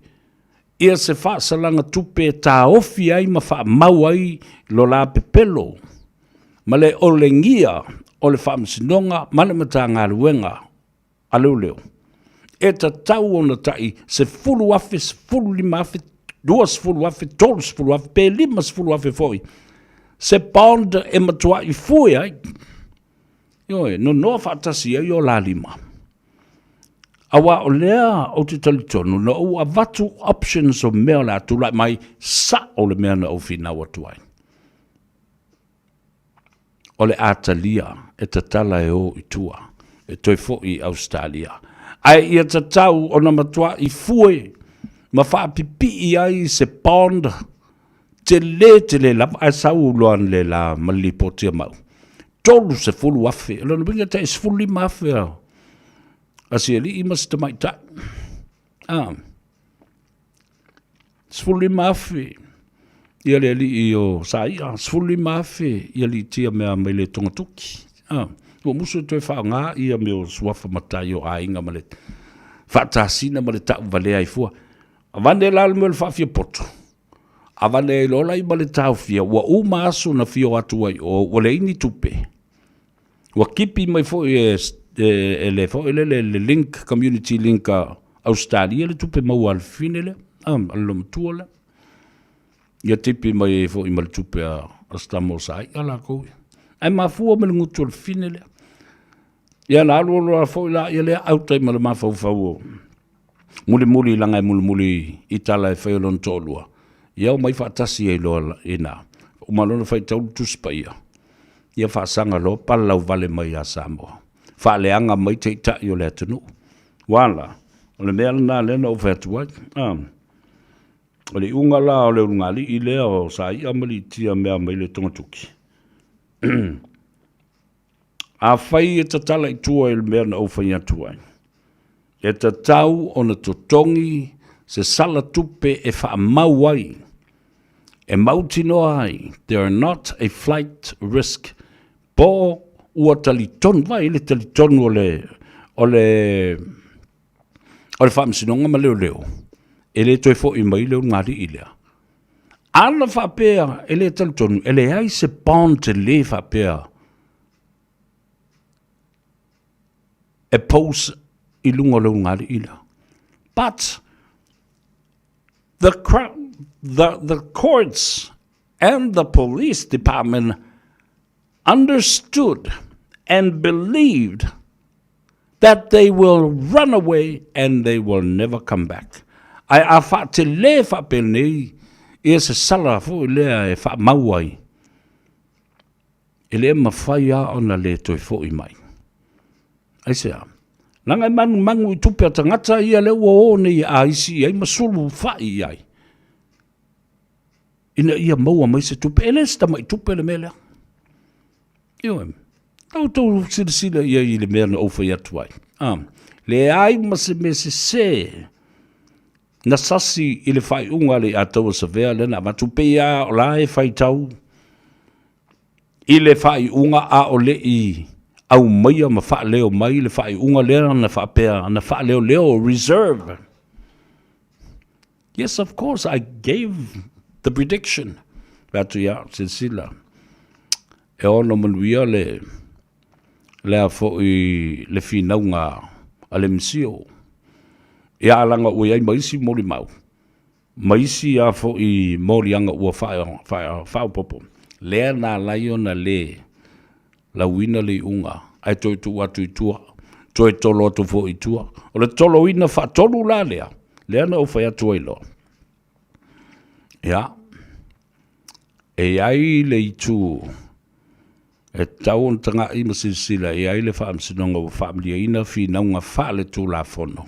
ia se faasalaga tupe e taofi ai ma faamau ai lo la pepelo ma le olegia o le Faamasinoga ma le Matagaluega a Leoleo. E tatau ona tai 10,000, 15,000, 20,000, 30,000 pe 50,000 foi se bond e matuai fue ai. Ioe, nonoa faatasi ai o la lima. Aua o lea ou te talitonu na ou avatu options o mea o le a tulai mai, sao le mea na ou finau atu ai. O le a talia e tatala e o i tua, e toe foi i Ausetalia. Ae ia tatau ona matuai fue ma faapipii ai se bond tele tele lava, ae sau loa le la ma le lipoti a Mau. 30,000, o lona uiga tai 15,000 a si alii ma si tamaitai. Ah. 15,000 ia le alii o Saia, 15,000 ia Litia mea mai le Togatoki. Ah. Ua musu e toe faaaoga ia mea o suafa matai o aiga ma le faatasina ma le tauvalea ai fua. Avane la le mea o le faafiapoto. Avane ai loa la i ma le taofia, ua uma aso na fio atu ai o, ua leai ni tupe. Ua kipi mai foi e, e, e le foi le, le, le link, community link a Australia le tupe maua a le fine lea, a, a le matua lea. Ia tipi mai ai foi ma le tupe a, a Stamo sa ia lakou ia. Ae mafua ma le gutu o le fine lea. Ia na alu alu foi la ia lea autai ma le mafaufau o mulimuli laga e mulimuli i tala e fai o lona toalua, ia omai faatasi ai loa i ina. Uma loa ona faitau le Tusi Paia, ia faasaga loa palalauvale mai ia Samoa, faaleaga mai taitai o le atunuu. Ua la, o le mea lena lea na ou fai atu ai. A, o le iuga la o le ulugalii lea o Saia ma Litia mea mai le Togatoki. Afai e tatala i tua i le mea na ou fai atu ai, e tatau ona totogi se sala tupe e faamau ai, e mautinoa ai they are not a flight risk po o ua talitonu, vaai i le talitonu o le, o le, o le faamasinoga ma leoleo, e le toe foi mai le ulugalii lea. Ana faapea e le talitonu, e leai se bond tele faapea e pose i luga o le ulugalii lea. But the, the, the courts and the police department understood and believed that they will run away and they will never come back. Ae a faatelē faapenei ia se sala foi lea e faamau ai, e le mafai lava ona le toe foi mai. Aisea? Leaga e manumanu i tupe a tagata ia lea ua o nei e aisi i ai ma sulu fai i ai ina ia maua mai se tupe. E le se tamai tupe le mea lea. Ioe. La outou silasila i ai i le mea na ou fai atu ai. Ah, leai ma se mea sesē na sasi i le faaiuga a le Iataua Savea lea na avatu, pei lava o la e faitau i le faaiuga a o le i aumaia ma faaleo mai le faaiuga lea na faapea na faaleoleo reserve. Yes, of course, I gave the prediction. Fai atu, ia, silasila, e ono manuia le, lea foi le finauga a le MCIL. Ia, leaga ua i ai ma isi molimau, ma isi a foi moliaga ua faaopoopo, lea na ala ai ona le lauina le iuga, ae toe tuu atu i tua, toe tolo atu foi i tua. O le toloina faatolu la lea, lea na ou fai atu ai loa. Ia, e i ai le itu e tatau ona tagai ma silasila i ai le Faamasinoga ua faamalieina finauga faaletulafono.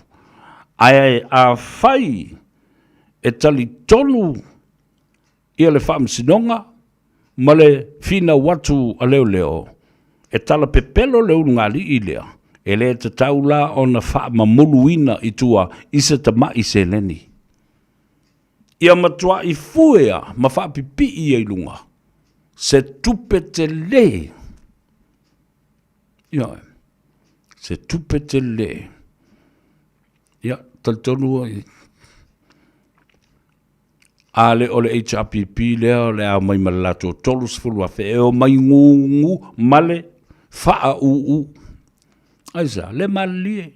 Ae afai e talitonu ia le Faamasinoga ma le finau atu a leoleo, e talapepelo le ulugalii lea, e le tatau la ona faamamuluina i tua i se tamai seleni. Ia matuai fuea ma faapipii ia i luga se tupe tele. Ioe, se tupe tele. Ia, talitonu ai, a le o le HRPP lea o le a omai ma le latou 30,000 e omai gugu ma le faauu. Aisea? Le malilie.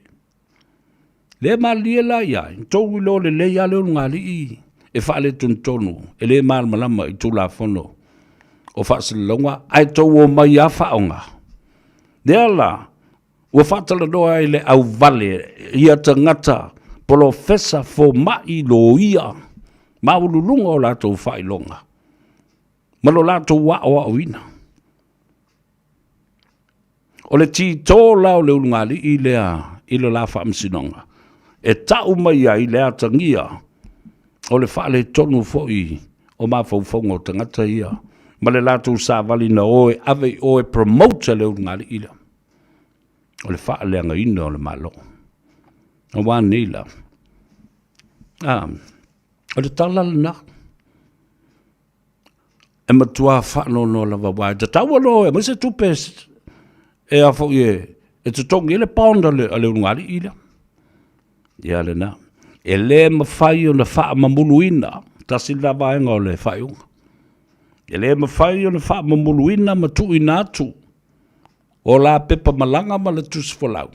Le malilie la ia ai, tou iloa lelei lava le ulugalii e faaletonutonu, e le malamalama i Tulafono o Faasalalauga, ae tou omai lava faaaoga. Lea la, ua faatalanoa ai le auvale ia tagata polofesa, fomai, loia, maualuluga o latou faailoga ma lo latou aoaoina. O le tito la o le ulugalii lea i le la faamasinoga, e tau mai ai le atagia o le faaletonu foi o mafaufauga o tagata ia ma le latou savali na o e ave i o e promote le ulugalii lea. O le faaleagaina o le Malo. Aua nei la. Ah, o le tala lena. E matua faanoanoa lava aua e tatau aloa e aumai se tupe e a foi e, e totogi ai le bond a le, a le ulugalii lea. Ia lena. E le mafai ona faamamuluina, tasi lena vaega o le faaiuga. E le mafai ona faamamuluina ma tuuina atu o la pepa malaga ma le tusi folau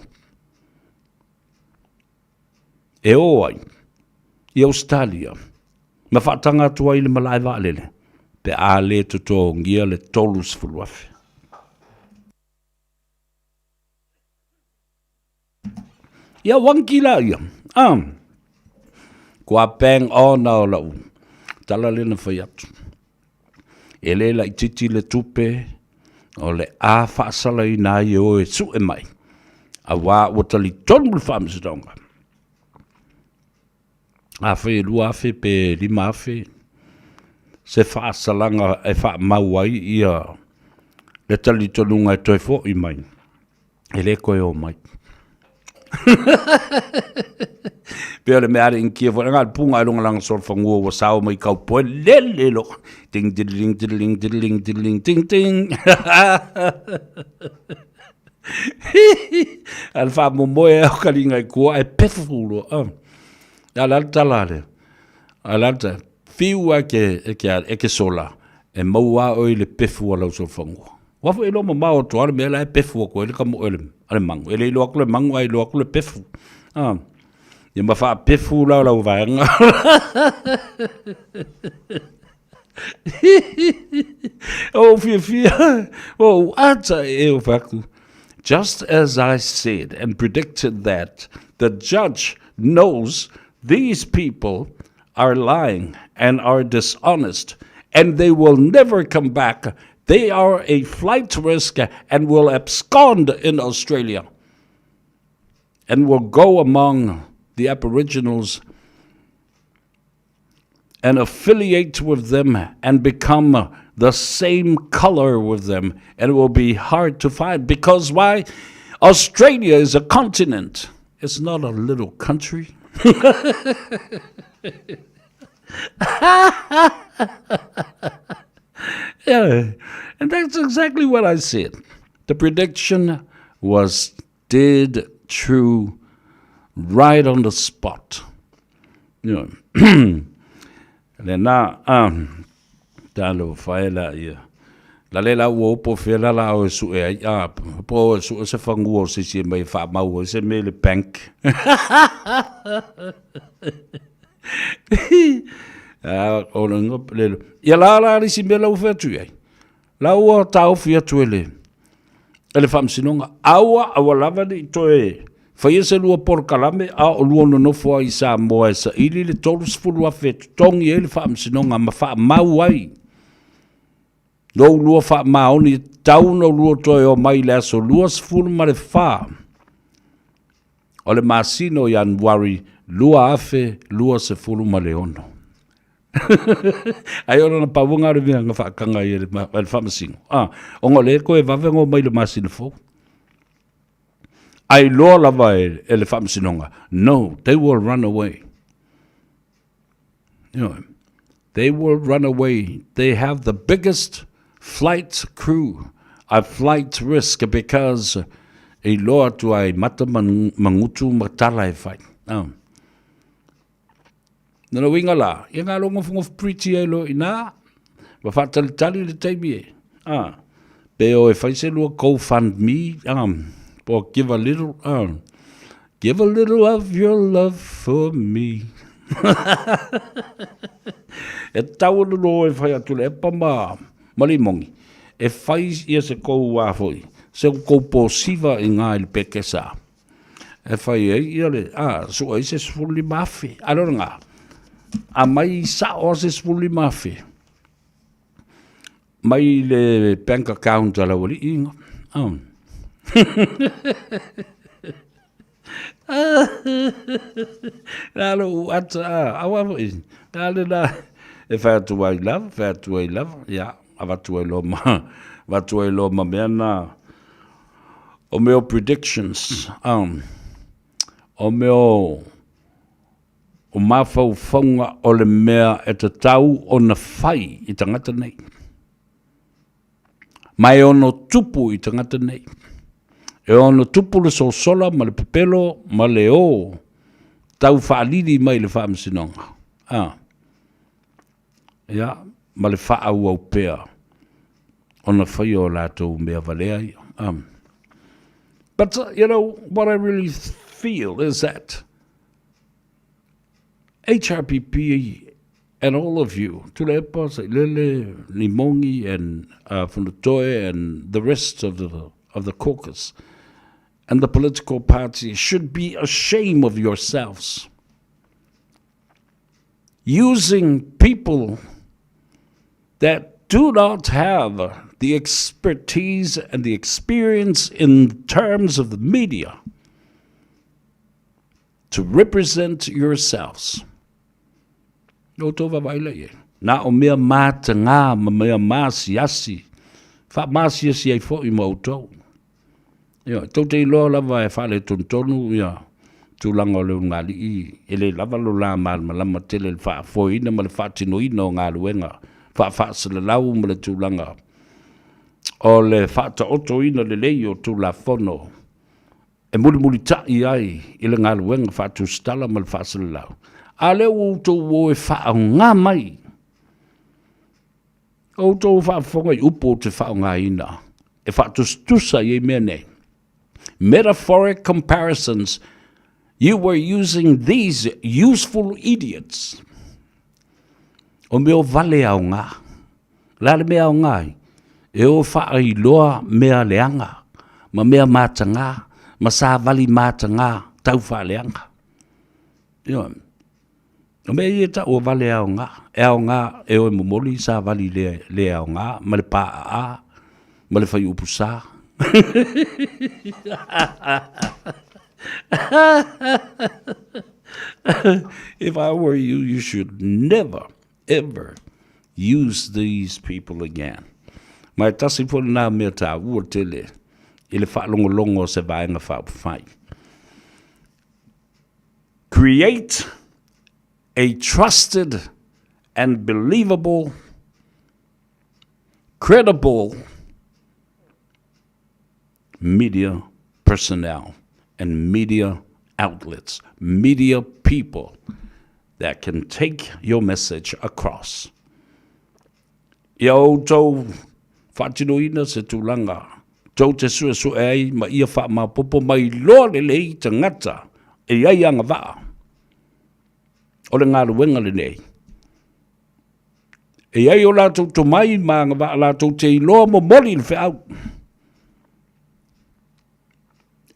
e o ai i Ausetalia ma faataga atu ai i le malae vaalele pe a le totogia le 30,000. Ia wangi la ia. Ah. Kua bang on o lau tala lea na fai atu. E le laitiiti le tupe o le a faasalaina ai e oe e sue mai, auā ua talitonu le Faamasinoga. Afai e 2,000 pe 5,000 se faasalaga e faamau ai ia le talitonuga e toe foi mai, e le toe o mai. Pei o le mea a le inikia foi, na o le puga e logalaga solofanua ua sao mai kaupoe, lele loa. Ding, diddling, diddling, diddling, diddling, ding, ding. A le faamomoe au ka liga i kua, ae pefu loa. Oh. A le a le tala a le, a le a le tala, fiu a ke, e ke, e ke sola, e maua a oe i le pefu a lau solofanua. Aua foi e iloa mamao atu lava le mea la e pefu atu ai le kamoe a le mago. E le iloa atu le mago ae iloa atu le pefu. Ah. Ia ma faapefu la o lau vaega. Ou fiafia, ou ata e o faku. Just as I said and predicted that the judge knows these people are lying and are dishonest and they will never come back. They are a flight risk and will abscond in Australia and will go among the Aboriginals and affiliate with them and become the same color with them. And it will be hard to find because why? Australia is a continent. It's not a little country. Yeah, and that's exactly what I said. The prediction was dead true right on the spot. You know. Lena, um, talofa e la ia. La le la ua opo fea la la o e sue ai, a, po o e sue se fagua o se isi e mai e faamau ai se mea i le bank. A, o le ingoa, le, ia la la le isi mea la ua fai atu i ai. La ua taofi atu e le, e le Faamasinoga, aua, aua lava ne i toe faia se lua polokalame a o lua nonofo ai i Samoa e saili le $30,000 e totogi ai le Faamasinoga ma faamau ai lou lua faamaoni e tatau ona lua toe omai i le aso 24 o le masina o Ianuari 2026. Ai ona na pau nga le mea nga whaakanga i le, le whamasingo. Ah, onga le koe vave ngo mai le masina fou. Ai loa lava e, e le whamasinonga. No, they will run away. You know, they will run away. They have the biggest flight crew, a flight risk because e loa atu ai mata mangutu ma tala e whai. Ah. Nona uiga la, ia ngā rongofongofu pretty ai loa ina, ma whaatalitali le taimi e. Ah, pe o e whai se lua GoFundMe, ah, po give a little, ah, give a little of your love for me. e tau ana loa e whai atu le epa ma, ma le mongi. E whai ia se kou wā foi, se kou pōsiva i ngā i le pekesa. E whai ai ia le, a, sua ai se 15,000. A lora ngā, a mai sao a se 15,000. Mai le bank account a lau alii inga. Oh. La lo u ata, a, awa foi. La le la, e whai atu ai lava, whai atu ai lava, ia, avatu ai loa ma, avatu ai loa ma mea na, O mea o predictions, um, o mea o, o mafaufauga o le mea e tatau ona fai i tagata nei. Ma e ono tupu i tagata nei. E ono tupu le sosola ma le pepelo ma le o tau faalili mai le faamasinoga. Ah. Ia, ma le faaauau pea ona faia o latou mea valea ia. Um, but, you know, what I really feel is that HRPP and all of you, Tuilaepa, Sailele, Limongi, and uh, Fonotoe, and the rest of the, of the caucus, and the political parties should be ashamed of yourselves using people that do not have the expertise and the experience in terms of the media to represent yourselves. No tō vaavaai lea i ai. Na o mea mātangā ma mea māsiasi, faamāsiasi ai foi ma outou. Ioe, tou te iloa lava e faaletonu ia tulaga o le ulugalii, e le lava lo la malamalama tele i le faafoeina ma le faatinoina o galuega faafaasalalau ma le tulaga o le faataotoina lelei o Tulafono e mulimulita'i ai i le galuega faatusitala ma le faasalalau. A lea ua outou o e faaaoga mai Outou faafofoga i upu ou te faaaogaina e faatusatusa i ai mea nei. Metaphoric comparisons, you were using these useful idiots. O mea o vale aoga. La le mea aoga ai? E o faailoa mea leaga, ma mea matagā, ma savali matagā tau faaleaga. Ioe. O mea ia e tau o vale aoga, e aoga e oe momoli savali le, le aoga, ma le pāʻaʻā, ma le faiupu sā. If I were you, you should never, ever use these people again. Ma e tasi foi lenā mea tāua tele i le faalogologo a se Vaega Faaupufai. Create a trusted and believable, credible media personnel and media outlets, media people that can take your message across. Ia outou faatinoina se tulaga tou te suesue ai ma ia faamaopoopo mai loa lelei tagata e i ai agavaa o le galuega lenei. E i ai o latou tomai ma agavaa latou te iloa momoli le feau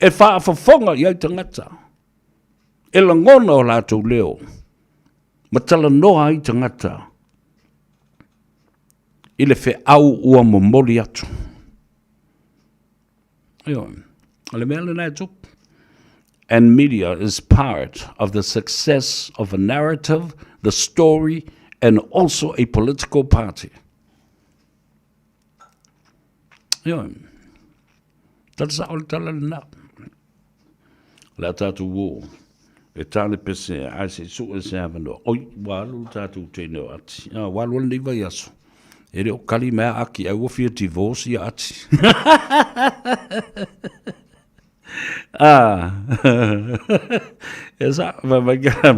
e faafofoga i ai tagata, e lagona o latou leo ma talanoa ai tagata i le feau ua momoli atu. Ioe, o le mea lena e tupu. And media is part of the success of a narrative, the story, and also a political party. Ioe, tala sao le tala lena. Le a tātou ō, e tāne pese, ae se i sue se avanoa. Oi, ua alu le tātou teine o Ati. Ah, ua alu lenei vaiaso. E le o kali mai a Aki, ai ua fia divorce ia Ati. ah, e sa, mai mai ka,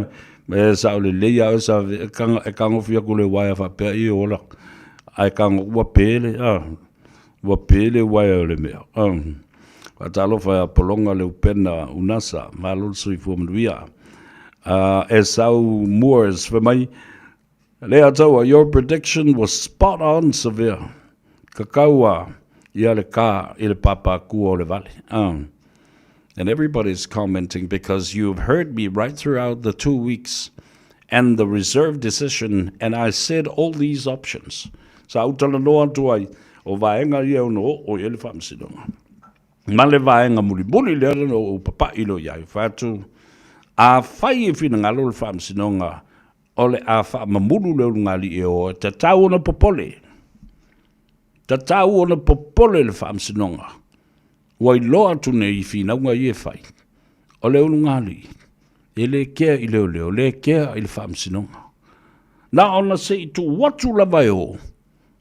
e sa o le lei a o sa, e kanga, e kangofi aku le waea faapea i ola. Ae kango, ua pele, ah. Ua pele uaea o le mea. Faatalofa ia Pologa Leupena Unasa, malo le soifua manuia. Esau Moores fai mai, Leiataua, your prediction was spot on Savea. Kakau a ia le ka i le pāpākua o le vale. And everybody's commenting because you've heard me right throughout the 2 weeks and the reserve decision and I said all these options. Sa ou talanoa atu ai, o vaega ia e ono oo i ai le faamasinoga. Ma le vaega mulimuli lea na ou papai loa i ai, fai atu, afai e finagalo le faamasinoga o le a faamamulu le ulugalii e o, e tatau ona popole. Tatau ona popole le faamasinoga. Ua iloa atu nei i finauga ia e fai, o le ulugalii, e le kea i leoleo, le kea i le faamasinoga. Na ona se i tuu atu lava e o,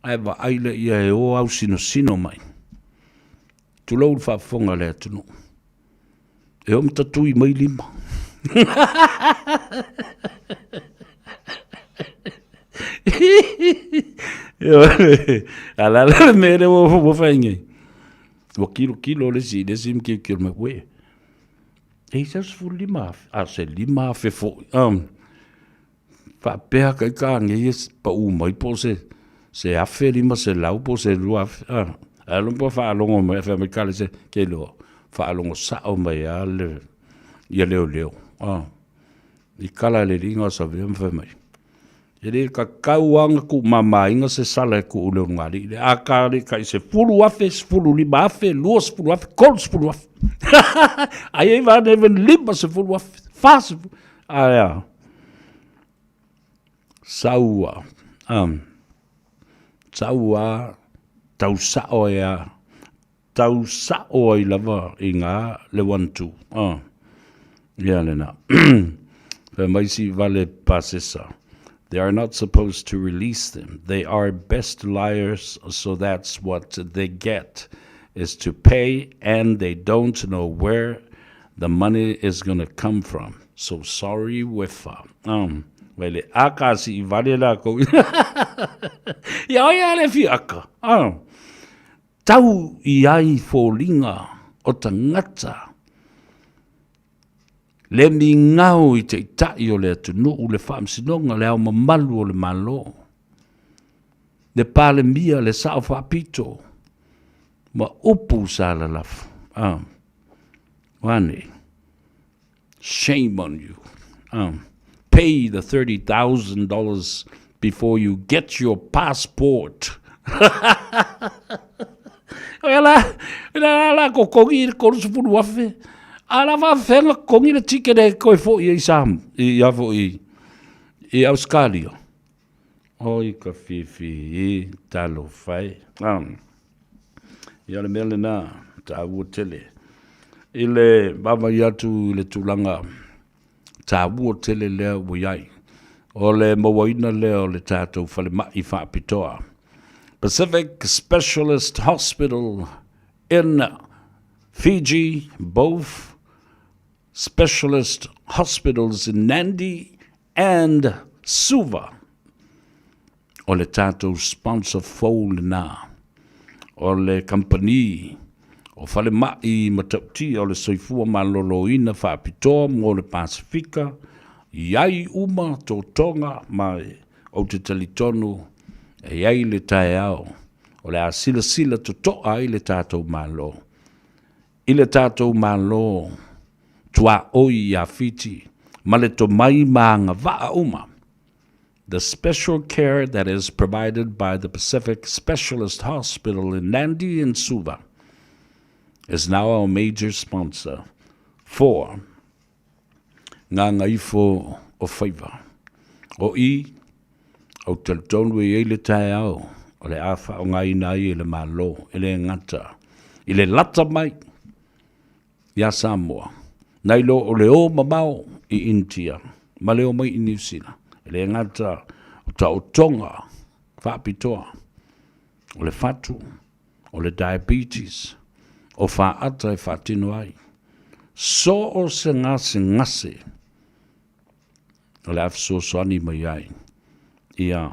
ae vaai laia e o ausinosino mai. Tulou le faafofoga a le atunuu. E o ma tatui mai lima. A la le mea lea ua fai nei. Ua kilokilo le isi i le isi ma kilokilo mai, uē, e i sau 15,000, a o se 5,000 foi. Faapea ka ika nei e paʻū mai po o se se 1500 po o se 2000 a. Ae lomba pa faalogo mai fai mai kale se ke iloa faalogo sao mai a le ia leoleo a. I kala le liga o Savea ma fai mai e le kakau a ona kuumamaina se sala e kuu le ulugalii lea a ka le kai 10,000, 15,000, 20,000, 30,000. Ai ai va ne ven 50,000, 40. Ae a? Sau a, um, sau a, tau sao ai a, tau sao ai lava i ngā le 1-2. Ah, ia lena. Fai mai si vale pasesa. They are not supposed to release them. They are best liars, so that's what they get, is to pay, and they don't know where the money is gonna come from. So sorry Wefa. Um, wai le aka si i vale la kou. Ia oi a le fi aka. Um, tau i ai fōlinga o tangata le migao i taitai o le atunuu, le faamasinoga, le ao mamalu o le Malo, le Palemia, le Sao Faapito, ma upu sa lalafo. Ah. Wane. Shame on you. Pay the $30,000 before you get your passport. Ia la, la, la kokongi i le 30,000. A la faafefea ona kokongi le ticket e koe foi ai Sam, i a foi i Australia. Oi ka fifi i talofa e. Ia o le mea lena, taua tele. I le vaavaai atu i le tulaga taua tele lea ua i ai, o le mauaina lea o le tatou falemai faapitoa, Pacific Specialist Hospital in. Fiji, both specialist hospitals in Nandi and Suva. O le tatou sponsor fou lena. O le kamupani o Falemai Matautia o le Soifua Maloloina Faapitoa mo le Pasefika, i ai uma totoga ma ou te talitonu e i ai le taeao o le a silasila totoa ai le tatou Malo i le tatou Malo tuaoi ia Fiti ma le tomai ma agavaa uma. The special care that is provided by the Pacific Specialist Hospital in Nandi and Suva is now our major sponsor for Gagaifo o Faiva. O i, ou te talitonu e i ai le taeao o le a faaaogaina ai e le Malo, e le gata i le lata mai iā Samoa, nai lo o le o mamao i Initia ma le o mai i Niu Sila. E le gata o taotoga faapitoa, o le fatu, o le diabetes, o faata e faatino ai. So o se gasegase o le a fesoasoani mai ai ia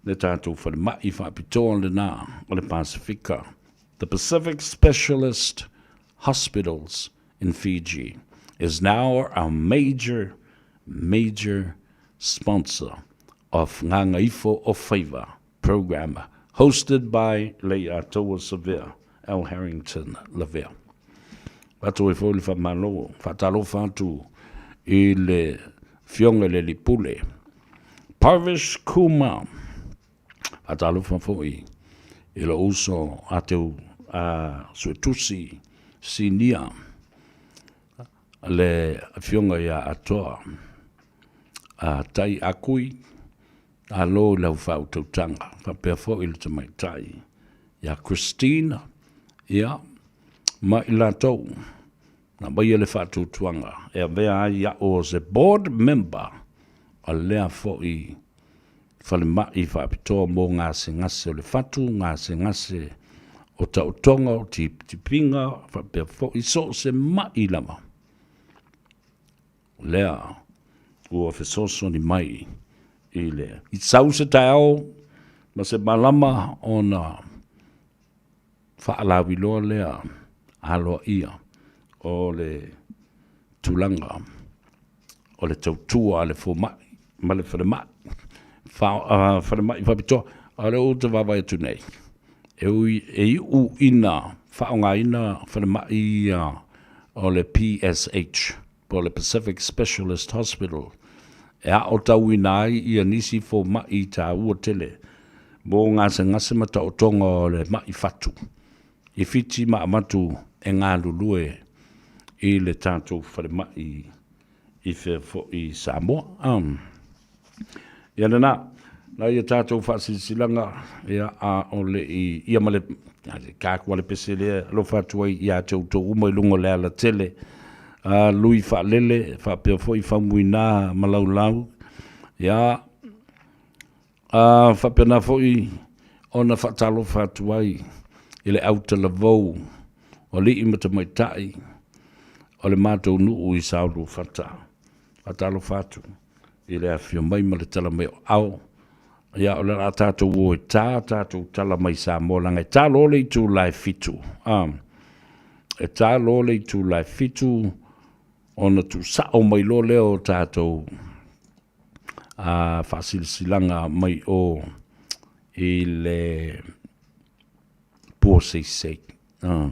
le tatou falemai faapitoa lena o le Pasefika, The Pacific Specialist Hospitals in Fiji is now our major, major sponsor of Gagaifo o Faiva program hosted by Lei'atoa Savea L. Harrington Lavea. Avatu ai foi le faamalo, faatalofa atu i le Afioga i le Alii Pule, Parvish Kumar. Faatalofa foi i lou uso a Teu a Suetusi Sinia, le Afioga ia Atoa a Tai Akui, Alo i lau faautautaga, faapea foi le tamaitai ia Christine, ia, ma i latou na aumaia le faatuatuaga e avea ai au o se board member o lea foi falemai faapitoa mo gasegase o le fatu, gasegase o taotoga, o tipitipiga, faapea foi so o se mai lava. Lea ua fesoasoani mai i le i sau se taeao ma se malama ona faalauiloa lea aloaia o le tulaga o le tautua a le fomai ma le falemai, falemai faapitoa. A o lea ou te vaavaai atu nei, e ui e iu ina faaaogaina falemai ia o le PSH, po o le Pacific Specialist Hospital, e aotauina ai ia nisi fomai taua tele mo gasegase ma taotoga o le mai fatu i Fiti ma avatu e galulue i le tatou falemai i fea foi i Samoa. Ia lena, na ia tatou faasilasilaga, ia, a o le i, ia ma le, ka atu a le pese lea, alofa atu ai ia te outou uma i luga o le alatele, a lui faalele, faapea foi Faumuina ma Laulau, ia, a faapena foi ona faatalofa atu ai i le autalavou o alii ma tamaitai o le matou nuu i Saoluafata. Faatalofa atu i le afifio mai ma le tala mai o ao. Ia, o le a tatou o e tā tatou tala mai Samoa, leaga e tā loa le itula e fitu. A, e tā loa le itula e fitu, ona tuusao mai loa lea o tatou a, faasilasilaga mai o i le puaseisei. A.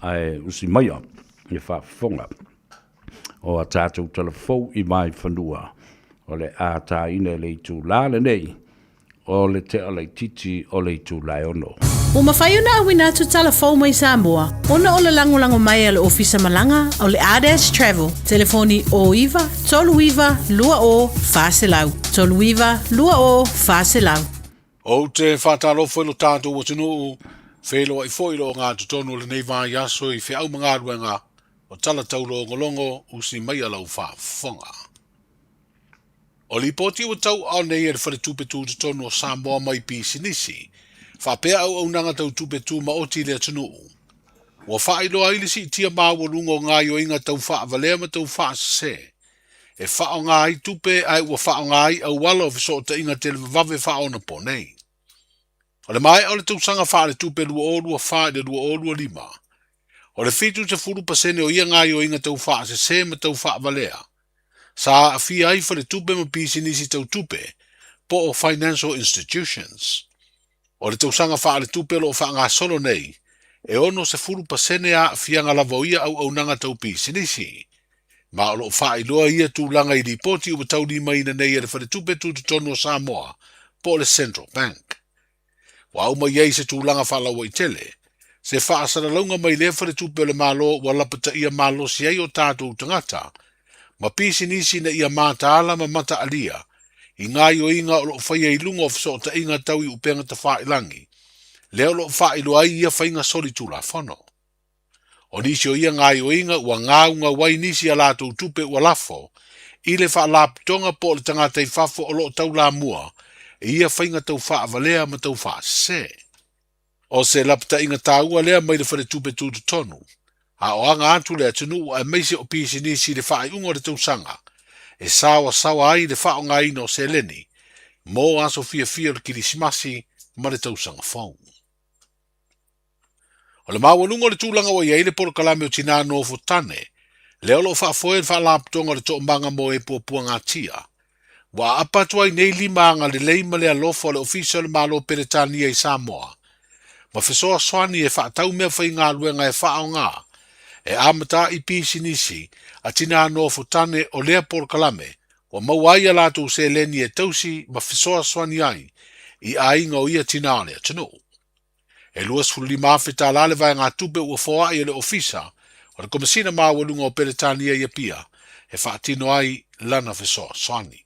Ae usi maia i faafofoga o a tatou tala fou i Vaifanua, o le a tāina i le itulā lenei o le tea laitiiti o le itula e ono. Ua mafai ona auina atu tala fou mai Samoa ona o le lagolago mai a le Ofisa Malaga o le Ardash Travel, telefoni 09 39 20 400, 39 20 400. Ou te faatalofa i lo tatou atunuu, feiloai foi i le ogatotonu o lenei vaiaso i feau ma galuega o tala taulogologo usi mai a lau faafofoga. O lipoti ua tauaao nei e le Faletupe Tutotonu o Samoa mai Pisinisi, Faapea auaunaga tau tupe tumaoti i le atunuu. Ua faailoa ai le siitia maualuga o gaoioiga tau faavalea ma tau faasese e faaaoga ai tupe ae ua faaaoga ai auala o fesootaiga televavave faaonaponei. O le maea o le tausaga faaletupe 2024 i le 2025, o le 70% o ia gaoioiga tau faasese ma tau faavalea sa aafia ai faletupe ma pisinisi tau tupe po o financial institutions. O le tausaga faaletupe o lo o faagasolo nei, e 60% aafiaga lava o ia auaunaga tau pisinisi. Ma o lo o faailoa ia tulaga i lipoti ua taulimaina nei e le Faletupe Tutotonu o Samoa po o le Central Bank. Ua aumai ai se tulaga faalauaitele, se faasalalauga mai lea faletupe o le Malo ua lapataia malosi ai o tatou tagata ma pisinisi ina ia mataala ma mataalia i gaoioiga o lo o faia i luga o fesootaiga tau i upega tafailagi, lea o lo o faailoa ai ia faiga solitulafono. O nisi o ia gaoioiga ua gaugau ai nisi a latou tupe ua lafo i le faalapotoga po o le tagata i fafo o lo o taulamua i ia faiga tau faavalea ma tau faasese. O se lapataiga taua lea mai le Faletupe Tutotonu, a o aga atu le atunuu aemaise o pisinisi i le faaiuga o le tausaga e saoasaoa ai le faaaogaina o seleni mo aso fiafia o le Kilisimasi ma le Tausaga Fou. O le maualuga o le tulaga ua i ai le polokalame o Tinā Nofo Tane, lea o lo o faafoe e le Faalapotopotoga o le Toomaga mo e Puapuagatia, ua aapa atu ai nei lima agalelei ma le alofa o le Ofisa o le Malo Peretania i Samoa, ma fesoasoani e faatau meafaigaluega e faaaoga e amata ai pisinisi a tinā nofo tane o lea polokalame ua maua ai a latou seleni e tausi ma fesoasoani ai i aiga o ia tinā o le atunuu. E 25 afe tala le vaegatupe ua foai e le Ofisa o le Komesina Maualuga o Peretania i Apia e faatino ai lana fesoasoani.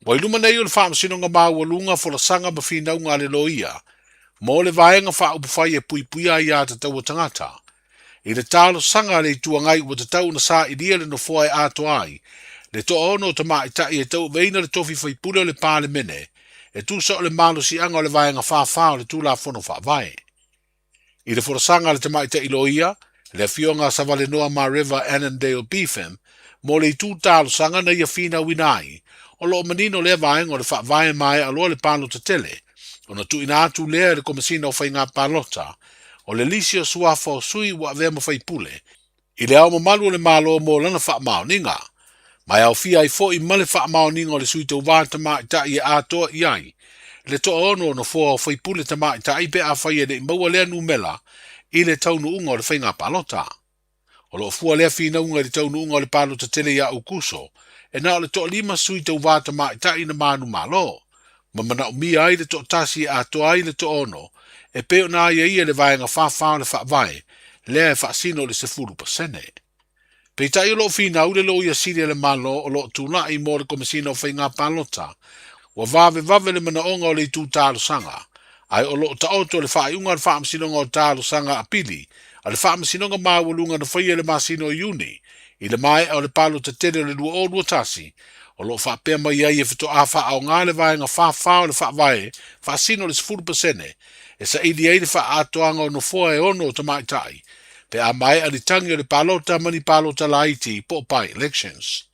Ua i luma nei o le Faamasinoga Maualuga folasaga ma finauga a le loia mo le Vaega Faaupufai e Puipuia Aiā Tatau a Tagata i le talosaga a le Itu Agai ua tatau ona sailia le nofoa e atoa ai le toaono o tamaitai e tauaveina le tofi faipule o le Palemene e tusa o le malosiaga o le Vaega 44 o le Tulafono Faavae. I le folasaga a le tamaitai loia, le Afioga a Savalenoa Mareva Annandale Beefham, mo le itu talosaga na ia finauina ai, o lo o manino lea vaega o le Faavae maea loa le palota tele, ona tuuina atu lea e le Komesina o Faiga Palota o le lisi o suafa o sui ua avea ma faipule i le Ao Mamalu o le Malo mo lana faamaoniga, ma e aofia ai foi ma le faamaoniga o le sui tauva tamaitai e atoa i ai le toaono o nofoa o faipule tamaitai pe afai e le i maua lea numera i le taunuuga o le faiga palota. O lo o fua lea finauga i le taunuuga o le palota tele ia Aukuso, e na o le toalima sui tauva tamaitai na manumalo, ma manaomia ai le toatasi e atoa ai le toaono e pei ona aiaia le Vaega 44 o le Faavae lea e faasino i le 10%. Peitai o lo o finau le Loia Sili a le Malo o lo o tulai mo le Komesina o Faiga Palota ua vavevave le manaoga o le itu talosaga, ae o lo o taoto le faaiuga a le Faamasinoga o Talosaga Apili a le Faamasinoga Maualuga na faia i le masina o Iuni i le maea o le palota tele o le 2021, o lo o faapea mai ai e faatoa faaaoga le Vaega 44 o le Faavae faasino le 10% e saili ai le faaatoaga o nofoa e ono o tamaitai pe a maea ni tagi o le palota ma ni palota laiti po o by-elections.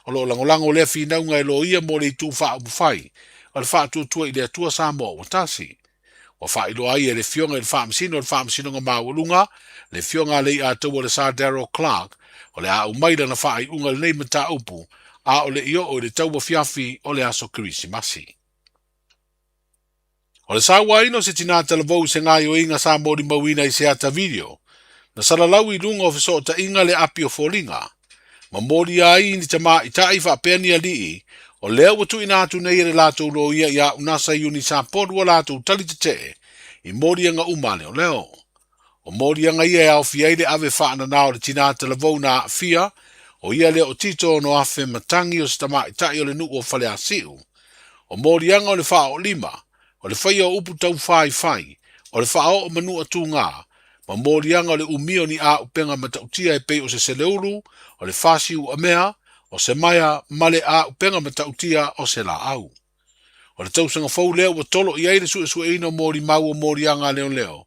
O lo o lagolago lea finauga e loia mo le itu faaupufai o le Faatuatua i le Atua Samoa ua Tasi. Ua faailoa ai e le Afioga i le Faamasino o le Faamasinoga Maualuga, le Afioga a Leiataua le Sir Darrell Clarke, o le a aumai lana faaiuga i lenei mataupu a o le i oo i le tauafiafi o le aso Kerisimasi. O le sauaina o se tinā talavou i se gaoioiga sa molimauina i se ata video, na salalau i luga o fesootaiga le api o foliga, ma molia ai ni tamaitai faapea ni alii, o lea ua tuuina atu nei e le latou loia ia Unasa Iuni Sapolu a latou tali tetee i moliaga uma a leoleo. O moliaga ia e aofia ai le ave faanana o le tinā talavou na aafia, o ia lea o Tito Onoafe Matangi o se tamaitai o le nuu o Faleasiu. O moliaga o le faaoolima, o le faia o upu taufaifai, o le faaoo manua tugā, ma moliaga o le umi o ni auupega matautia e pei o se seleulu, o le fasi uamea, o se maea ma le auupega matautia o se laau. O le tausaga fou lea ua tolo i ai le suesueina o molimau o moliaga a leoleo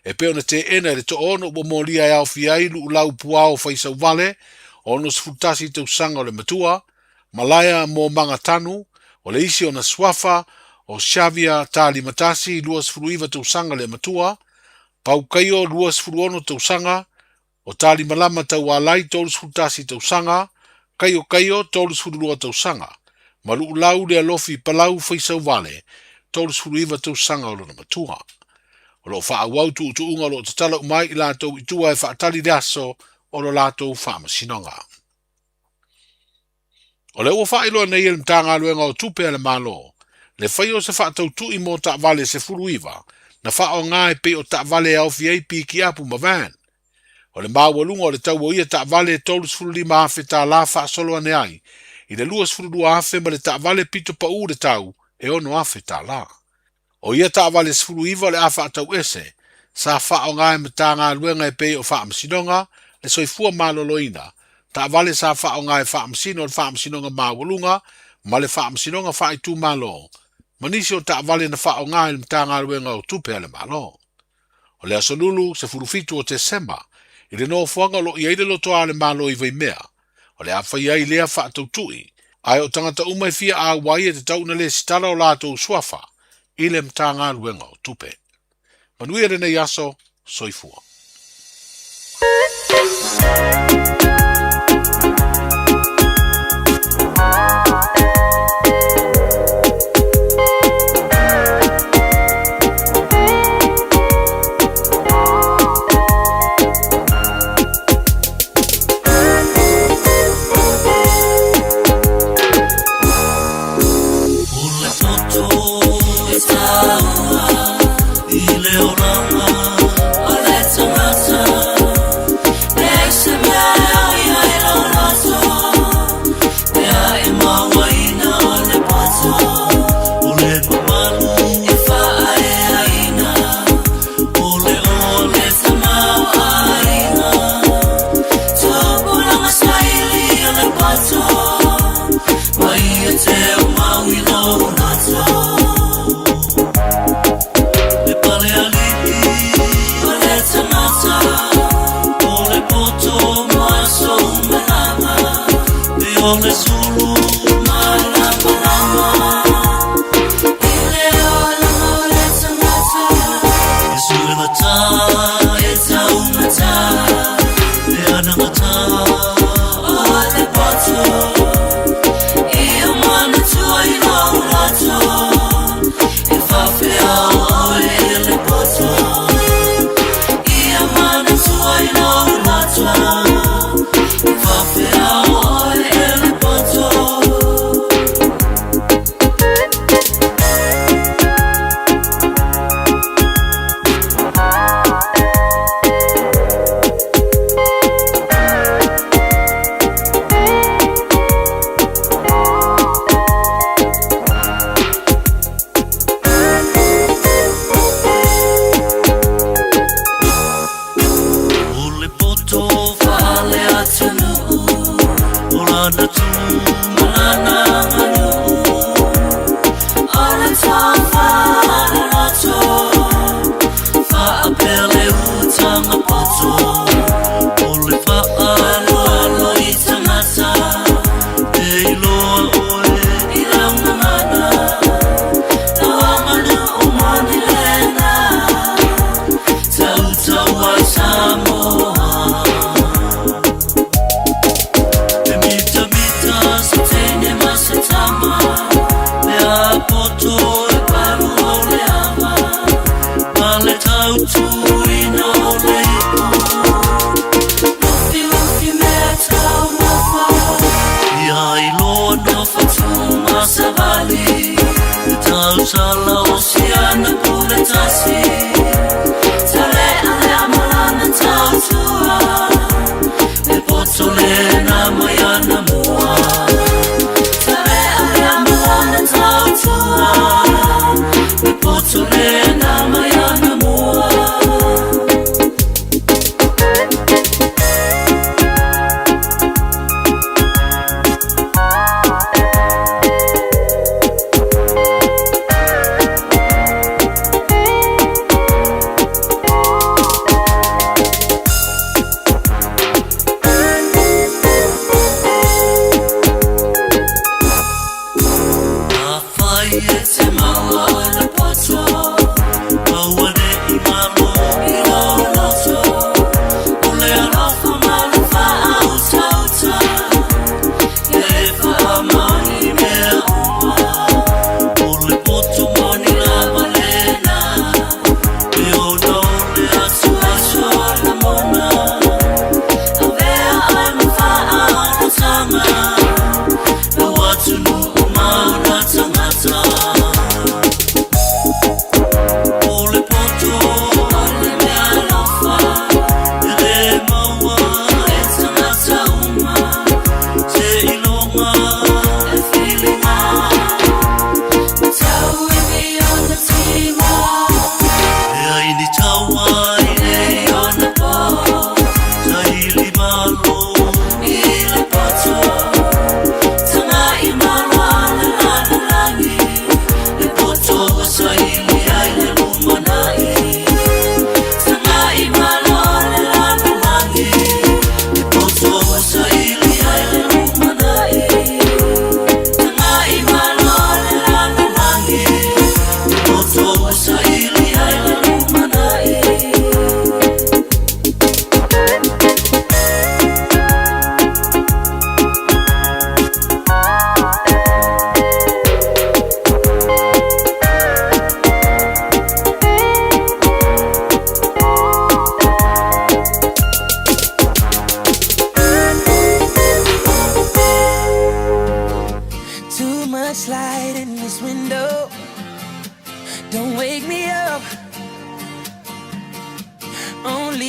e pei ona teena e le toaono ua molia e aofia ai Luulau Puao Faisauvale, 61 tausaga o le matua, Malaea Momaga Tanu, o le isi ona suafa, o Xavier Talimatasi, 29 tausaga le matua, Pau Kaio, 26 tausaga, o Talimalama Taualai, 31 tausaga, Kaio Kaio, 32 tausaga, ma Luulau Lealofi Palau Faisauvale, 39 tausaga o lona matua. O lo o faaauau tuutuuga o lo o tatala uma ai i latou i tua e faatali le aso o lo latou faamasinoga. O lea ua faailoa nei e le Matagaluega o Tupe a le Malo le faia o se faatautui mo taavale 19 na faaaoga e pei o taavale e aofia ai pikiapu ma van. O le maualuga o le tau o ia taavale e $35,000 faasolo ane ai i le $22,000 ma le taavale pito pau le tau e $6,000. O ia taavale 19 o le a faatau ese, sa faaaoga e Matagaluega e pei o Faamasinoga, le Soifua Maloloina, taavale sa faaaoga e Faamasino o le Faamasinoga Maualuga ma le Faamasinoga Faaitumalo, ma nisi o taavale na faaaoga e le Matagaluega o Tupe a le Malo. O le Aso Lulu, 17 o Tesema, i le nofoaga o lo o i ai le lotoa a le Malo i Vaimea, o le a fai ai lea faatautui, ae o tagata uma e fia auai e tatau ona lesitala o latou suafa i le Matagaluega o Tupe. Manuia lenei aso, soifua.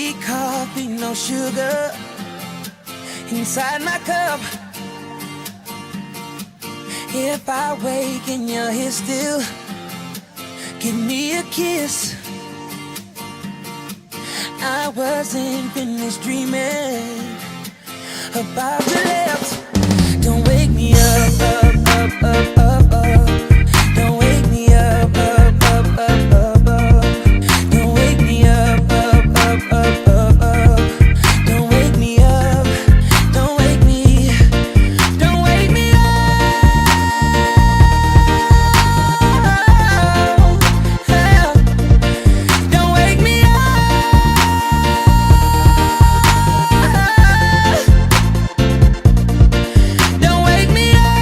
Need coffee, no sugar inside my cup. If I wake and you're here still, give me a kiss. I wasn't finished dreaming about your lips. Don't wake me up, up, up, up, up, up. Don't wake me up, up, up, up, up, up. Don't wake me up, up, up, up, up, up. Don't wake me up. Don't wake me. Don't wake me up. Don't wake me up. Don't wake me up.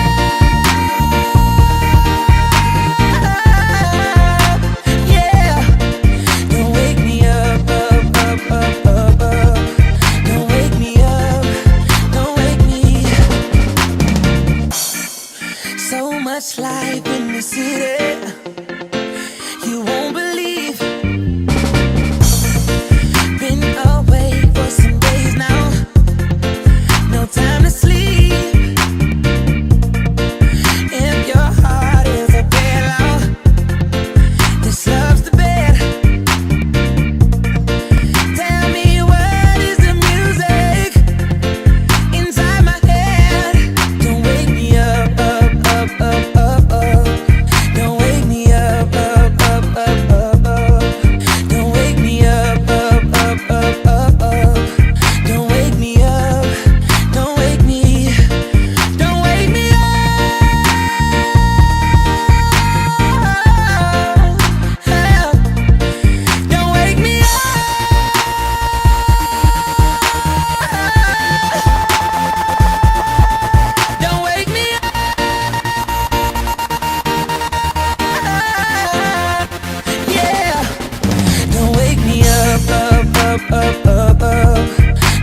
Yeah. Don't wake me up, up, up, up, up, up. Don't wake me up. Don't wake me. So much life in the city. You won't believe. Been away for some days now. No time to sleep. If your heart is a pillow, this love's the bed. Tell me what is the music inside my head? Don't wake me up, up, up, up, up, up. Don't wake me up, up, up, up, up, up. Don't wake me up, up, up, up, up, up. Don't wake me up. Don't wake me. Don't wake me up. Don't wake me up. Don't wake me up. Yeah. Don't wake me up, up, up, up, up, up.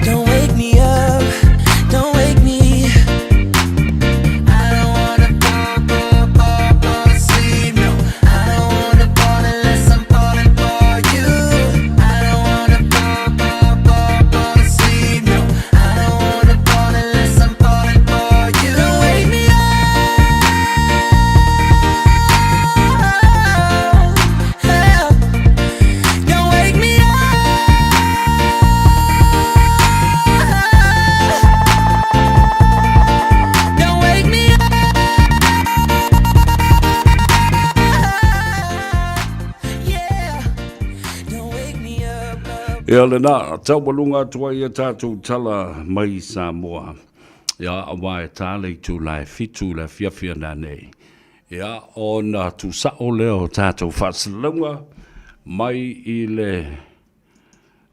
Don't wake me up. Don't wake me. I don't wanna fall, fall, fall, fall asleep. No, I don't wanna fall unless I'm falling for you. I don't wanna fall, fall, fall, fall asleep. No, I don't wanna fall unless I'm falling for you. Don't wake me up. Don't wake me up. Don't wake me up. Yeah. Don't wake me up. Ia lena, taualuga atu ai a tatou tala mai Samoa. Ia, auā e tā le itula e fitu le afiafi ana nei. Ia, ona tuusa'o lea o tatou faasalalauga mai i le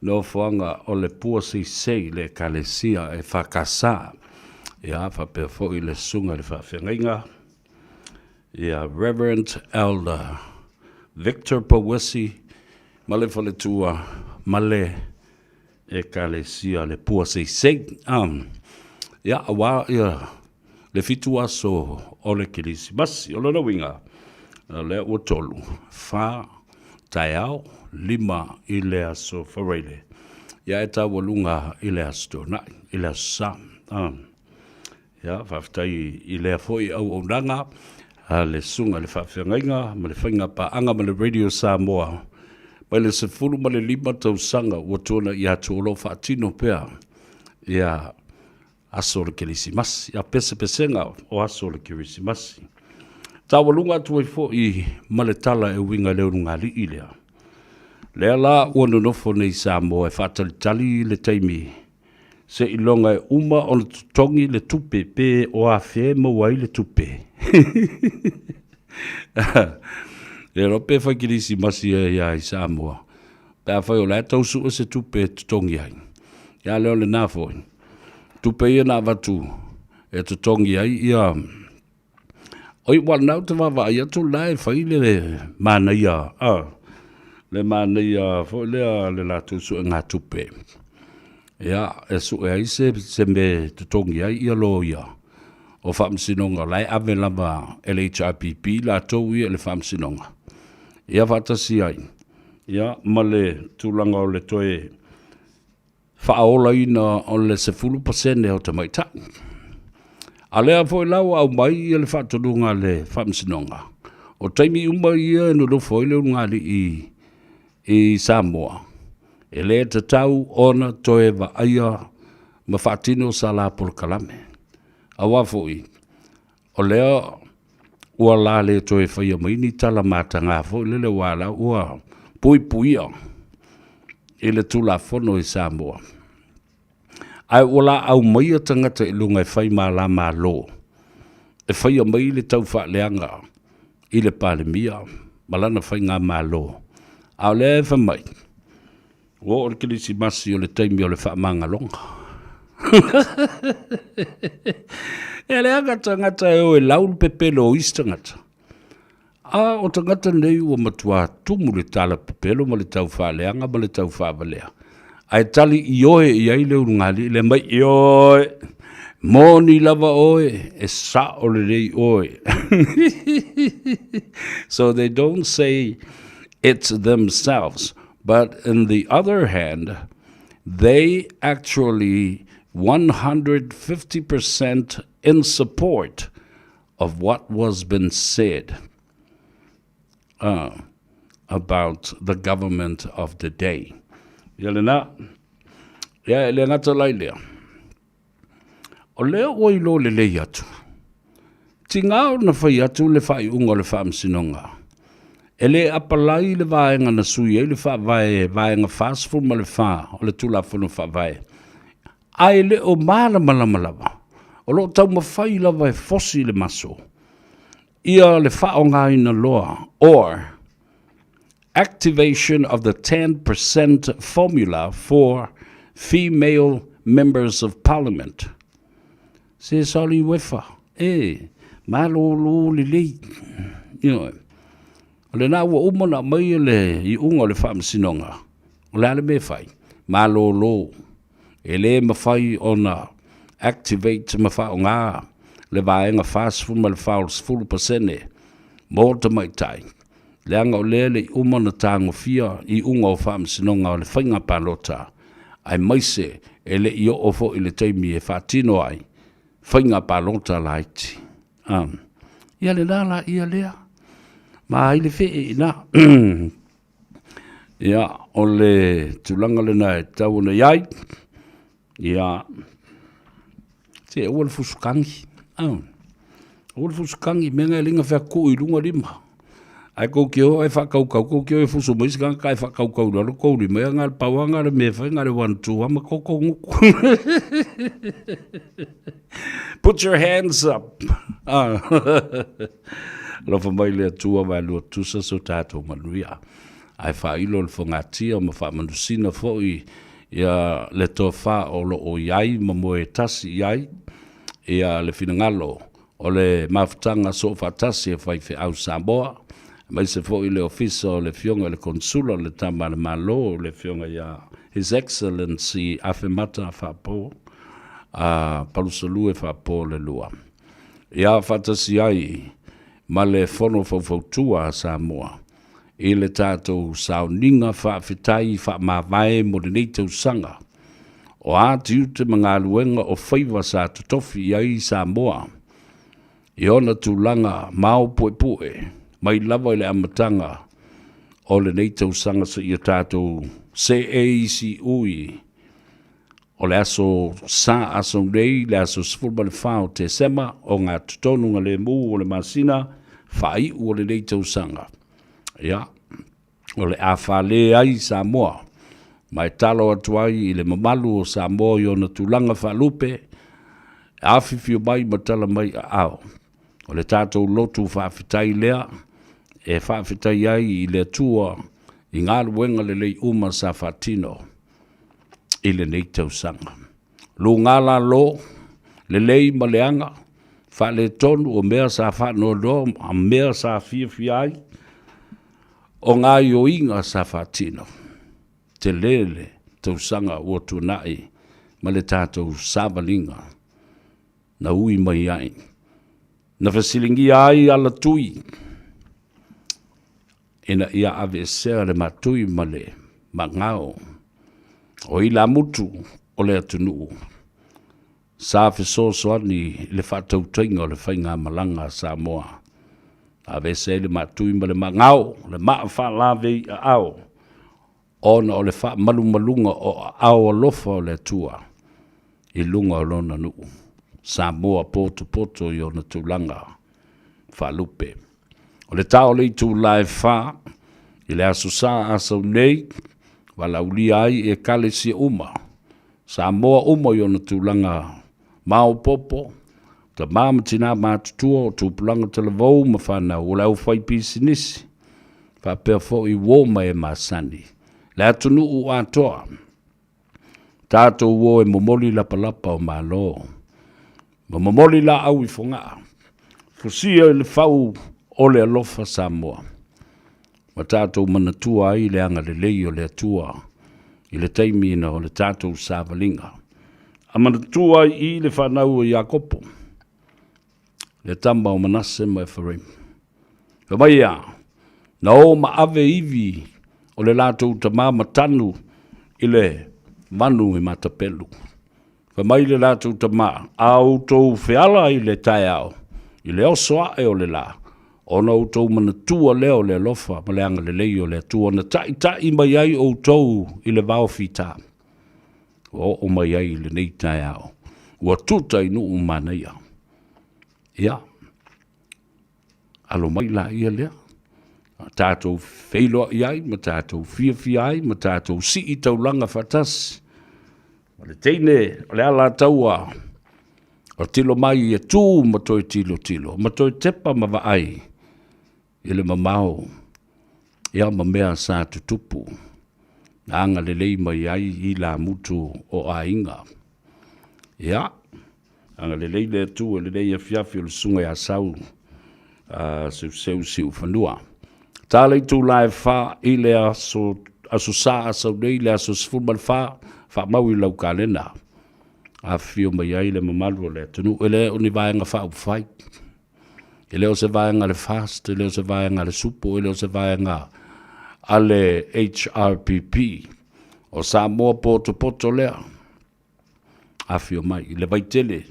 nofoaga o le Pua Seisei, le Ekalesia EFKS. Ia, faapea foi le Susuga i le Faafeagaiga, ia Reverend Elder Victor Pouesi ma le faletua ma le Ekalesia le Pua Seisei. Ia, auā ia le fitu aso o le Kerisimasi. O lona uiga, o lea ua tolu, fa taeao, lima i le aso Faraile. Ia e taualuga i le Aso Toonai, i le Aso Sa. Ia, faafetai i lea foi auaunaga a le Susuga i le Faafeagaiga ma le Faiga Paaga ma le Radio Samoa mai le 15 tausaga ua tuanai atu o lo o faatino pea ia aso o le Kerisimasi, a pesepesega o aso o le Kerisimasi. Taualuga atu ai foi ma le tala e uiga i le ulugalii lea. Lea la ua nonofo nei Samoa e faatalitali le taimi seiloga e uma ona totogi le tupe pe o afea e maua ai le tupe. E iloa pe fai kerisimasi ai lava i Samoa pe afai o la e tau sue se tupe e totogi ai. Ia a lea o lena foi, tupe ia na avatu e totogi ai ia Oi, ua lena ou te vaavaai atu la e fai le manaia, a, le manaia foi lea le latou suega tupe. Ia, e sue ai se, se mea e totogi ai ia loia o faamasinoga, o la e ave lava e le HRPP latou ia i le faamasinoga. Ia faatasi ai, ia, ma le tulaga o le toe. faaolaina o le 10% o tamaitai. A lea foi la ua aumai ia le faatonuga a le Faamasinoga, o taimi uma ia e nonofo ai le ulugalii i Samoa, e le tatau ona toe vaaia ma faatino sa la polokalame. Aua foi, o lea ua la le toe faia mai ni tala mataga foi lele aua la ua puipuia i le Tulafono i Samoa. Ae ua la aumaia tagata i luga e fai malamalo, e faia mai le taufaaleaga i le Palemia ma lana faigamalo. A o lea e fai mai, ua oo le Kerisimasi o le taimi o le faamagaloga. E leaga tagata e o e lau le pepelo o isi tagata. A o tagata nei ua matua tumu le tala pepelo ma le tau faaleaga ma le tau faavalea, ae tali ioe i ai le ulugalii lea mai, ioe, moni lava oe, e sao lelei oe. So they don't say it's themselves, but in the other hand, they actually 150% in support of what was been said uh, about the government of the day. Ia lena, ia e le gata lai lea. O lea ua ilo lelei atu. Tigā ona fai atu le faaiuga o le Faamasinoga, e le apalai le vaega na sui ai le Faavae Vaega 44 o le Tulafono Faavae, ae le o malamalama lava, o lo o taumafai lava e fosi le maso ia le faaaogaina loa or activation of the 10% formula for female members of parliament. Se sali uefa, e, malōlō lelei. Ioe. O lena ua uma ona aumai le iuga o le faamasinoga, o le a le mea e fai? Malōlō. E le mafai ona activate ma faaaoga le vaega 44 o le 10% mo tamaitai, leaga o lea e le i uma ona tagofia iuga o faamasinoga o le faiga palota, aemaise e le i oo foi i le taimi e faatino ai faiga palota laiti. A, ia lena la ia lea. Ma ai le fee i ina. Ia, o le tulaga lena e tatau ona i ai. Ia, se aua le fusukagi. Aua le fusukagi, mea na e liga feakuku i luga lima. Ae kou te o ae faakaukau, kou te o e fusu mai se tagata ae faakaukau i lalo kou lima, ia na o le pau lava lena o le mea e fai, na o le one two lava ma koko gutu. Put your hands up. Alofa mai le Atua waelua tusa so tatou manuia. Ae faailo le fogatia ma faamanusina foi ia le tofa o lo o i ai ma moe tasi i ai ia le finagalo o le mafutaga soofaatasi a faifeau Samoa, aemaise foi le Ofisa o le Afioga i le Konesula o le Tama a le Malo, le Afioga ia His Excellency Afemata Faapo a Palusalue Faapo le Lua. Ia faatasi ai ma le Fono Faufautua a Samoa i le tatou sauniga faafetai faamavae mo lenei tausaga. O a tiute ma galuega o faiva sa totofi i ai Samoa i ona tulaga maopuepue mai lava i le amataga o lenei tausaga seia tatou seei siui o le aso sa aso nei, le aso 14 o Tesema, o gatotonu galemu o le masina faaiu o lenei tausaga. Ia, o le a fale ai Samoa, ma e talo atu ai i le mamalu o Samoa i ona tulaga faalupe, e afifio mai ma tala mai aao. O le tatou lotu faafetai lea e faafetai ai i le Atua i galuega lelei uma sa faatino i lenei tausaga. Luga lalo, lelei ma leaga, faaletonu o mea sa faanoanoa ma mea sa fiafia ai, o gaoioiga sa faatino. Tele le tausaga ua tuanai ma le tatou savaliga na ui mai ai, na fesiligia ai alatui ina ia aveesea le matui ma le magao. O ilamutu o le atunuu sa fesoasoani i le faatautaiga o le faigamalaga a Samoa. Na aveese ai le maatui ma le maagao, le maa faalave i aao, ona o le faamalumaluga o aao alofa o le Atua i luga o Lona nuu, Samoa potopoto i ona tulaga faalupe. O le ta o le itula e fa i le Aso Sa Asau nei, valaaulia ai i Ekalesia uma, Samoa uma i ona tulaga maopoopo, tama ma tina matutua o tupulaga talavou ma fanau o le aufaipisinisi, faapea foi uo ma e masani, le atunuu atoa. Tatou o e momoli lapalapa o Malo, ma momoli laau i Fogaa, fusia i le fau o le alofa Samoa, ma tatou manatua ai le agalelei o le Atua i le taimi na o le tatou savaliga. A manatua ai i le fanau o Iakopo, le tama o Manase ma Eferaimi. Fai mai ia, na o ma ave ivi o le latou tama ma tanu i le manu i matapelu. Fai mai le latou tama, a outou feala i le taeao, i le oso ae o le lā, ona outou manatua lea o le alofa ma le agalelei o le Atua na taita'i mai ai outou i le vao fita, ua oo mai ai i lenei taeao, ua tuta i nuu manaia. Ia, alo mai laia lea, tatou feiloai ai ma tatou fiafia ai ma tatou sii taulaga faatasi. O le teine o le Alataua o tilo mai e tu ma toe tilotilo, ma toe tepa ma vaai i le mamao ia ma mea sa tutupu na agalelei mai ai ilamutu o aiga. Ia, agalelei le Atua i lenei afiafi o le Susuga ia Sau Seuseu Siufanua. Ta le itula e fa i le aso, aso Sa Asau nei le aso 14, faamau i lau kalena. Afifio mai ai le mamalu o le atunuu, e le o ni vaega faaupufai. E le o se vaega a le FAST, e le o se vaega a le SUPO, e le o se vaega a le HRPP. O Samoa potopoto lea. Afio mai i le Vaitele,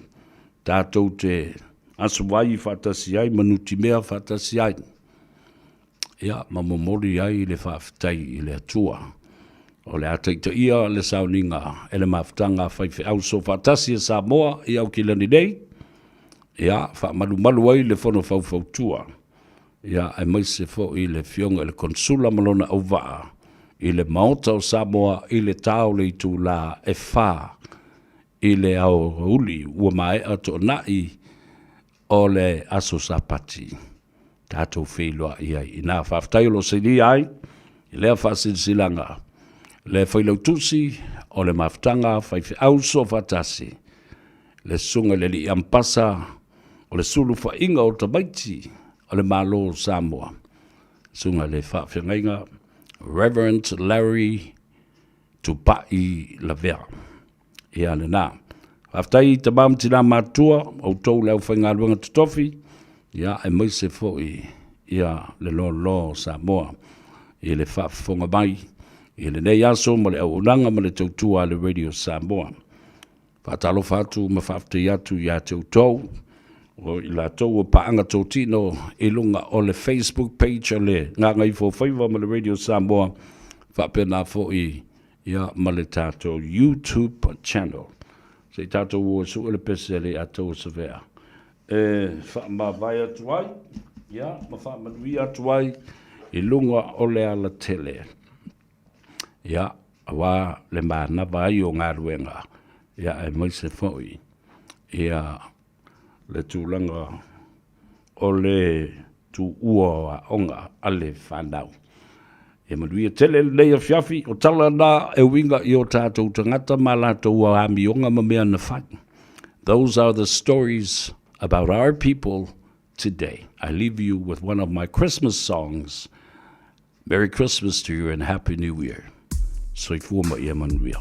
tatou te asuvai faatasi ai ma nutimea faatasi ai. Ia, ma momoli ai le faafetai i le Atua. O le a taitaia le sauniga e le mafutaga a faifeau soofaatasi a Samoa i Aukilani nei, ia, faamalumalu ai le Fono Faufautua, ia, aemaise foi le Afioga i le Konesula ma lona auvaa i le Maota o Samoa i le ta o le itula e fa i le aoauli ua maea toonai o le aso Sapati tatou feiloai ai inā. Faafetai o lo o sainia ai i lea faasilasilaga le Failautusi o le Mafutaga Faifeau Soofaatasi, le Susuga i le Alii Ampasa o le Sulufaiga o Tamaiti o le Malo o Samoa, Susuga i le Faafeagaiga Reverend Larry Tupai Lavea. Ia lena. Faafetai i tama ma tina matutua, outou le aufaigaluega totofi, ia aemaise foi ia le loaloa o Samoa i le faafofoga mai i lenei aso ma le auaunaga ma le tautua a le Radio Samoa. Faatalofa atu ma faafetai atu ia te outou o i latou ua paaga totino i luga o le Facebook page o le Gagaifofaiva ma le Radio Samoa, faapena foi ia ma le tatou YouTube channel. Se i tatou o e sue le pese a le Iataua Savea e faamavae atu ai, ia, ma faamanuia atu ai i luga o le alatele. Ia, aua le manava ai o galuega, ia, aemaise foi, ia, le tulaga o le tuua o aoga a le fanau. Ia manuia tele lenei afiafi, o tala na e uiga i o tatou tagata ma latou amioga ma mea na fai. Those are the stories about our people today. I leave you with one of my Christmas songs. Merry Christmas to you and Happy New Year. Soifua ma ia manuia.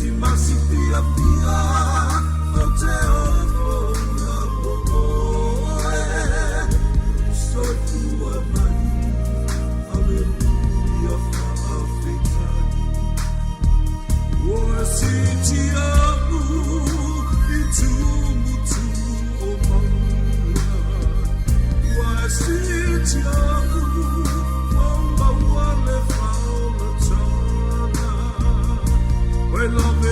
Kerisimasi fiafia o te ofo o oe. Soifua mai, Aleluia faafetai. Ua sitia i tumutumu o mauga. Ua sitia ua maua le faolataga. Oi lave.